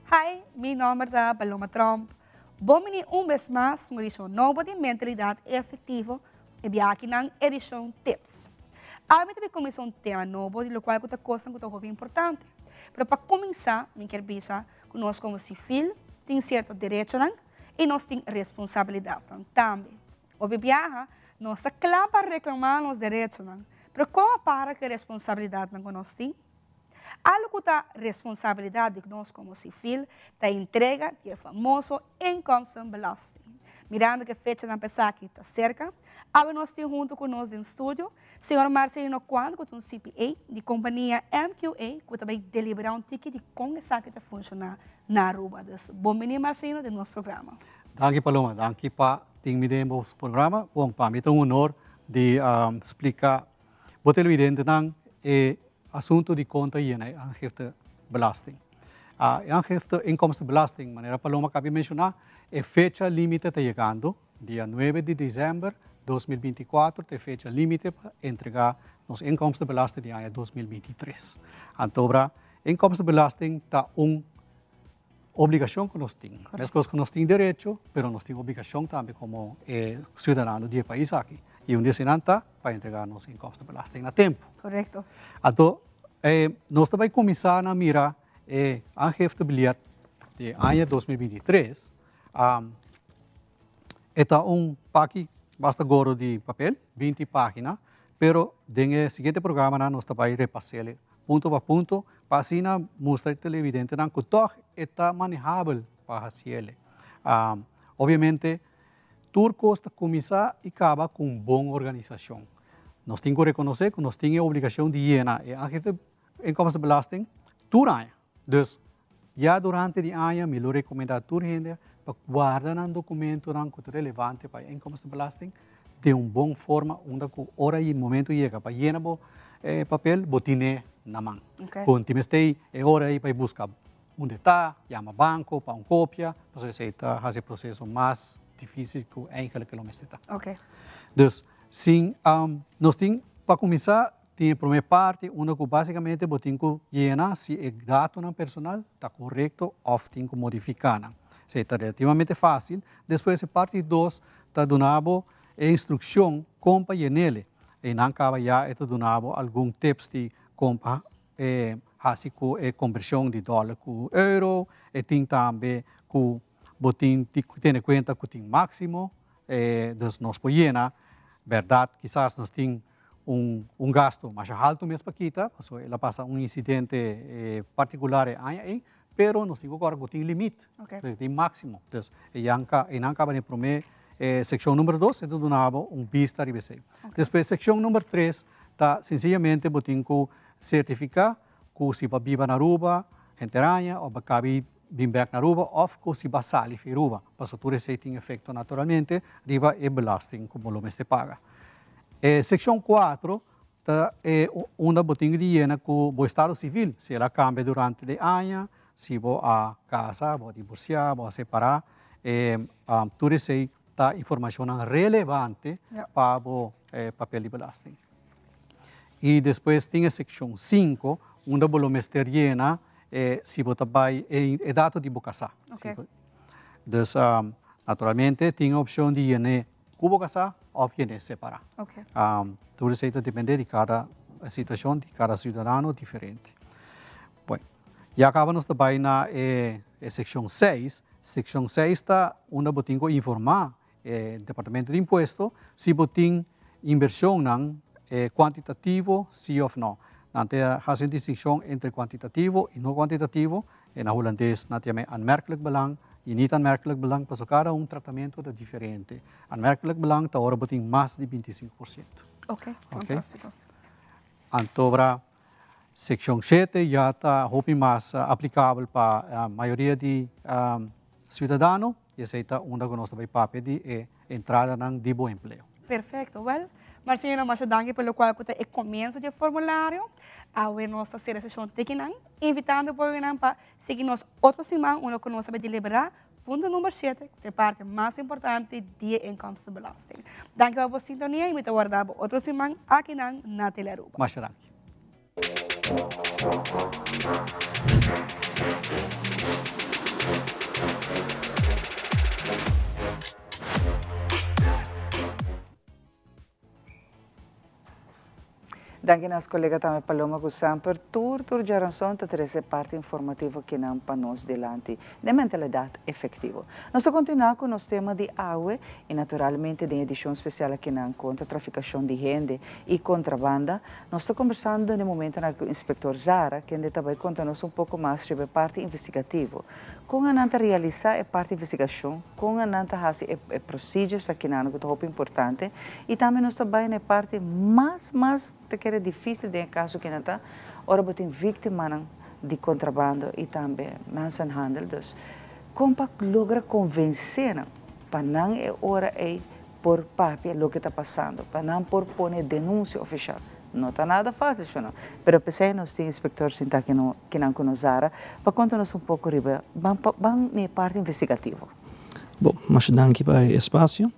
Speaker 20: Hi, mi nomber ta Paloma Tromp. Bon bini un bes mas un edishon nobo di Mentalidad Efectivo, e biaha akinan edishon Tips. Awe mi ta bin kuminsá un tema nobo di lokual ku ta kosnan ku ta hopi importante. Pero pa kuminsá mi kier bisa ku nos komo sivil tin sierto derechonan i nos tin responsabilidatnan tambe. Hopi biaha nos ta kla pa reklamá nos derechonan, pero kon a para ku e responsabilidatnan ku nos tin? Algu ku ta responsabilidat di nos komo sivil ta entrega di e famoso inkomstenbelasting. Mirando ku e fechanan pa esaki ta serka, awe nos tin huntu ku nos den studio señor Marcelino Kwan ku ta un CPA di kompania MQA ku ta bai deliberá un tiki di kon esaki ta funshoná na Aruba. Dus bon bini Marcelino den nos programa.
Speaker 21: Danki Paloma, danki pa tin mi den bo programa. Bon, pa mi ta un honor di splika bo televidentenan e asuntu di konta yena e aangifte belasting. E aangifte inkomstenbelasting, manera Paloma kabi menshoná, e fecha límite ta yegando, dia nuebe di desèmber 2024 ta e fecha límite pa entregá nos inkomstenbelasting di aña 2023. Antobra, inkomstenbelasting ta un obligashon ku nos tin. Meskos ku nos tin derecho, pero nos tin obligashon tambe komo e siudadano di e pais aki. I un di eseinan ta pa entregá nos inkomstenbelasting na tempu.
Speaker 20: Korekto.
Speaker 21: Anto, nos ta bai kuminsá na mira e aangiftebiljet di aña 2023. E ta un paki basta goro di papel, 20 página, pero den e siguiente programanan nos ta bai repas'é punto pa punto pa asina mustra e televidentenan ku tòg e ta manehabel pa hasiel. Obviamente tur kos ta kuminsá i kaba ku un bon organisashon. Nos tin ku rekonosé ku nos tin e obligashon di yena e aangifte inkomstenbelasting tur aña. Dus ya durante di aña mi lo rekomendá tur hende pa guarda nan dokumentonan ku ta relevante pa e inkomstenbelasting den un bon forma unda ku ora i momento yega pa yena bo papel bo tine na man. Ku tin mester e ora ei pa e buska unda ta, yama banko pa un kopia, pasobra esei ta hasi e proseso mas difisil ku eigenlik lo mester ta. Dus sin nos tin pa kuminsá Tin e promé parti unda ku básikamente bo tin ku yena si e datonan personal ta korekto òf tin ku modifiká nan. Esei ta relativamente fásil. Despues e parti dos ta duna bo e instrukshon kon pa yen'el. Einan kaba ya e ta duna bo algun tips di kon pa hasi ku e kombershon di dòler ku euro. E tin tambe ku bo tin di tene kuenta ku tin máksimo, dus nos por yena. Bèrdat kisas nos tin un un gasto masha haltu mes pa kita, pasobra el a pasa un incidente particular e aña ei, pero nos tin ku kòrda ku tin limit, tin máksimo. Dus e yanka einan kaba den e promé sekshon number dos e ta duna bo un bista riba esei. Despues sekshon number tres ta sensiyamente bo tin ku sertifiká ku si bo a biba na Aruba henter aña òf bo a kabi. bin bek na Aruba of cu si bo a sali fi Aruba, pasobra tur esey tin efecto naturalmente riba e belasting cu bo lo mester paga. E seccion cuatro ta e unda bo tin di yena cu bo estado civil, si el a cambia durante di aña, si bo a casa, bo a divorcia, bo a separa, e tur esey ta informacionnan relevante pa bo papel di belasting. Y despues tin e seccion cinco unda bo lo mester yena e si bo ta bay e dato di bo casa. Dus naturalmente tin e opcion di yene cu bo casa of yene separa. Tur esey ta depende di cada situacion di cada ciudadano diferente. Bueno, ya caba nos ta bay na e seccion seis. Seccion seis ta unda bo tin cu informa e Departamento di Impuesto si bo tin inversionnan cuantitativo si of no. Nan ta haci un distincion entre cuantitativo y no cuantitativo. E na Hulandes nan ta yama e aanmerkelijk belang y niet aanmerkelijk belang pasobra cada un tratamento ta diferente. Aanmerkelijk belang ta ora bo tin mas di 25%.
Speaker 20: Ok, fantastico.
Speaker 21: Antobra seccion shete ya ta hopi mas aplicabel pa mayoria di ciudadano. Y esey ta unda cu nos ta bay papia di e entradanan di bo empleo.
Speaker 20: Perfecto. Wel, Marcelino, masha danki pa locual cu ta e comienzo di e formulario. Awe nos ta cera e sesion tekinan, invitando boyonan pa sigui nos otro siman unda cu nos ta bay delibera punto number shete, cu ta e parti mas importante di e inkomstenbelasting. Danki pa bo sintonia y mi ta warda bo otro siman akinan na Telearuba.
Speaker 21: Masha danki.
Speaker 2: Danki nos colega tambe Paloma cu semper tur tur djaranson ta trece parti informativo kinan pa nos dilanti den mentalidad efectivo. Nos ta continua cu nos tema di awe y naturalmente den edicion special akinan contra traficacion di hende y contrabanda. Nos ta kombersando den e momentonan aki ku Inspektor Zara, kende ta bai konta nos un poko mas riba e parti investigativo. Kon anan ta realisá e parti investigashon, kon anan ta hasi e e procedures akinan ku ta hopi importante, i tambe nos ta bai na e parti mas mas ta kere difísil den e kaso kinan ta ora bo tin víktimanan di kontrabando i tambe mensenhandel. Dus kon pa logra konvensé nan pa nan e ora ei por papia loke ta pasando, pa nan por pone denuncia oficial. No ta nada facil, sho no? Pero p'esei nos tin inspector sinta aki no kinan cu nos Zara pa conta nos un poco riba, ban pa ban na e parti investigativo.
Speaker 5: Bon, masha danki pa e espacio.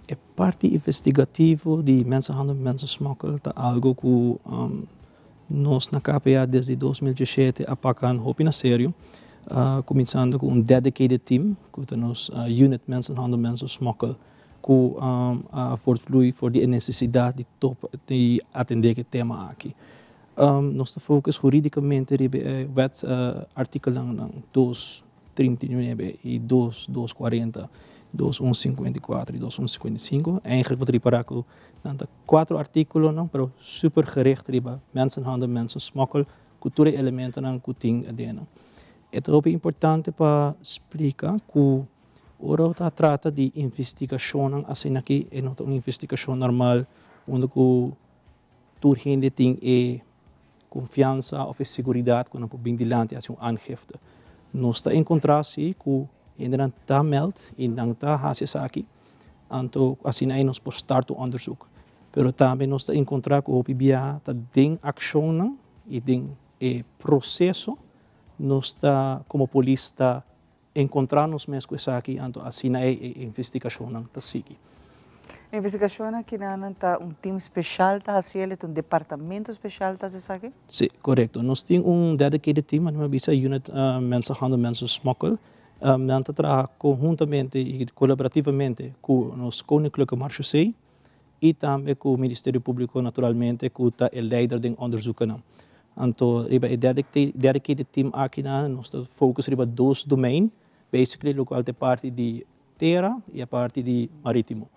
Speaker 5: E parti investigativo di mensenhandel, mensensmokkel ta algo cu Nos na KPA desde 2017 a paka hopi na serio, kuminsando ku un dedicated team ku ta nos Unit Mensenhandel Mensensmokkel ku a voortvloei for di e nesesidat di topa di atendé ku e tema aki. Nos ta focus huridikamente riba e wet artikelnan dos 39 i dos dos kuarenta, dos un sinkuenta i kuater i dos un sinkuenta i sinku. Eigenlijk bo ta ripará ku nan ta kuater artíkulonan, pero super gericht riba mensenhandel, mensensmokkel, ku tur e elementonan ku tin aden. E ta hopi importante pa splika ku ora bo ta trata di investigashonnan asin'aki, e no ta un investigashon normal unda ku Tur hende tin e konfiansa òf e seguridat ku nan por bin dilanti hasi un aangifte. Nos ta enkontrá si ku hendenan ta mèld i nan ta hasi esaki, anto asina ei nos por start un òndersuk. Pero tambe nos ta enkontrá ku hopi biaha ta den akshonnan i den e proseso nos ta komo polis ta Encontra nos mes cu esaki, anto asina e e investigacionnan ta sigui.
Speaker 2: E investigacionnan kinanan ta un team special ta haci el, ta un departamento special ta haci esaki?
Speaker 5: Si, corecto. Nos tin un dedicated team, manera mi a bisa, Unit Mensenhandel Mensensmokkel. Nan ta traha conhuntamente y colaborativamente cu nos Koninklijke Marechaussee y tambe cu Ministerio Publico naturalmente cu ta e leider den onderzoekennan. Anto riba e dedicated team akinan nos ta focus riba dos domein, basically locual ta e parti di tera y e parti di maritimo.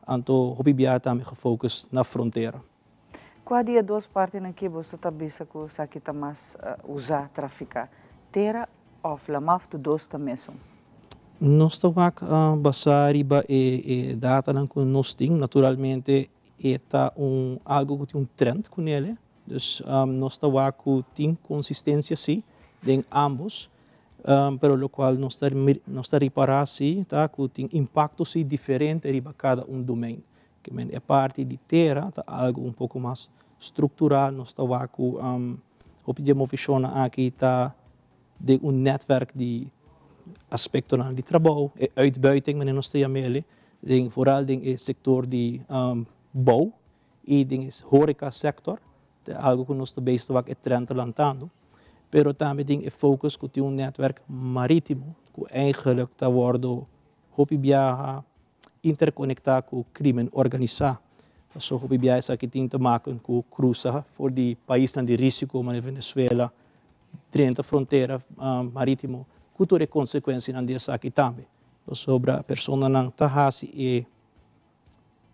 Speaker 5: Anto hopi biaha tambe gefocus na frontera.
Speaker 2: Cua di e dos partinan ki boso ta bisa cu esaki ta mas usa, trafica? Tera of lama of tur dos ta mesun?
Speaker 5: Nos ta wak basá riba e datanan ku nos tin. Naturalmente e ta un algu ku tin un trend ku nele. Dus nos ta wak ku tin konsistensia si den ambos. Pero locual nos ta nos ta ripara si ta cu tin impacto si diferente riba cada un domein. Ke men e parti di tera ta algo un poco mas structural, nos ta wak cu hopi di e movecionnan aki ta den un netwerk di aspectonan di trabou, e uitbuiting manera nos ta yam'el, den vooral den e sector di bou y den e horeca sector, ta algo cu nos ta bezig ta wak e trend ta lantando. Pero tambe tin e focus cu tin un netwerk maritimo cu eigenlijk ta wordo hopi biaha interconecta cu crimen organisa. Pasobra hopi biaha esaki tin te maken cu crusa for di paisnan di risico manera Venezuela drenta frontera maritimo cu tur e consecuencianan di esaki tambe. Pasobra personanan ta haci e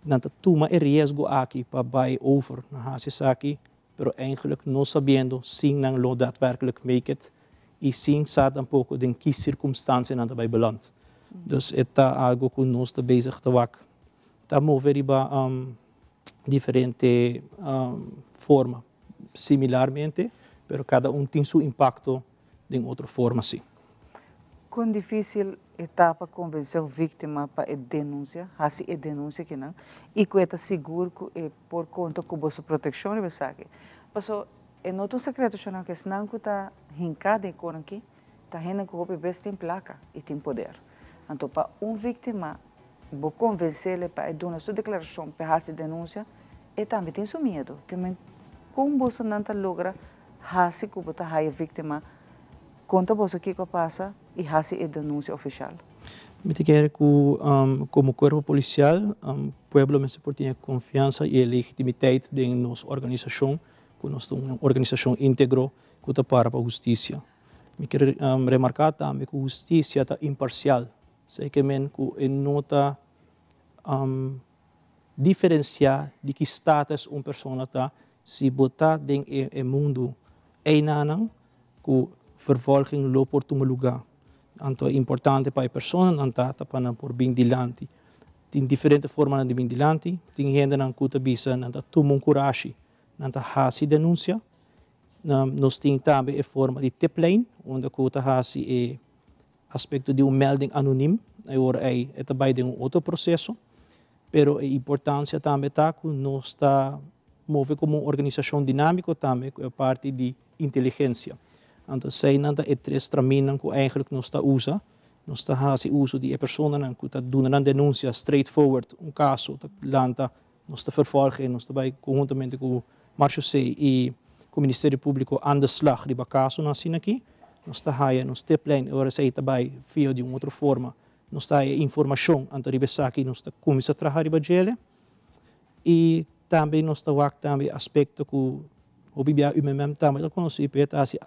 Speaker 5: nan ta tuma e riesgo aki pa bai over na haci esaki pero eigenlijk no sabiendo sin nan lo daadwerkelijk make it y sin sa tampoco den ki circumstancia nan ta bai beland. Dus e ta algo cu nos ta bezig ta wak, ta move riba diferente forma similarmente, pero cada un tin su impacto den otro forma si.
Speaker 2: Con dificil e ta pa convence un victima pa e denuncia, haci e denuncia kinan, y cu e ta sigur cu e por conta cu boso proteccion riba esaki? Paso e no ta un secreto shonnan cu esnan cu ta hinca den e conan aki ta hende cu hopi bes tin placa y tin poder. Anto pa un victima bo convencele pa e duna su declaracion pa e haci denuncia, e tambe tin su miedo. Kimen con bosonan ta logra Hasi ku bo ta haya víktima, konta boso kiko a pasa i hasi e denunsia ofishal.
Speaker 5: Mi ta kere ku komo kuerpo polisial pueblo mester por tin e konfiansa i e legitimiteit den nos organisashon, ku nos ta un organisashon íntegro ku ta para pa hustisia. Mi ker remarká tambe ku hustisia ta imparsial, esei ke men ku e no ta Diferenciá di ki status un persona ta si bo ta den e mundu einanan cu vervolging lo por tuma luga. Anto e importante pa e personanan ta ta pa nan por bin dilanti. Tin diferente formanan di bin dilanti. Tin hendenan cu ta bisa nan ta tuma un curashi, nan ta haci denuncia. Nos tin tambe e forma di tiplijn unda cu ta haci e Aspecto di un melding anonim, e ora ei e ta bai den un otro proceso, pero e importancia tambe ta cu nos ta move como un organisacion dinamico tambe cu e parti di inteligencia. Anto eseinan ta e tres traminnan cu eigenlijk nos ta usa. Nos ta haci uso di e personanan cu ta duna nan denuncia straight forward, un caso ta lanta, nos ta vervolg e, nos ta bai conhuntamente cu Marchusee y cu Ministerio Publico aan de slag riba casonan asina aki. Nos ta haya nos tiplijn e ora esey ta bay via di un otro forma. Nos ta haya informacion anto riba esaki nos ta cuminsa traha riba djele. Y tambe nos ta wak tambe aspecto cu hopi bia UMM tambe ta conoci p'e ta haci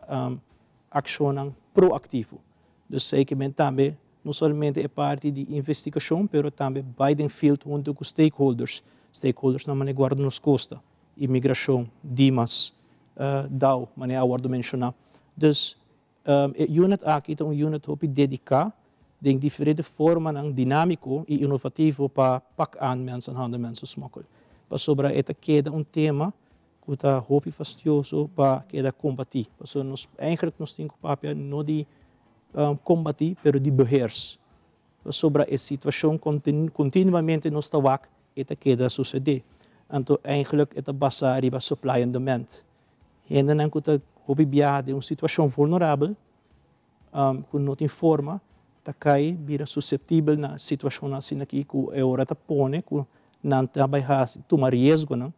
Speaker 5: accionnan proactivo. Dus esey men tambe no solamente e parti di investigacion pero tambe bay den field hunto cu stakeholders. Stakeholders nan manera Guarda Nos Costa, Inmigracion, Dimas, dao, manera a wordo menciona. Dus e unit aki ta un unit hopi dedica den diferente formanan dinamico y innovativo pa pak aan mensenhandel, mensensmokkel. Pasobra e ta keda un tema cu ta hopi fastioso pa keda combati. Pasobra nos eigenlijk nos tin cu papia no di combati pero di beheers. Pasobra e situacion continuamente nos ta wak e ta keda sucede. Anto eigenlijk e ta basa riba supply and demand. Hendenan cu ta hopi biaha den un situacion vulnerabel cu no tin forma ta cay bira susceptibel na situacionnan asina aki cu e ora ta pone cu nan ta bay haci tuma riesgonan.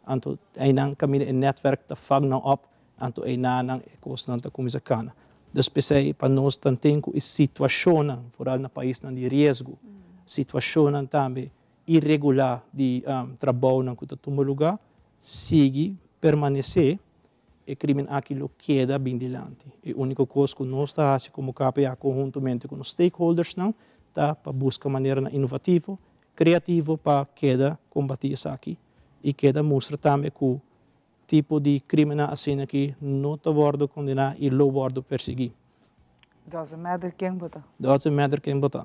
Speaker 5: Anto einan caminda e netwerk ta vang nan op, anto einanan e cosnan ta cuminsa cana. Dus p'esei pa nos tanten cu e situacionnan, vooral na paisnan di riesgo, situacionnan tambe irregular di trabounan cu ta tuma lugar, sigui permanece, e crimen aki lo keda bin dilanti. E unico cos cu nos ta haci como KPA conhuntamente cu nos stakeholdersnan ta pa busca maneranan innovativo, creativo pa keda combati esaki y keda mustra tambe cu tipo di crimennan asina aki no ta wordo condena y lo wordo persegui.
Speaker 2: Doesn't matter ken bo ta.
Speaker 5: Doesn't matter ken bo ta.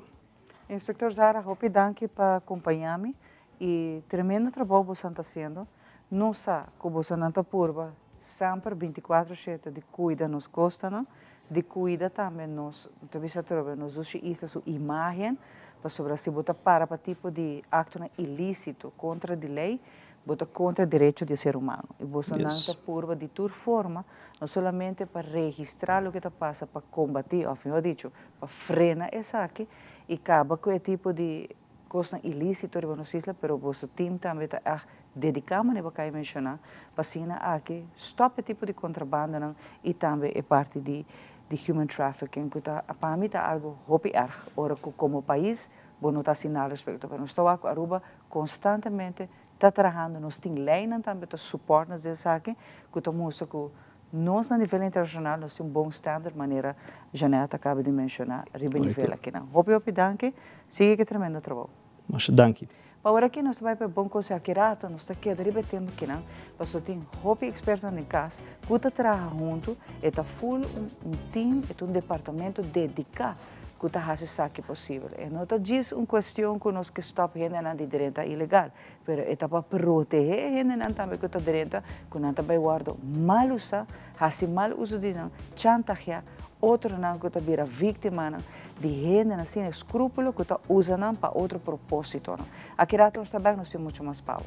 Speaker 2: Inspector Zara, hopi danki pa compaña mi y tremendo trabou bosan ta haciendo. Nos sa cu bosonan ta purba semper binticuatro shete di cuida nos costanan. Di cuida tambe nos, ta bisa atrobe, nos dushi isla su imagen, pasobra si bo ta para pa tipo di actonan ilicito contra di ley, bo ta contra derecho di e ser humano. Y bosonan ta purba di tur forma, no solamente pa registra loke ta pasa, pa combati, of mihor dicho, pa frena esaki y caba cu e tipo di Kosnan ilísito riba nos isla, pero boso team tambe ta ègt dediká manera bo a kai menshoná pa asina aki stòp e tipo di kontrabandanan i tambe e parti di di human trafficking ku ta pa mi ta algu hopi èrg ora ku komo pais bo no ta hasi nada respekto. Pero nos ta wak ku Aruba konstantemente ta trahando, nos tin leinan tambe ta supòrt nos den esaki ku ta mustra ku Nos na nivel internacional nos tin un bon standard manera Jeanette a caba di menciona riba e nivel akinan. Hopi hopi danki, sigui cu e tremendo trabou.
Speaker 5: Masha danki.
Speaker 2: Pa ora aki nos ta bay pa e bon conseho aki rato nos ta keda riba e tema akinan pasobra tin hopi expertonan den cas cu ta traha hunto, e ta full un team, e ta un departamento dedica cu ta haci esaki posibel. E no ta djis un cuestion cu nos ke stop hendenan di drenta ilegal, Pero e ta pa protehé e hendenan tambe ku ta drenta, ku nan ta bai wòrdu mal usá, hasi mal uso di nan, chantageá otronan ku ta bira víktimanan di hendenan sin eskrúpulo ku ta usa nan pa otro propósitonan. Aki rato nos ta bèk, nos tin muchu mas pa bo.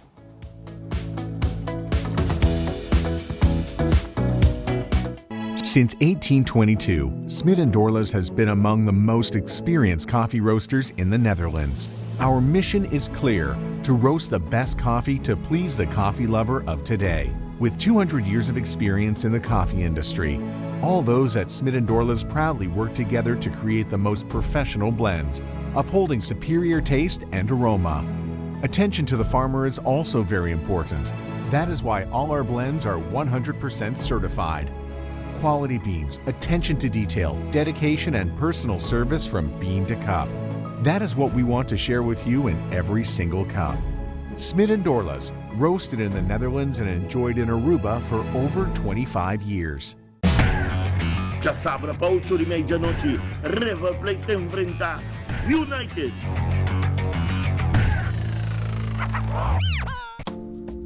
Speaker 6: Since 1822, Smit and Dorlas has been among the most experienced coffee roasters in the Netherlands. Our mission is clear to roast the best coffee to please the coffee lover of today. With 200 years of experience in the coffee industry, all those at Smit and Dorlas proudly work together to create the most professional blends, upholding superior taste and aroma. Attention to the farmer is also very important. That is why all our blends are 100% certified. Quality beans, attention to detail, dedication, and personal service from bean to cup. That is what we want to share with you in every single cup. Smit and Dorlas, roasted in the Netherlands and enjoyed in Aruba for over 25 years.
Speaker 12: Djasabra pa ocho di meidianochi, River Plate ta enfrenta United.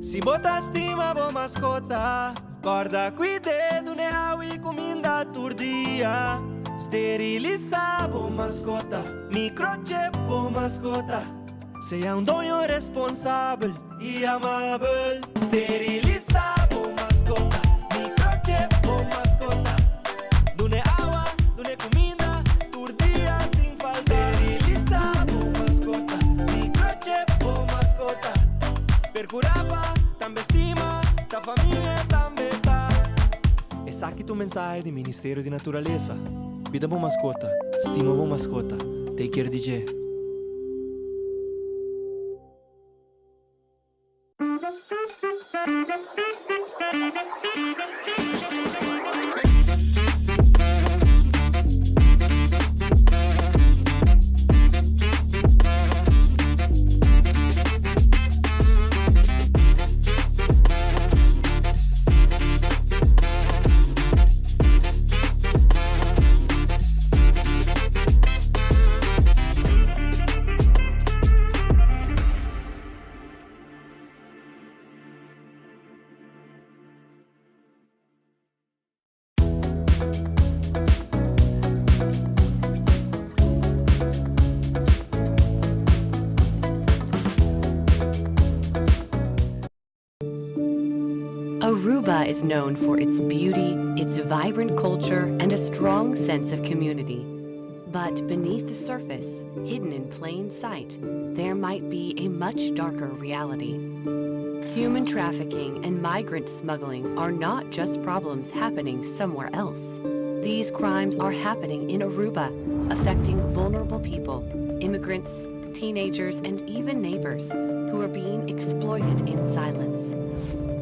Speaker 22: Si bo ta stima bo maskota, kòrda kuid'é, dun'é awa i kuminda tur dia. Sterilisá bo maskota, microchip bo maskota. Sea un doño responsabel i amabel. Sterilisá bo maskota, microchip bo maskota. Dun'é awa, dun'é kuminda tur dia sin falta. Sterilisá bo maskota, microchip bo maskota. Perkurá pa tambe stima, ta famia tambe ta.
Speaker 23: Esaki ta un mensahe di Ministerio di Naturalesa. Cuida bo mascota, stima bo mascota, take care di dje.
Speaker 24: Aruba is known for its beauty, its vibrant culture, and a strong sense of community. But beneath the surface, hidden in plain sight, there might be a much darker reality. Human trafficking and migrant smuggling are not just problems happening somewhere else. These crimes are happening in Aruba, affecting vulnerable people, immigrants, teenagers, and even neighbors who are being exploited in silence.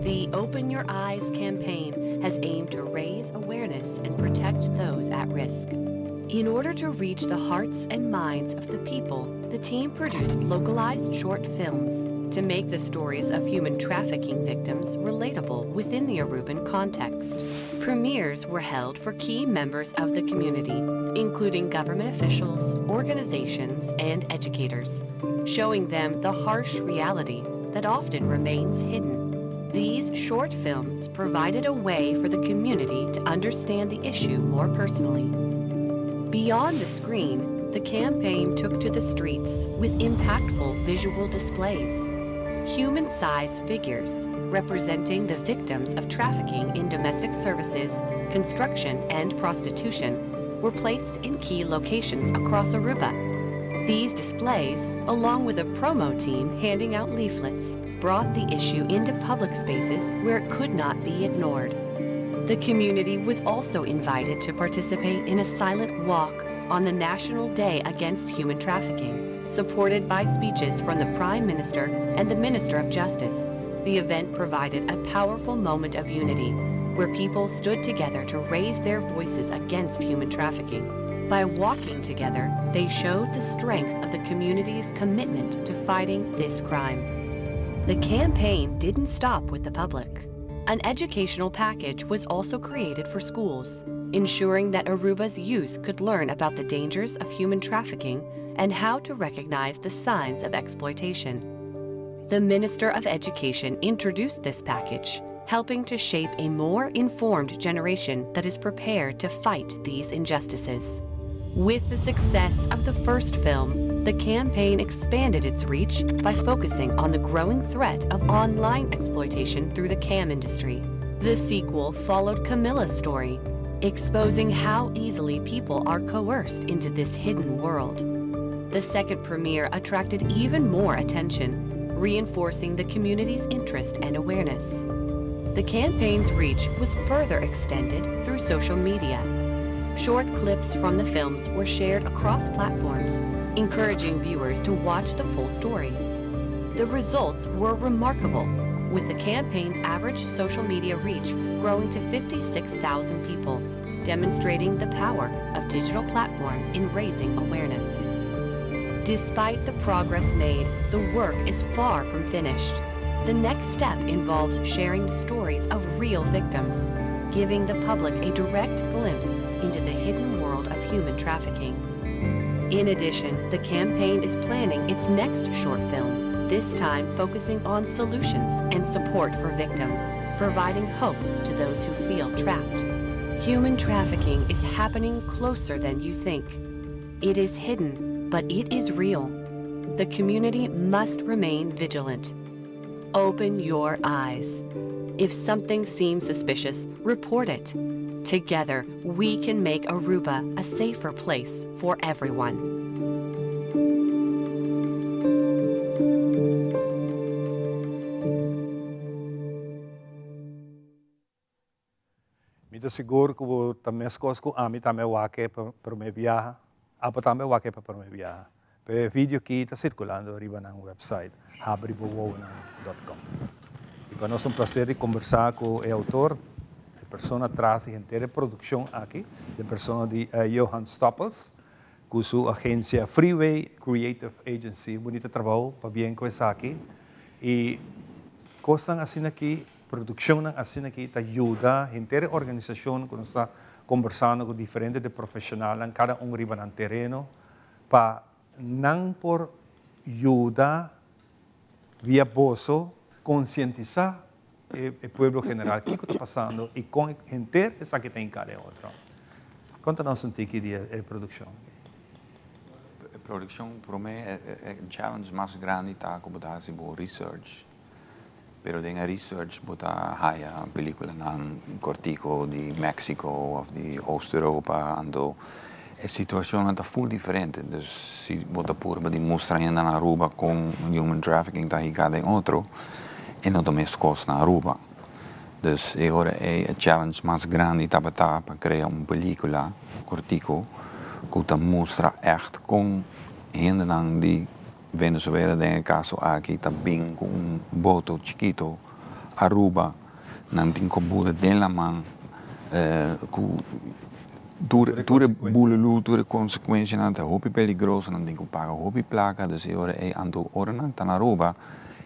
Speaker 24: The Open Your Eyes campaign has aimed to raise awareness and protect those at risk. In order to reach the hearts and minds of the people, the team produced localized short films to make the stories of human trafficking victims relatable within the Aruban context. Premieres were held for key members of the community, including government officials, organizations, and educators, showing them the harsh reality that often remains hidden. These short films provided a way for the community to understand the issue more personally. Beyond the screen, the campaign took to the streets with impactful visual displays. Human sized figures representing the victims of trafficking in domestic services, construction, and prostitution were placed in key locations across Aruba. These displays, along with a promo team handing out leaflets, brought the issue into public spaces where it could not be ignored. The community was also invited to participate in a silent walk on the National Day Against Human Trafficking, supported by speeches from the Prime Minister and the Minister of Justice. The event provided a powerful moment of unity where people stood together to raise their voices against human trafficking. By walking together, they showed the strength of the community's commitment to fighting this crime. The campaign didn't stop with the public. An educational package was also created for schools, ensuring that Aruba's youth could learn about the dangers of human trafficking and how to recognize the signs of exploitation. The Minister of Education introduced this package, helping to shape a more informed generation that is prepared to fight these injustices. With the success of the first film, the campaign expanded its reach by focusing on the growing threat of online exploitation through the cam industry. The sequel followed Camilla's story, exposing how easily people are coerced into this hidden world. The second premiere attracted even more attention, reinforcing the community's interest and awareness. The campaign's reach was further extended through social media. Short clips from the films were shared across platforms, encouraging viewers to watch the full stories. The results were remarkable, with the campaign's average social media reach growing to 56,000 people, demonstrating the power of digital platforms in raising awareness. Despite the progress made, the work is far from finished. The next step involves sharing the stories of real victims, giving the public a direct glimpse into the hidden world of human trafficking. In addition, the campaign is planning its next short film, this time focusing on solutions and support for victims, providing hope to those who feel trapped. Human trafficking is happening closer than you think. It is hidden, but it is real. The community must remain vigilant. Open your eyes. If something seems suspicious, report it. Together, we can make Aruba a safer place for everyone.
Speaker 1: Mi ta sigur ku bo ta meskos ku ami tambe wak e pa promé biaha. Abo tambe wak e pa promé biaha. Pero e video aki ta sirkulando riba nan website habribowowonan dot com. I pa nos ta un plaser di kombersá ku e outor, e persona tras di henter e produkshon aki, den persona di Johan Stoppels, ku su agensia Freeway Creative Agency. Bunita trabou, pabien ku esaki. I kosnan asina aki Produccionnan asina aki ta yuda henter e organisacion cu nos ta conversando cu diferente de profesionalnan, cada un riba nan tereno, pa nan por yuda via boso concientisa e pueblo general kico ta pasando y con henter esaki ta hinca den otro. Conta nos un tiki di e produccion aki.
Speaker 3: E produccion prome e challenge mas grandi ta cu bo ta haci bo research. Pero den e research bo ta haya peliculanan cortico di Mexico of di Oost Europa, anto e situacionnan ta full diferente. Dus si bo ta purba di mustra hende na Aruba con human trafficking ta higa den otro, e no ta mescos na Aruba. Dus e ora ey e challenge mas grandi tabata pa crea un pelicula cortico cu ta mustra echt con hendenan di Venezuela den e kaso aki ta bin ku un boto chikito Aruba, nan tin ku bula den laman ku tur tur e bululu, tur e konsekuenshanan ta hopi peligroso, nan tin ku paga hopi plaka, dus e ora ei anto ora nan ta na Aruba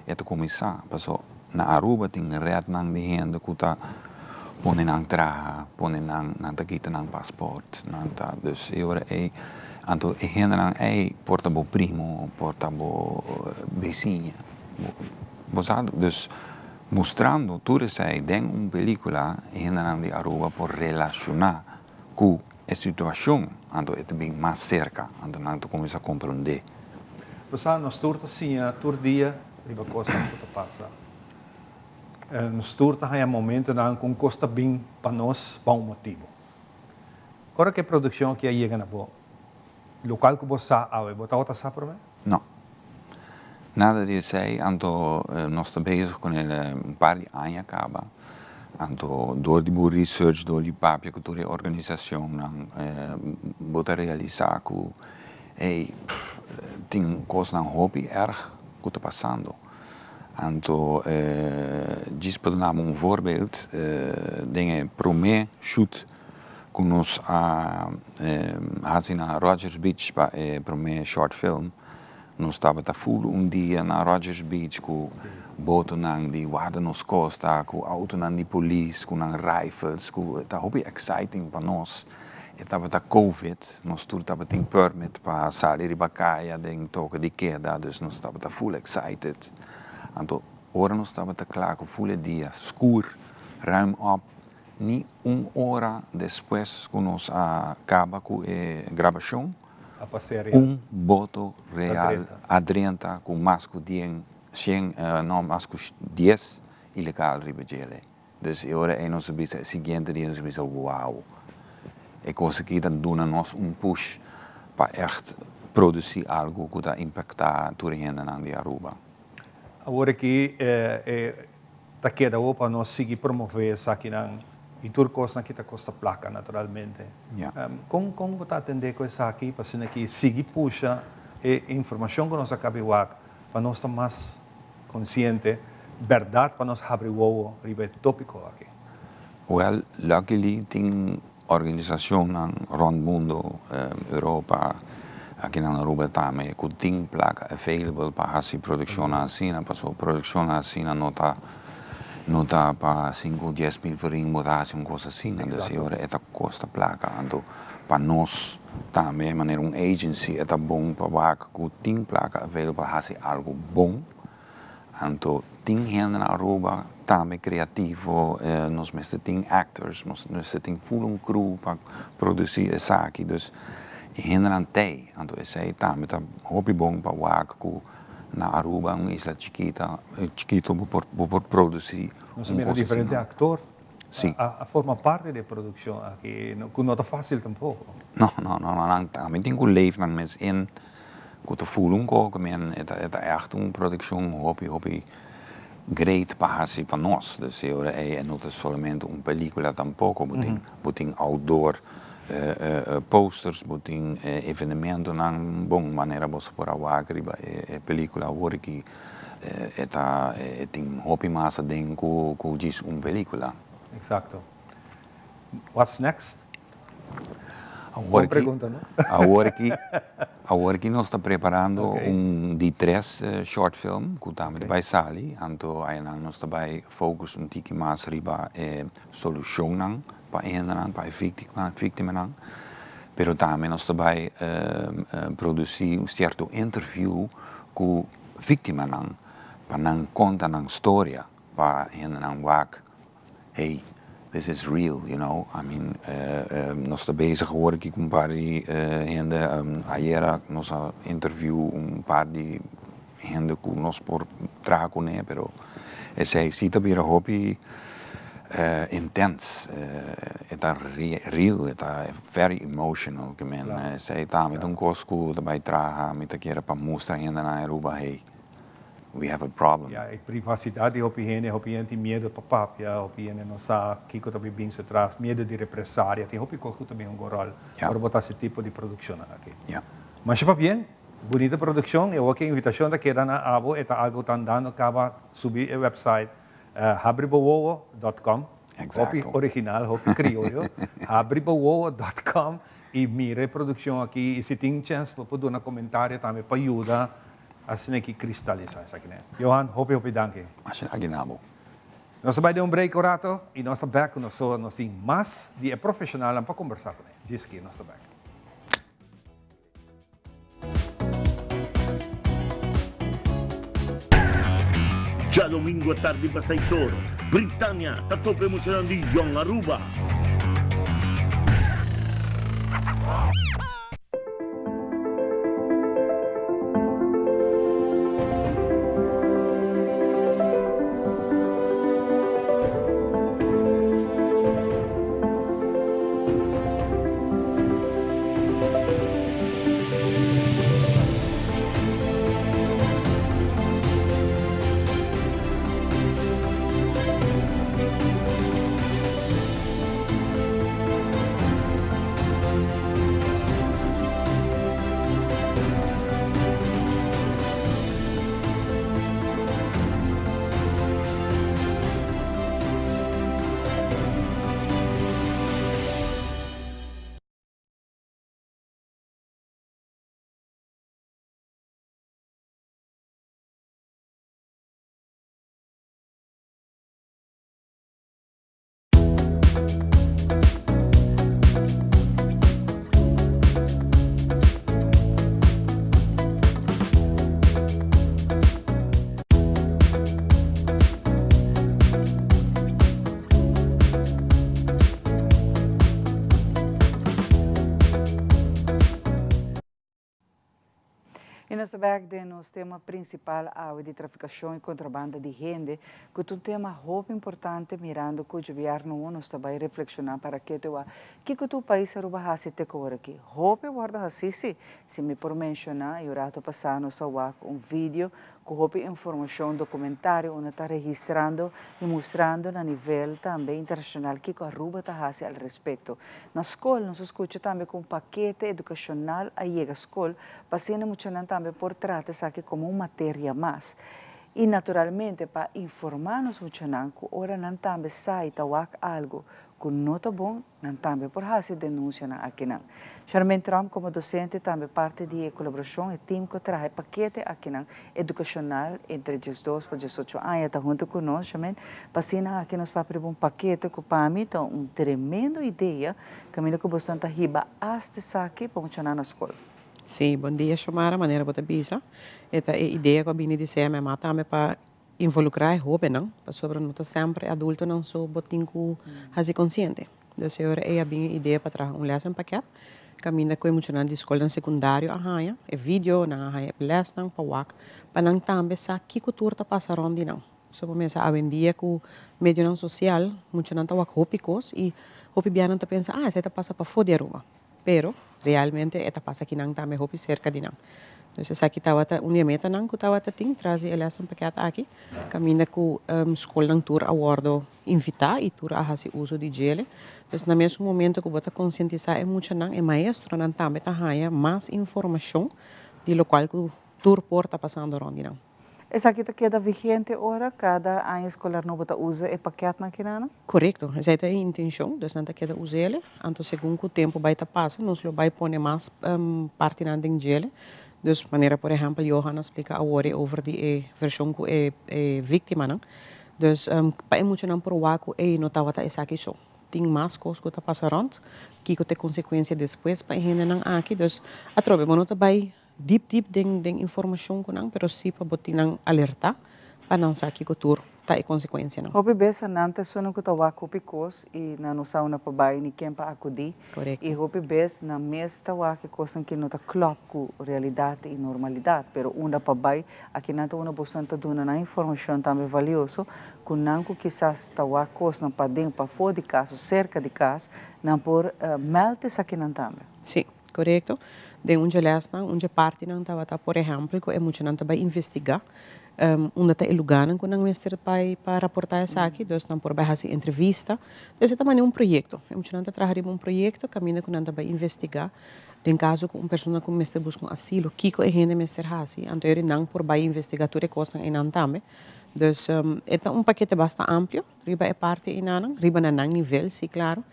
Speaker 3: e ta kuminsá, paso na Aruba tin retnan di hende ku ta pone nan traha, pone nan, nan ta kita nan pasport, nan ta, dus e ora ei anto e hendenan ei por ta bo primo, por ta bo bisiña, bo sa, dus. Mustrando tur esei den un pelicula e hendenan di Aruba por relaciona cu e situacion, anto e ta bin mas cerca, anto nan ta cuminsa comprende.
Speaker 1: Bo sa, nos tur ta siña tur dia riba cosnan cu ta pasa. Nos tur ta haña momentonan cu un cos ta bin pa nos pa un motibo. Ora cu e produccion aki a yega na bo, locual cu bo sa awe, bo tabata sa prome?
Speaker 3: No. Nada di esei, anto nos ta bezig con el un par di aña caba, anto door di bo research, door di papia cu tur e organisacionnan, bo ta realisa cu ey, tin cosnan hopi erg cu ta pasando. Anto djis pa duna bo un voorbeeld, den e prome shoot cu nos a haci na Rogers Beach pa e prome short film, nos tabata full un dia na Rogers Beach cu botonan di warda nos costa, cu autonan di polis, cu nan rifles, cu ta hopi exciting pa nos. E tabata covid, nos tur tabatin permit pa sali riba kaya den toke di keda, dus nos tabata full excited. Anto ora nos tabata kla ku full e dia skur, ruim op, ni un ora despues ku nos a kaba ku e grabashon, un boto real a drenta ku mas ku dien, shen, no, mas ku dies ilegal riba djele. Dus e ora ei nos a bisa, e siguiente dia nos a bisa, wow, e kos aki ta duna nos un push pa ègt produsí algu ku ta impaktá tur e hendenan di Aruba.
Speaker 1: Awor aki e ta keda awor pa nos sigui promové esakinan i tur kosnan ki ta kosta plaka naturalmente. Kon kon bo ta atendé ku esaki pa asina ki sigui pusha e informashon ku nos a kabi wak pa nos ta mas Konsiente, bèrdat pa nos habri wowo riba e tópiko aki?
Speaker 3: Wèl, luckily tin organisashonnan rònt mundu, Europa, aki nan Aruba tambe, ku tin plaka available pa hasi produkshonnan asina, pasobra produkshonnan asina no ta no ta pa sinku, dies mil florin bo ta hasi un kos asina, entonces e ora e ta kosta plaka, anto pa nos tambe manera un agency e ta bon pa wak ku tin plaka available pa hasi algu bon, anto tin hende na Aruba tambe creativo, nos mester tin actors, nos mester tin full un crew pa produci esaki, dus e hendenan t'ey, anto esey tambe ta hopi bon pa wak ku na Aruba un isla chikita chikito bo por bo por produci
Speaker 1: un Nos a mira diferente actor a forma parti di e produccion aki, ku no ta facil tampoco.
Speaker 3: No, no, no, nan tambe tin ku leef nan mes in. Ku ta ful un koko men e ta e ta ègt un produkshon hopi hopi great pa hasi pa nos. Dus e ora ei e no ta solamente un pelikula tampoko, bo tin bo tin outdoor posters, bo tin evenementonan bon manera boso por a wak riba e pelikula awor aki e ta e tin hopi mas aden ku ku djis un pelikula.
Speaker 1: Eksakto. What's next? Bon pregunta, no?
Speaker 3: Awor aki, awor aki nos ta preparando un di tres short film ku tambe ta bai sali, anto ayanan nos ta bai focus un tiki mas riba e solushonnan pa e hendenan, pa e víktimanan, pero tambe nos ta bai produsí un sierto interview ku víktimanan pa nan konta nan storia pa hendenan wak Hey, this is real, you know, I mean, nos ta bezig awor aki ku un par di hende, ayera nos a interview un par di hende ku nos por traha kuné, pero esei si ta bira hopi intens, e ta real, e ta very emotional, ke men esei tambe ta un kos ku ta bai traha, mi ta kere pa mustra hendenan Aruba, hey. We have a problem.
Speaker 1: Ya, e privacidad di hopi hende, hopi hende tin miedo pa papia, hopi hende no sa kico ta bin su tras, miedo di represalia, tin hopi cos cu ta bin hunga un rol ora bo ta haci tipo di produccionnan aki. Masha pabien, bunita produccion y awor ki e invitacion ta keda na abo, e ta algo ta andando caba, subi e website habribowowo dot com, hopi original, hopi crioyo, habribowowo dot com y mira e produccion aki y si tin chens bo por duna comentario tambe pa yuda Asina ki kristalisá esaki ne. Johan, hopi hopi danki.
Speaker 3: Masha danki na bo.
Speaker 1: Nos ta bai den un break un rato y nos ta bek cu nos so nos tin mas di e profesionalnan pa combersa cu ne. Djis aki nos ta bek.
Speaker 12: Djadomingo atardi pa seis or, Britannia ta topa e muchanan di Jong Aruba.
Speaker 2: Y nos ta bek den nos tema principal awe di traficacion y contrabanda di hende, cu ta un tema hopi importante mirando cu djobiarno nos ta bay reflexiona para ke te wak kico tur pais Aruba haci te cu ora aki. Hopi a wordo haci si, si mi por menciona y un rato pasa nos a wak un video cu hopi informacion documentario unda ta registrando y mustrando na nivel tambe internacional kico Aruba ta haci al respecto. Na scol nos a scucha tambe cu un pakete educacional a yega scol pa asina muchanan tambe por trata esaki como un materia mas. Y naturalmente pa informa nos muchanan cu ora nan tambe sa y ta wak algo cu no ta bon, Nan tambe por hasi denuncianan akinan. Charmaine Tromp como docente tambe parti di e colaboracion e team cu traha e pakete akinan educacional entre 12 pa 18 aña ta hunto cu nos Charmaine pa asina aki nos papia riba un pakete cu pa mi ta un tremendo idea caminda cu bosonan ta hiba hasta esaki pa muchanan na scol.
Speaker 4: Sí, bon dia Shomara, manera bo ta bisa e ta e idea cu a bini di CMMA tambe pa Involucra e hobennan, pasobra no ta semper e adultonan so bo tin cu haci consciente. Dus e ora ey a bin e idea pa traha un lessenpakket, caminda cu e muchanan di scolnan secundario a haña e video, nan a haña e lesnan pa wak, pa nan tambe sa kico tur ta pasa rond di nan. So bo mesa awendia cu medionan social, muchanan ta wak hopi cos y hopi bianan ta pensa, ah, esey ta pasa pafo di Aruba. Pero, realmente e ta pasa akinan tambe hopi serka di nan. Dus esaki tabata un di e metanan ku tabata tin tras di e lessenpakket aki, kaminda ku skolnan tur a wòrdu invitá i tur a hasi uso di djele. Dus na mesun momento ku bo ta konsientisá e muchanan, e maestronan tambe ta haña mas informashon di lokual ku tur por ta pasando rònt di nan.
Speaker 2: Esaki ta keda vigente ora kada aña eskolar nobo ta usa e paketnan kinanan?
Speaker 4: Korekto, esei ta e intenshon, dus nan ta keda us'ele, anto segun ku tempu bai ta pasa nos lo bai pone mas partinan den djele, dus manera por ehèmpel Johan a splika awor e over di e vershon ku e víktimanan, dus pa e muchanan por wak ku ey no tabata esaki so, tin mas kos ku ta pasa rònt, kiko ta e konsekuensia despues pa e hendenan aki, dus atrobe bo no ta bai Dip dip den den informacion cu nan pero si pa bo tin nan alerta pa nan sa kico tur ta e consecuencianan.
Speaker 2: Hopi bes nan ta esunnan cu ta wak hopi cos y nan no sa unda pa bay ni ken pa acudi.
Speaker 4: Correcto.
Speaker 2: Y hopi bes nan mes ta wak e cosnan ki no ta klop cu realidad y normalidad pero unda pa bay aki nan ta unda bosonan ta duna nan informacion tambe valioso cu nan cu kisas ta wak cosnan paden pafo di cas o cerca di cas nan por meld esakinan tambe.
Speaker 4: Si. Korekto. Den un dje lèsnan, un dje partinan tabata, por ehèmpel, ku e muchanan ta bai investigá unda ta e lugánan ku nan mester bai pa raportá esaki. Dus nan por bai hasi entrevista. Dus e ta manera un proyekto. E muchanan ta traha riba un proyekto kaminda ku nan ta bai investigá den kaso ku un persona ku mester buska un asilo, kiko e hende mester hasi. Anto eri nan por bai investigá tur e kosnan einan tambe. Dus e ta un pakete basta amplio. Riba e parti einanan, riba na nan nivel, sí claro,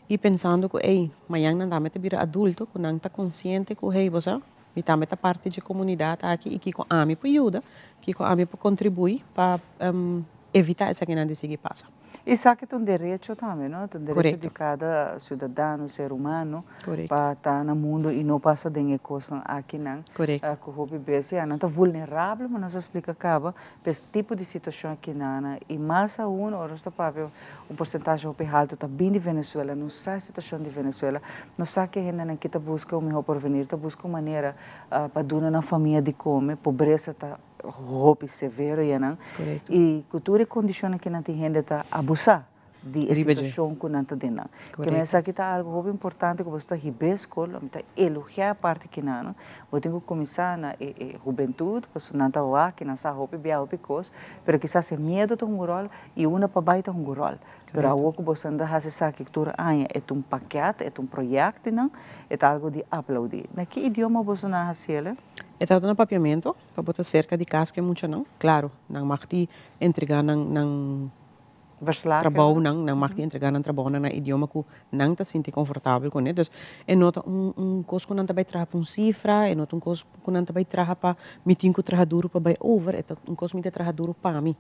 Speaker 4: y pensando cu ey, mañan nan tambe ta bira adulto, cu nan ta consciente cu hey, bo sa, mi tambe ta parti dje comunidad aki y kico ami por yuda, kico ami por contribui pa evitá esakinan di sigui pasa.
Speaker 2: Esaki ta un derecho tambe, no? Ta un derecho di kada siudadano, ser humano, pa ta na mundu i no pasa den e kosnan akinan. Ku hopi bes ya nan ta vulnerabel, ma nos a splika kaba, pa es tipo di situashon akinan. I mas aun ora nos ta papia un porsentahe hopi haltu ta bin di Venezuela, nos sa e situashon di Venezuela, nos sa ku e hendenan aki ta buska un mihó porvenir, ta buska un manera pa duna nan famia di kome, pobresa ta hopi severo yanan y cu tur e condicionnan cu nan tin hende ta abusa di e situacion cu nan ta den nan. Keme esaki ta algo hopi importante cu boso ta hibe scol, ami ta elogia e parti kinan, bo tin cu cuminsa na e e hubentud pasobra nan ta wak y nan sa hopi bia hopi cos, pero kisas e miedo ta hunga un rol y unda pa bay ta hunga un rol. Pero awor cu boso ta haci esaki tur aña e ta un paket, e ta un proyecto di nan, e ta algo di aplaudi. Na ki idioma boso nan haciele?
Speaker 4: E ta na papiamento. Pa bo ta serka di kas ku e muchanan, klaro, nan mag di entregá nan nan trabounan, nan mag di entregá nan trabounan na idioma ku nan ta sinti konfortabel kuné. Dus e no ta un un kos ku nan ta bai traha pa un sifra, e no ta un kos ku nan ta bai traha pa mi tin ku traha duru pa bai over, e ta un kos mi ta traha duru pa mi,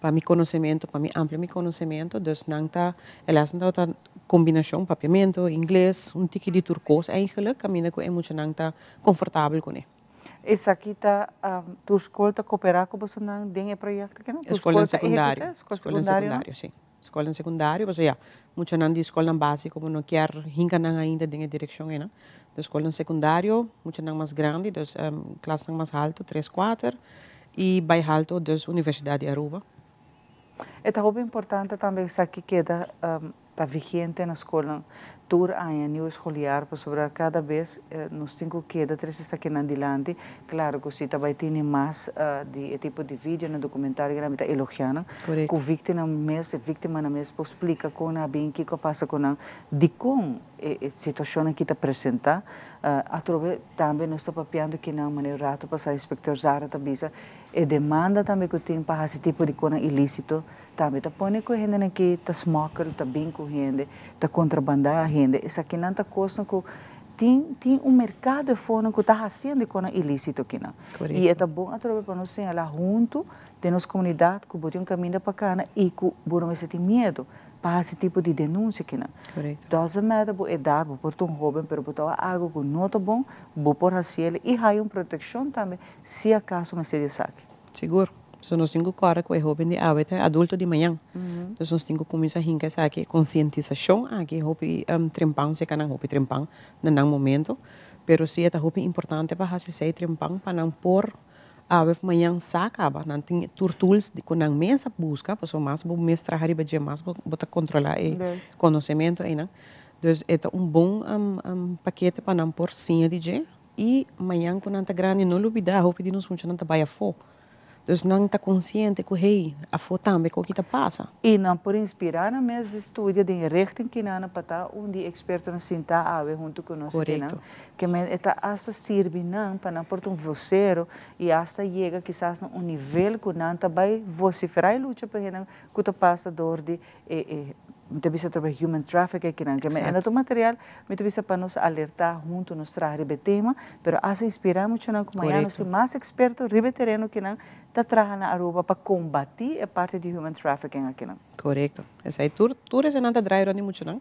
Speaker 4: pa mi konosementu, pa mi amplia mi konosementu. Dus nan ta, e lèsnan tabata kombinashon papiamentu, ingles, un tiki di tur kos eigentlik, kaminda ku e muchanan ta konfortabel kuné.
Speaker 2: Esaki ta tur skol ta koperá ku bosonan den e proyekto aki no? Tur
Speaker 4: skol ta ehekutá? Skol sekundario, si. Skolnan sekundario, pasobra ya, muchanan di skolnan básiko bo no kier hinka nan ainda den e direkshon einan. Dus skolnan sekundario, muchanan mas grandi, dus klasnan mas haltu, tres, kuater, i bai haltu, dus Universidat di Aruba.
Speaker 2: E ta hopi importante tambe esaki keda ta vigente na skolnan tur aña, nieuwe schooljaar, pasobra kada bes nos tin ku keda trese esakinan dilanti. Klaro ku si ta bai tene mas di e tipo di videonan, dokumentarionan, mi ta elogiá nan, ku víktimanan mes, e víktimanan mes por splika kon nan a bin, kiko a pasa ku nan, dikon e situashonnan aki ta presentá. Atrobe tambe nos ta papiando kinan manera un rato pasá inspektor Zara ta bisa e demanda tambe ku tin pa hasi tipo di konan ilísito Tambe ta pone ku e hendenan ki ta smokkel, ta bin ku hende, ta kontrabandá hende. Esakinan ta kosnan ku tin tin un merkado e fonan ku ta hasiendo e konan ilísito kinan. I e ta bon atrobe pa nos señalá huntu den nos komunidat ku bo tin un kaminda pa kana i ku bo no mester tin miedu pa hasi tipo di denunsia kinan. Doesn't matter bo edat, bo por ta un hóben pero bo ta wak algu ku no ta bon, bo por hasiel i haya un protekshon tambe si akaso mester di esaki.
Speaker 4: Sigur. So nos tin ku kòrda ku e hóben di awe ta e adulto di mañan. Dus nos tin ku kuminsá hinka esaki, e konsientisashon aki hopi trempan, seka nan hopi trempan na nan momento. Pero si e ta hopi importante pa hasi esei trempan pa nan por awe òf mañan sa kaba. Nan tin tur tools ku nan mes a buska, pasobra mas bo mes traha riba dje mas bo ta kontrolá e konosementu einan. Dus e ta un bon pakete pa nan por siña di dje. I mañan ku nan ta grandi no lubidá hopi di nos muchanan ta bai afó. Dus nan ta konsiente ku hey, afó tambe koki ta pasa.
Speaker 2: I nan por inspirá nan mes di studia den e richting kinan pa ta un di e ekspertonan sintá awe huntu ku nos kinan. Ke men e ta asta sirbi nan pa nan por ta un vosero i asta yega kisas na un nivel ku nan ta bai vosiferá i lucha pa hende ku ta pasa dor di e e mi ta bisa atrobe human traffic e kinan ke men e no ta un material mi ta bisa pa nos alerta hunto nos traha riba e tema pero hasta inspira muchanan ku mañana nos tin mas experto riba e tereno kinan ta traha na Aruba pa combati e parti di human trafficking akinan.
Speaker 4: Korekto. Esei tur tur esenan ta draai rond di muchanan.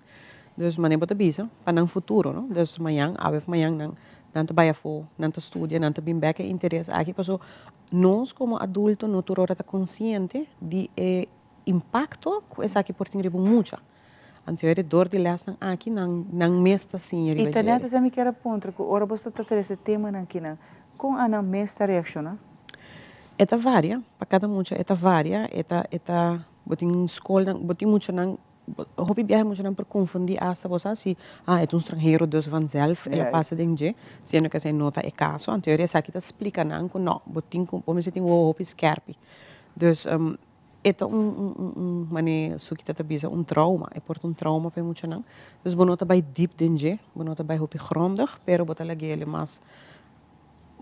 Speaker 4: Dus manera bo ta bisa pa nan futuro no. Dus mañan awe of mañan nan nan ta bai afo nan ta studia nan ta bin bek e interes aki paso nos komo adulto no tur ora ta konsiente di e Impakto ku esaki por tin riba un mucha. Anto e dor di lèsnan aki nan nan mes ta siña riba
Speaker 2: I ta nèt esei mi kier a puntra ku ora bo sta ta trese temanan kinan, kon anan mes ta reakshoná?
Speaker 4: E ta varia, pa kada mucha e ta varia, e ta e ta bo tin skolnan bo tin muchanan hopi biaha muchanan por konfundí asta bo sa si ah e ta un stranhero dus vanzelf el a pasa den dje, siendo ku esei no ta e kaso. Anto esaki ta splika nan ku no bo tin ku bo mester tin wowo hopi skèrpi. Dus E ta un un mane Sukita ta bisa un trauma, e por ta un trauma pa e muchanan. Dus bo no ta bai diep den dje, bo no ta bai hopi grondig, pero bo ta lag'é mas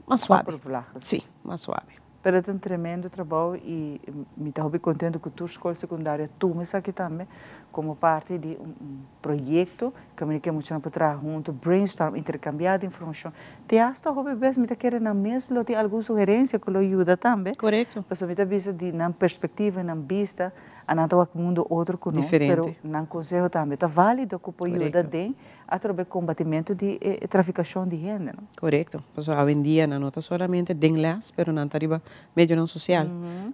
Speaker 4: mas suabe.
Speaker 2: Oppervlakkig.
Speaker 4: Sí, mas suabe.
Speaker 2: Pero e ta un tremendo trabou y mi ta hopi contento cu tur scol secundario a tuma esaki tambe como parti di un proyecto caminda cu e muchanan por traha hunto, brainstorm, intercambia di informacion. Te hasta hopi bes mi ta kere nan mes lo tin algun sugerencia cu lo yuda tambe. Pasobra mi ta bisa di nan perspectiva, nan bista, a nan ta wak mundo otro cu nos, pero nan conseho tambe ta valido cu por yuda den atrobe combatimento di e traficacion di hende, no?
Speaker 4: Corecto. Pasobra awendia nan no ta solamente den les, pero nan ta riba medionan social.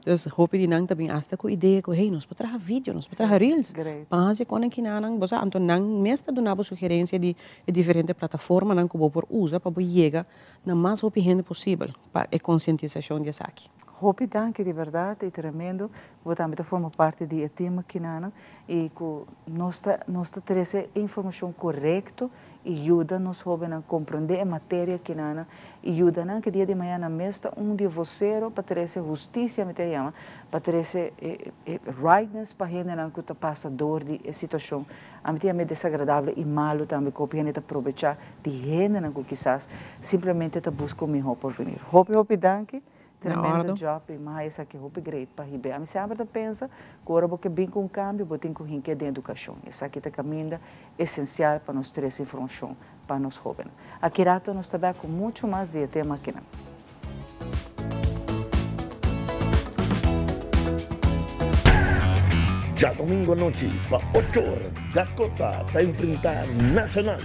Speaker 4: Dus hopi di nan ta bin hasta cu idea cu, hey, nos por traha video, nos por traha reels. Ban haci con kinanan, bo sa, anto nan mes ta duna bo sugerencia di e diferente plataformanan cu bo por usa pa bo yega na mas hopi hende posibel pa e concientisacion di esaki.
Speaker 2: Hopi danki di berdad y tremendo cu bo tambe ta forma parti di e team akinanan y cu nos ta nos ta trece e informacion corecto y yuda nos hobennan comprende e materia akinanan y yuda nan cu dia di mañana mes ta un di e vocero pa trece husticia mi ta yama pa trece e e rightness pa hendenan cu ta pasa door di e situacion ami ta yama e desagradable y malo tambe cu hopi hende ta probecha di hendenan cu kisas simplemente ta busca un miho porvenir. Hopi hopi danki. Tremendo job y mi haya esaki hopi great pa hib'é. Ami semper ta pensa cu ora bo ke bin cu un cambio bo tin cu hink'é den educacion. Esaki ta caminda esencial pa nos trece informacion pa nos hobennan. Aki rato nos ta bek cu mucho mas di e tema akinan.
Speaker 12: Djadomingo anochi pa ocho or Dakota ta enfrenta Nacional.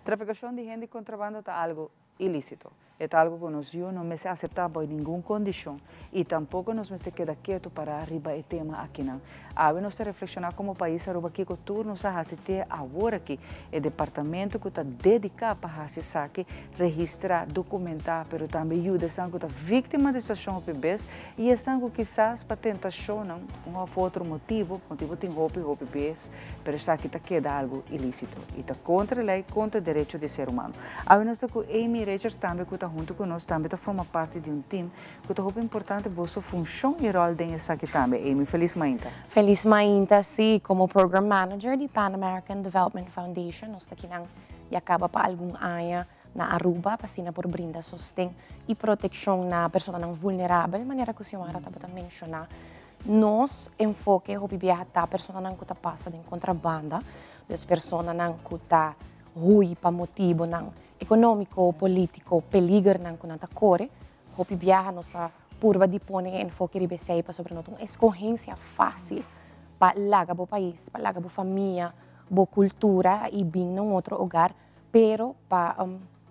Speaker 2: Trafikashon di hende kontrabando ta algu ilísito. E ta algu ku nos yu no mester aseptá bou ningun kondishon i tampoko nos mester keda ketu pará riba e tema akinan. Awe nos ta reflekshoná komo pais Aruba kiko tur nos a hasi te awor aki. E departamento ku ta dediká pa hasi esaki, registrá, dokumentá, pero tambe yuda esnan ku ta víktima di situashon hopi bes i esnan ku kisas pa tentashonnan un òf otro motibu, motibu tin hopi hopi bes, pero esaki ta keda algu ilísito i ta kontra e lei, kontra derecho di ser humano. Awe nos ta ku Amy Richards tambe ku ta huntu ku nos, tambe ta forma parti di un team ku ta hopi importante boso funshon i ròl den esaki tambe. Amy, felis mainta.
Speaker 7: Felis mainta, sí, komo Program Manager di Pan American Development Foundation nos ta kinan ya kaba pa algun aña na Aruba pa asina por brinda sosten i protekshon na personanan vulnerabel, manera ku Xiomara tabata menshoná. Nos enfoke hopi biaha ta personanan ku ta pasa den kontrabanda, dus personanan ku ta hui pa motibonan ekonómiko, polítiko, peligernan ku nan ta kore. Hopi biaha nos ta purba di pone e enfoke riba esei pasobra no ta un eskohensia fásil pa laga bo pais, pa laga bo famia, bo kultura i bin na un otro hogar, pero pa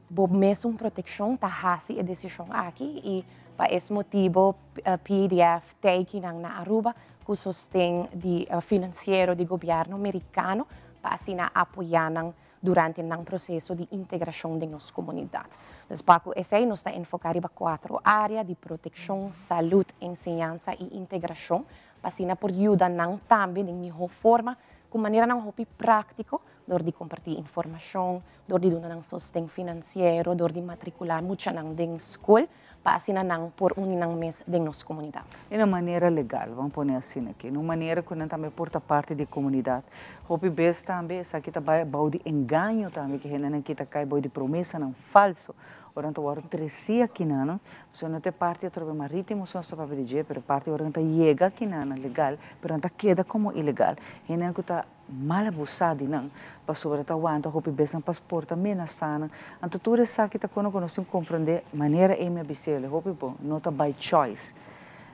Speaker 7: bo mesun protekshon ta hasi e desishon aki i pa es motibo PADF teikinan na Aruba ku sosten di finansiero di gobièrnu merikano pa asina apoyá nan durante nan proseso di integrashon den nos komunidat. Dus pa ku esei nos ta enfoká riba kuatro área di protekshon, salud, enseñansa i integrashon pa asina por yuda nan tambe den mihó forma ku maneranan hopi práktiko dor di kompartí informashon, dor di duna nan sosten finansiero, dor di matrikulá muchanan den skol pa asina nan por uni nan mes den nos komunidat.
Speaker 2: E na manera legal, ban pone asina aki, na un manera ku nan tambe por ta parti di e komunidat. Hopi bes tambe esaki ta bai bou di engaño tambe ku hendenan aki ta kai bou di promesanan falso. Ora nan ta wòrdu tresí akinan, pasobra no ta e parti atrobe marítimo so nos ta papia di dje, pero e parti ora nan ta yega akinan legal, pero nan ta keda komo ilegal. Hendenan ku ta Mal abusá di nan, pasobra ta wanta hopi bes nan pasport ta menasá nan. Anto tur esaki ta kono ku nos tin komprendé manera Amy a bis'el, hopi bon, no ta by choice.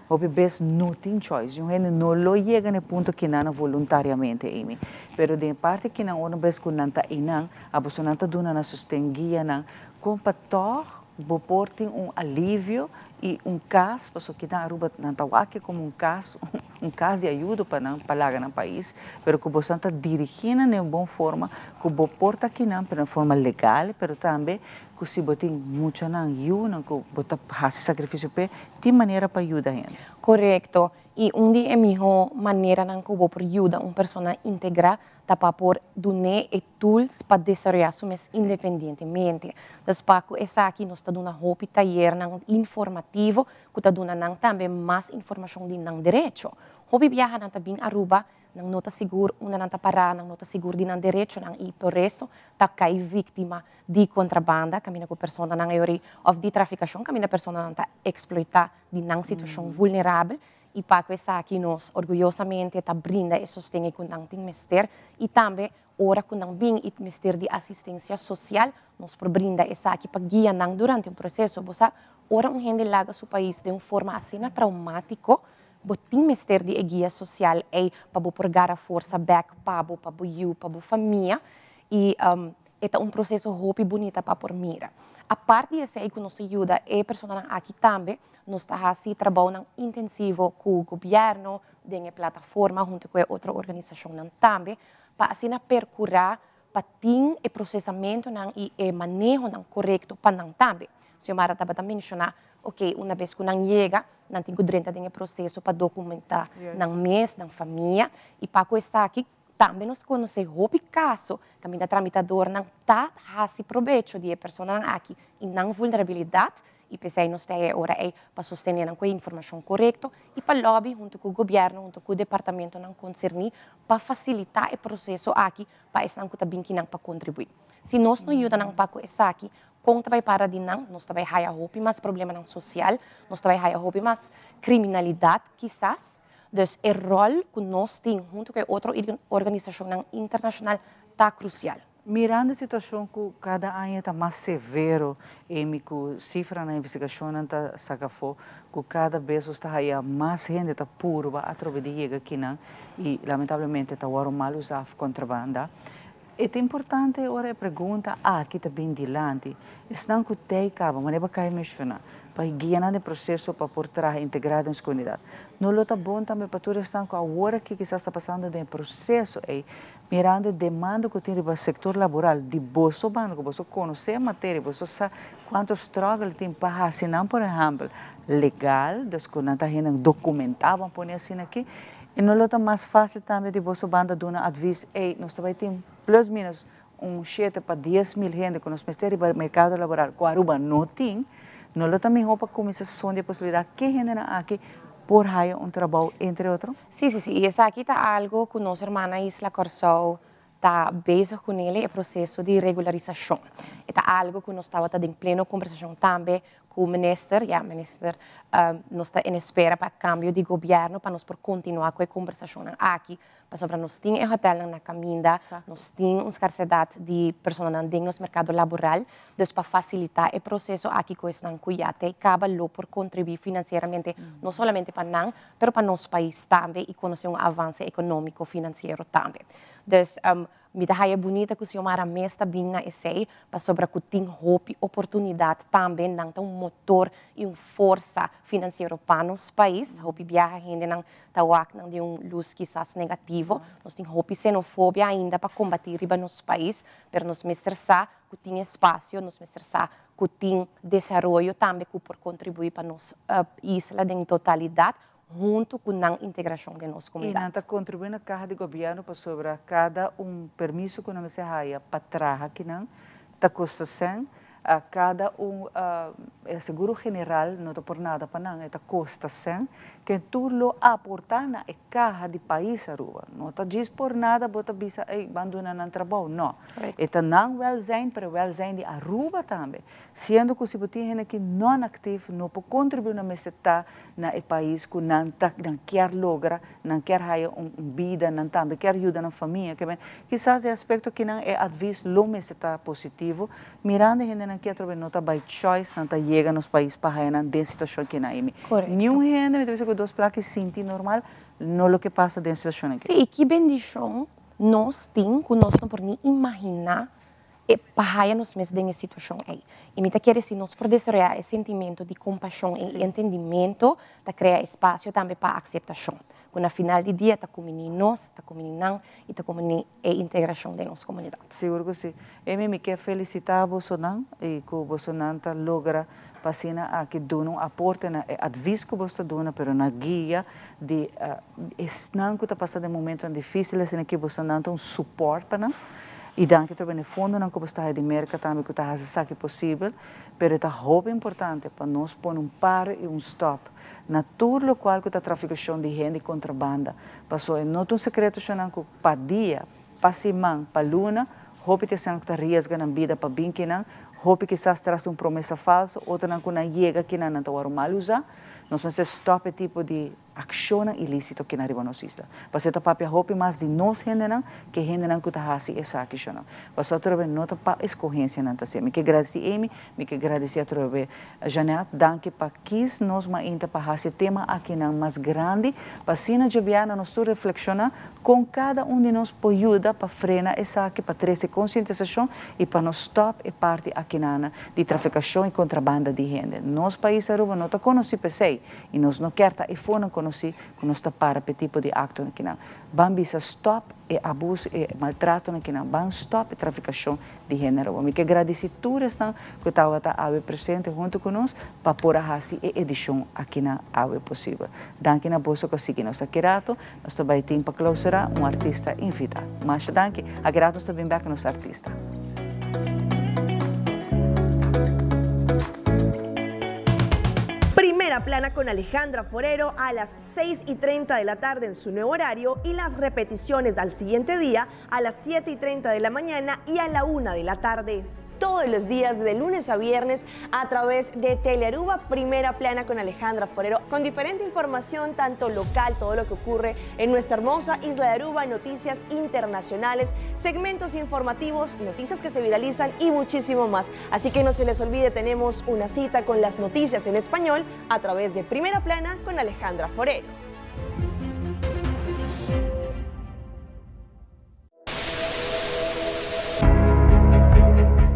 Speaker 2: Hopi bes no tin choice. Un hende no lo yega na e punto kinan voluntariamente, Amy. Pero den parti kinan ora bes ku nan ta einan, abo nan ta duna nan sosten, guia nan, kon pa toch bo por tin un alivio i un kas, paso kinan Aruba nan ta wak komo un kas di ayuda pa nan pa laga nan pais, pero ku bo ta dirigí nan den bon forma, ku bo por ta kinan, pero den forma legal, pero tambe ku si bo tin muchanan, yiunan, ku bo ta hasi sakrifisio p'e, tin manera pa yuda hende.
Speaker 7: Korekto. I un di e mihó maneranan ku bo por yuda un persona integrá ta pa por dun'é e tools pa desaroyá su mes independientemente. Dus pa ku esaki nos ta duna hopi tayernan informativo ku ta duna nan tambe mas informashon di nan derecho. Hopi biaha nan ta bin Aruba, nan no ta sigur unda nan ta pará, nan no ta sigur di nan derechonan i por eso ta kai víktima di kontrabanda kaminda ku personanan e ori òf di trafikashon kaminda personanan ta eksploitá di nan situashon vulnerabel i pa ku esaki nos orguyosamente ta brinda e sosten ei ku nan tin mester i tambe ora ku nan bin i mester di asistensia sosial nos por brinda esaki pa guia nan durante un proseso. Bo sa ora un hende laga su pais den un forma asina traumátiko bo tin mester di e guia sosial ei pa bo por gara forsa bèk pa bo, pa bo yu, pa bo famia i e ta un proseso hopi bunita pa por mira. Apart di esei ku nos ta yuda e personanan aki tambe, nos ta hasi trabounan intensivo ku gobièrnu den e plataforma huntu ku e otro organisashonnan tambe pa asina perkurá pa tin e prosesamentunan i e manehonan korekto pa nan tambe. Xiomara tabata menshoná, oke, una bes ku nan yega, nan tin ku drenta den e proseso pa dokumentá nan mes, nan famia, i pa ku esaki tambe nos konosé hopi kaso kaminda tramitadornan ta hasi probecho di e personanan aki i nan vulnerabilidat, i p'esei nos ta e ora ei pa sostené nan ku e informashon korekto i pa lòbi huntu ku gobièrnu, huntu ku departamentonan konserní pa fasilitá e proseso aki pa esnan ku ta bin kinan pa kontribuí. Si nos no yuda nan pa ku esaki, kon ta bai para di nan? Nos ta bai haya hopi mas problemanan sosial, nos ta bai haya hopi mas kriminalidat kisas. Dus e ròl ku nos tin huntu ku e otro organisashonnan internashonal ta krusial.
Speaker 2: Mirando e situashon ku kada aña ta mas severo, Amy, ku sifranan investigashonnan ta saka afó ku kada bes nos ta haya mas hende ta purba atrobe di yega kinan i lamentablemente ta wòrdu mal usá òf kontrabanda. E ta importante ora e pregunta aki ta bin dilanti, esnan ku tei kaba, manera bo a kai menshoná, pa guia nan den proseso pa por traha integrá den nos komunidat. No lo ta bon tambe pa tur esnan ku awor aki kisas ta pasando den e proseso ei, mirando e demanda ku tin riba sektor laboral di boso banda, ku boso konosé e materia, boso sa kuantu struggle tin pa hasi nan por ehèmpel legal, dus ku nan ta hende dokumentá, bo a pone asina aki. I no lo ta mas fásil tambe di boso banda duna advis, ey, nos ta bai tin plus minus un shete pa 10,000 hende ku nos mester riba merkado laboral ku Aruba no tin, no lo ta mihó pa kuminsá sondia e posibilidat ke hendenan aki por haya un trabou entre otro?
Speaker 7: Sí, sí, sí. I esaki ta algu ku nos hermana isla Kòrsou ta bezig kuné, e proseso di regularisashon. E ta algu ku nos tabata den pleno kombersashon tambe ku minister, ya minister, nos ta en espera pa kambio di gobièrnu pa nos por kontinuá ku e kombersashonnan aki, pasobra nos tin e hotèlnan na kaminda, nos tin un skarsedat di personanan den nos merkado laboral, dus pa fasilitá e proseso aki ku esnan ku ya ta e kaba lo por kontribuí finansieramente no solamente pa nan, pero pa nos pais tambe i konosé un avanse ekonómiko finansiero tambe. Dus mi ta haya bunita ku Xiomara mes ta bin na esei pasobra ku tin hopi oportunidat tambe, nan ta un motor i un forsa finansiero pa nos pais. Hopi biaha hendenan ta wak nan den un lus kisas negativo. Nos tin hopi xenofobia ainda pa kombatí riba nos pais, pero nos mester sa ku tin espasio, nos mester sa ku tin desaroyo tambe ku por kontribuí pa nos isla den totalidat huntu ku nan integrashon den nos
Speaker 2: I nan
Speaker 7: komunidat.
Speaker 2: Ta kontribuí na kaha di gobièrnu pasobra kada un permiso ku nan mester haya pa traha akinan ta kosta sèn. Kada un e seguro general no ta por nada pa nan, e ta kosta sèn. Ken tur lo aportá na e kaha di pais Aruba. No ta djis por nada bo ta bisa ey ban duna nan trabou, no. E ta nan welzijn pero e welzijn di Aruba tambe. Siendo cu si bo tin hende ki non actief no por contribui nan mester ta na e pais cu nan ta nan kier logra, nan kier haya un bida, nan tambe kier yuda nan famia. Kisas e aspecto kinan e advies lo mester ta positivo mirando e hendenan. hendenan ki atrobe no ta by choice nan ta yega nos pais pa haya nan den situacion ki nan imi. Niun hende mi ta bisa cu dos plaki sinti normal no loke pasa den situacionnan
Speaker 7: ki. Sí, y ki bendicion nos tin cu nos no por ni imagina e pa haya nos mes den e situacion ey. Y mi ta kere si nos por desaroya e sentimento di compasion y entendimento ta crea espacio tambe pa aceptacion, cu na final di dia ta cumini nos, ta cumini nan y ta cumini e integracion den nos comunidad.
Speaker 2: Sigur cu si. Amy, mi kier felicita bosonan y cu bosonan ta logra pa asina aki duna un aporte na e advies cu bos ta duna, pero na guia di esnan cu ta pasa den momentonan dificil asina ki bosonan ta un support pa nan. Y danki trobe na e fondonan cu bos ta haya di Merca tambe cu ta haci esaki posibel. Pero e ta hopi importante pa nos pone un paro y un stop na tur locual cu ta traficacion di hende y contrabanda. Paso e no ta un secreto shonan cu pa dia, pa siman, pa luna, hopi ta esnan cu ta riesga nan bida pa bin kinan, hopi kisas tras un promesa falso, otronan cu nan yega kinan nan ta wòrdu mal usa. Nos mester stop e tipo di Akshonnan ilísito kina riba nos isla. Pasobra ta papia hopi mas di nos hendenan ke hendenan ku ta hasi esaki shonnan. Pasobra atrobe no ta pa eskohensia nan ta hasié. Mi ke gradisí Amy, mi ke gradisí atrobe Jeanette, danki pa kis nos mainta pa hasi e tema akinan mas grandi, pa asina djabièrnè nos tur reflekshoná kon kada un di nos por yuda pa frena esaki, pa trese konsientisashon i pa nos stòp e parti akinana di trafikashon i kontrabanda di hende. Nos pais Aruba no ta konosí p'esei. I nos no kier ta e fonan konosí ku nos ta para p'e tipo di aktonan kinan. Ban bisa stòp e abuso, e maltratonan kinan. Ban stòp e trafikashon di hende robo. Mi ke gradisí tur esnan ku tabata awe presente huntu ku nos pa por a hasi e edishon akinan awe posibel. Danki na boso ku a sigui nos. Aki rato nos ta bai tin pa klausurá un artista invitá. Masha danki. Aki rato nos ta bin bèk ku nos artista.
Speaker 8: Primera Plana con Alejandra Forero a las 6 y 30 de la tarde en su nuevo horario y las repeticiones al siguiente día a las 7 y 30 de la mañana y a la 1 de la tarde todos los días de lunes a viernes a través de Telearuba Primera Plana con Alejandra Forero, con diferente información, tanto local, todo lo que ocurre en nuestra hermosa isla de Aruba, noticias internacionales, segmentos informativos, noticias que se viralizan y muchísimo más. Así que no se les olvide, tenemos una cita con las noticias en español a través de Primera Plana con Alejandra Forero.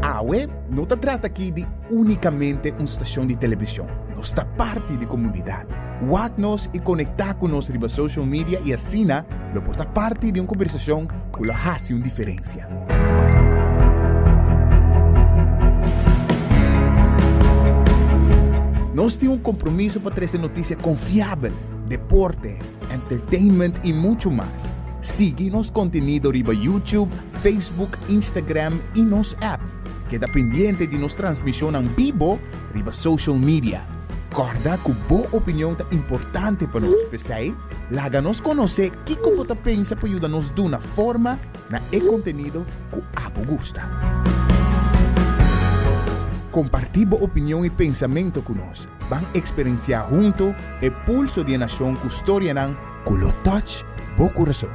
Speaker 6: Awe no ta trata aki di únikamente un stashon di televishon, nos ta parti di komunidat. Wak nos i konektá ku nos riba social media i asina lo por ta parti di un kombersashon ku lo hasi un diferensia. Nos tin un kompromiso pa trese notisia konfiabel, deporte, entertainment i muchu mas. Sigui nos kontenido riba YouTube, Facebook, Instagram i nos app. Keda pendiente di nos transmishonnan bibo riba social media. Kòrda ku bo opinion ta importante pa nos, p'esei laga nos konosé kiko bo ta pensa pa yuda nos duna forma na e kontenido ku abo gusta. Kompartí bo opinion i pensamentu ku nos. Ban eksperensiá huntu e pulso di e nashon ku storianan ku lo touch bo kurason.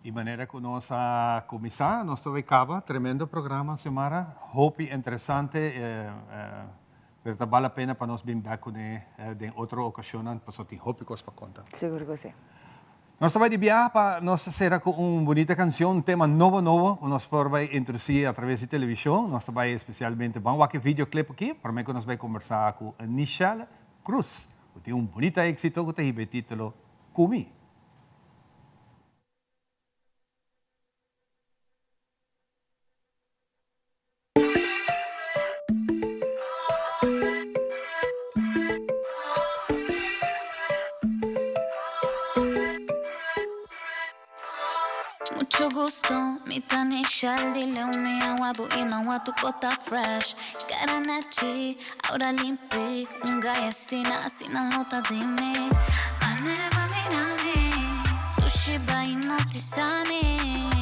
Speaker 1: Y manera cu nos a cuminsa, nos ta bay caba. Tremendo programa, Xiomara. Hopi interesante, pero ta bal la pena pa nos bin bek cune den otro ocasionnan, pasobra tin hopi cos pa conta.
Speaker 2: Sigur cu si.
Speaker 1: Nos ta bay di biaha pa nos cera cu un bunita cancion, un tema nobo nobo cu nos por bay introduci a traves di television. Nos ta bay especialmente ban wak e videoclip aki, prome cu nos bay combersa cu Nichelle Cruz, cu tin un bunita exito cu ta hiba e titulo Cu Mi.
Speaker 9: Mucho gusto, mi ta Nichelle di Leon, mi awa bo y man watu cota fresh. Cara nachi, aura limpi, un guy asina, asina no ta di mi. Mane pa mira mi, dushi bai notisa mi.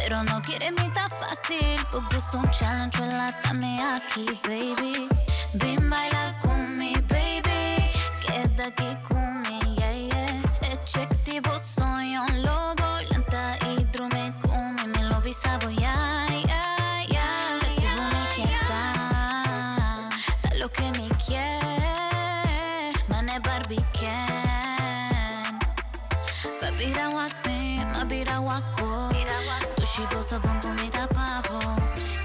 Speaker 9: Pero no kere mi ta fácil Bo gusta un challenge, relátame aki, baby Bin baila cu mi, baby Keda aki cu mi, yeah, yeah E check di bo soño, lobo Lanta y drumi cu mi Mi lo bisa bo, yeah, yeah, yeah Ta cu bo mi ke ta Ta loke mi kier Mane Barbie Ken Pa bira wak mi, ma bira wak bo Dushi bo sa bon cu mi ta pa bo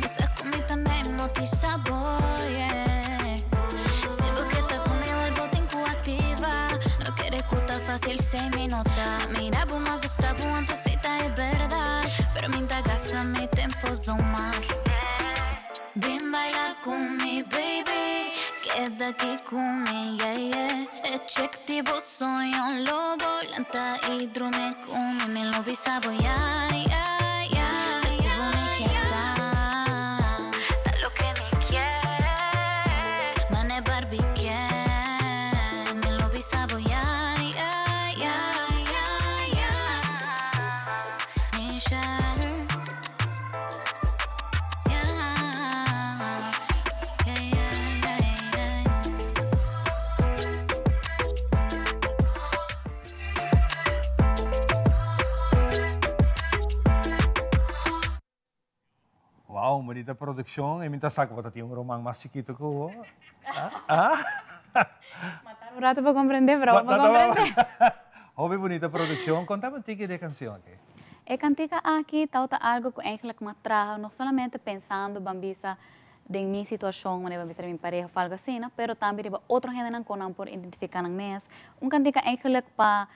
Speaker 9: Mi sa cu mi ta me hipnotisa bo, yeah Si bo ke ta cu mi hoy bo tin cu activa No kere cu ta facil esey mi no ta Mira bo ma gusta bo anto esey ta e berdad Pero mi ta gasta mi tempo zomaar Bin baila cu mi baby Keda aki cu mi, yeah yeah E check di bo soño lobo Lanta y drumi cu mi Mi lo bisa bo, yeah yeah yeah Ta cu bo mi ke ta Ta loke mi kier Mane Barbie Ken Mi lo bisa bo, yeah yeah yeah yeah yeah Michelle Yeah yeah yeah yeah
Speaker 1: Wow, un bonita produccion. E mi ta sa cu bo ta tin un ruman mas chikito cu bo. Ah?
Speaker 11: Matar un rato pa comprende, pero bo por comprende.
Speaker 1: Hopi bonita produccion. Contame un tiki di e cancion aki.
Speaker 11: E cantica aki tawata algo cu eigenlijk m'a traha no solamente pensando ban bisa den mi situacion, manera ban bisa den mi pareha of algo asina, pero tambe riba otro hendenan con nan por identifica nan mes. Un cantica eigenlijk pa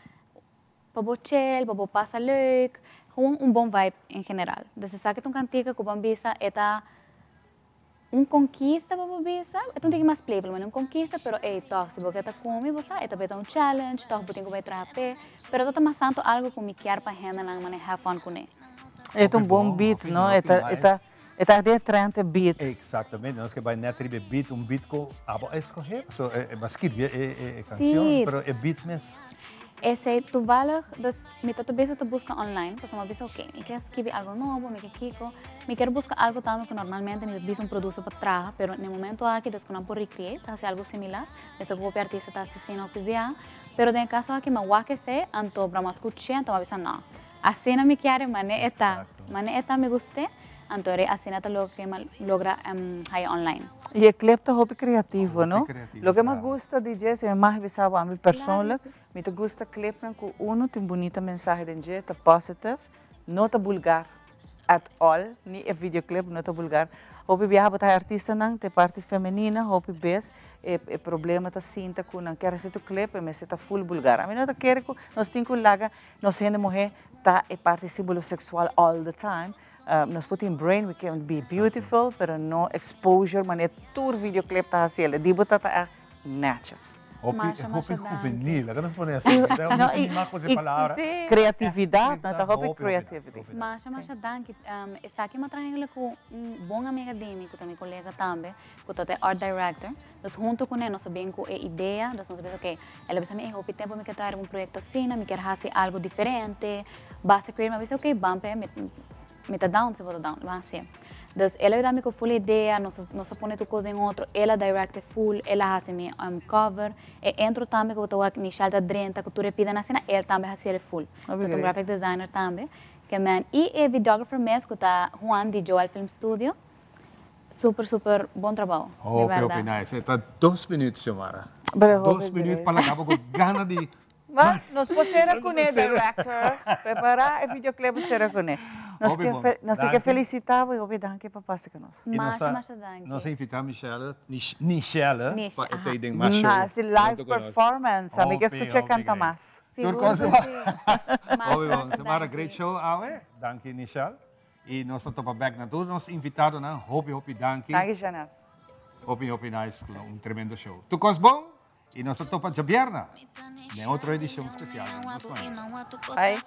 Speaker 11: pa bo chill, pa bo pasa leuk, gewoon un bon vibe en general. Dus esaki ta un cantica cu ban bisa e ta Un konkista pa bo bisa, e ta un tiki mas playful, ma no un konkista, pero ey tòg si bo ke ta kumi bo sa e ta beta un challenge, tòg bo tin ku bai traha p'e, pero ta ta mas tantu algu ku mi kier pa hendenan mane have fun kuné.
Speaker 2: E ta un bon beat, no? E ta e ta e ta den e trend e beat.
Speaker 1: Exactamente, nos ke bai net riba e beat, un beat ku abo a eskohe, pasobra e bo a skirbi e kanshon, pero e beat mes.
Speaker 11: Esei toevallig, dus mi ta ta bezig ta buska online, pasobra mi a bisa ok, mi ke skibi algo nobo, mi ke kiko, mi kier buska algo tambe ku normalmente mi ta bisa un producer pa traha, pero na e momento aki dus ku nan por recreate, ta hasi algo similar, mester ku hopi artista ta hasi asina hopi bia, pero den e kaso aki mi a wak esei, anto bra mi a skuch'é, anto mi a bisa no, asina mi kier e mane e ta, mane e ta mi gust'é, anto rei asina ta loke mi a logra haya online.
Speaker 2: Y e clip ta hopi creativo, no? Loke mi a gusta di dje, si mi mag bisa bo ami persoonlijk, mi ta gusta clipnan cu uno tin bunita mensahe den dje, ta positive, no ta bulgar at all, ni e videoclip no ta bulgar. Hopi biaha bo ta haya artistanan ta e parti femenina, hopi bes e e problema ta sinta cu nan kier haci tu clip e mester ta full bulgar. Ami no ta kere cu nos tin cu laga nos hende muhe ta e parti simbolo sexual all the time, Nos por tin brain, we can be beautiful, pero no exposure manera tur videoclip ta haci el. Di bo ta ta echt netjes.
Speaker 1: Hopi, hopi juvenil, laga nos pone así. No, y, y palabra.
Speaker 2: Creatividad, no, ta hopi creativity.
Speaker 11: Masha, masha danki. Esaki mi a traha eigenlijk cu un bon amiga di mi, cu ta mi colega tambe, cu ta e art director. Dus hunto cu ne nos a bin cu e idea, dus nos a bisa ok, el a bisa mi, ey hopi tempo mi kier traha riba un proyecto asina, mi kier haci algo diferente, basta create, mi a bisa ok, ban p'e, mi ta down si bo ta down, ban haci'e. Dus el a yuda mi cu full idea, nos a nos a pone tur cos den otro, el a direct e full, el a haci mi cover, e intro tambe cu bo ta wak Michelle ta drenta cu tur e pidanan asina, el tambe a haci'e full. So ta un graphic designer tambe, ke men, y e videographer mes cu ta Juan di Joel Film Studio, Super super bon trabao de
Speaker 1: Hopi
Speaker 11: verdad.
Speaker 1: hopi nice. E ta dos minuut Xiomara.
Speaker 2: Pero hopi
Speaker 1: Dos minuut pa laga bo cu gana di
Speaker 2: Mas
Speaker 1: mas.
Speaker 2: nos por cera cune director. Prepara e videoclip y cera cune. Nos
Speaker 1: Hopi
Speaker 2: ke
Speaker 1: bon.
Speaker 2: nos ke
Speaker 1: Danki.
Speaker 2: felicita bo y hopi danki pa pasa cu nos.
Speaker 1: Y nos
Speaker 11: Masha
Speaker 1: ta
Speaker 11: masha danki.
Speaker 1: nos a invita Michelle Nichelle
Speaker 11: Nish,
Speaker 1: pa e
Speaker 11: aha.
Speaker 1: ta den mas show
Speaker 2: Hasi live
Speaker 1: hunto cu nos.
Speaker 2: performance. Ami ke
Speaker 1: Hopi
Speaker 2: scucha
Speaker 1: hopi
Speaker 2: canta
Speaker 1: great.
Speaker 2: mas.
Speaker 1: Tur
Speaker 11: Sigur
Speaker 1: cos
Speaker 11: cu
Speaker 1: bon.
Speaker 11: si. Masha
Speaker 1: Hopi bon.
Speaker 11: masha
Speaker 1: Xiomara great
Speaker 11: danki.
Speaker 1: show awe. Danki Nichelle. Y nos ta topa bek na tur nos invitadonan. Hopi hopi danki.
Speaker 2: Danki Jeanette.
Speaker 1: Hopi hopi nice, un tremendo show. Tur cos bon y nos ta topa djabierna den otro edicion special di Nos Mainta.
Speaker 2: Bye.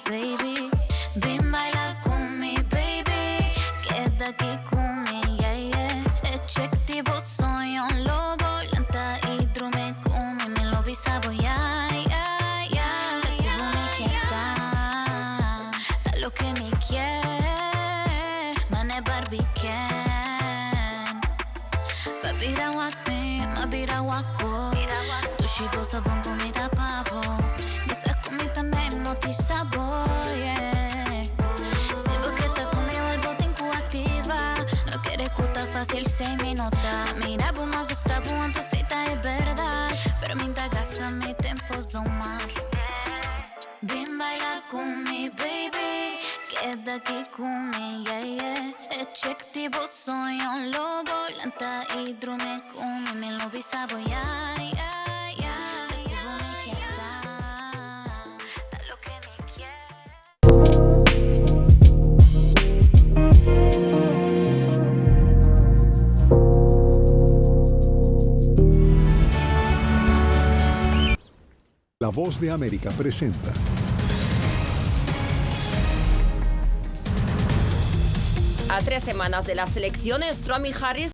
Speaker 9: Baby. Keda aki ku mi, yeah, yeah. E check di bo soño lo bo lanta i drumi ku mi. Mi lo bisa bo, ya, ya, ya. Ta ku bo mi ke ta, ta loke mi kier. Mane Barbie Ken. Pa bira wak mi, ma bira wak bo. Dushi bo sa bon ku mi ta pa bo. Mi sa ku mi tambe hipnotisa bo, yeah. Si bo ke ta ku mi, wel bo tin ku aktiva. No kere ku ta fásil sei mi no ta. Mira bo ma gusta bo anto si ta e bèrdat. Pero mi ta gasta mi tempo zomaar. Bin baila ku mi, baby. Keda aki ku mi, yeah, yeah. E check di bo soño lo bo lanta i drumi ku mi. Mi lo bisa bo, ya, ya, ya. Ta ku bo mi ke ta, ta loke mi kier.
Speaker 6: La Voz de América presenta.
Speaker 14: A 3 semanas de las elecciones, Trump y Harris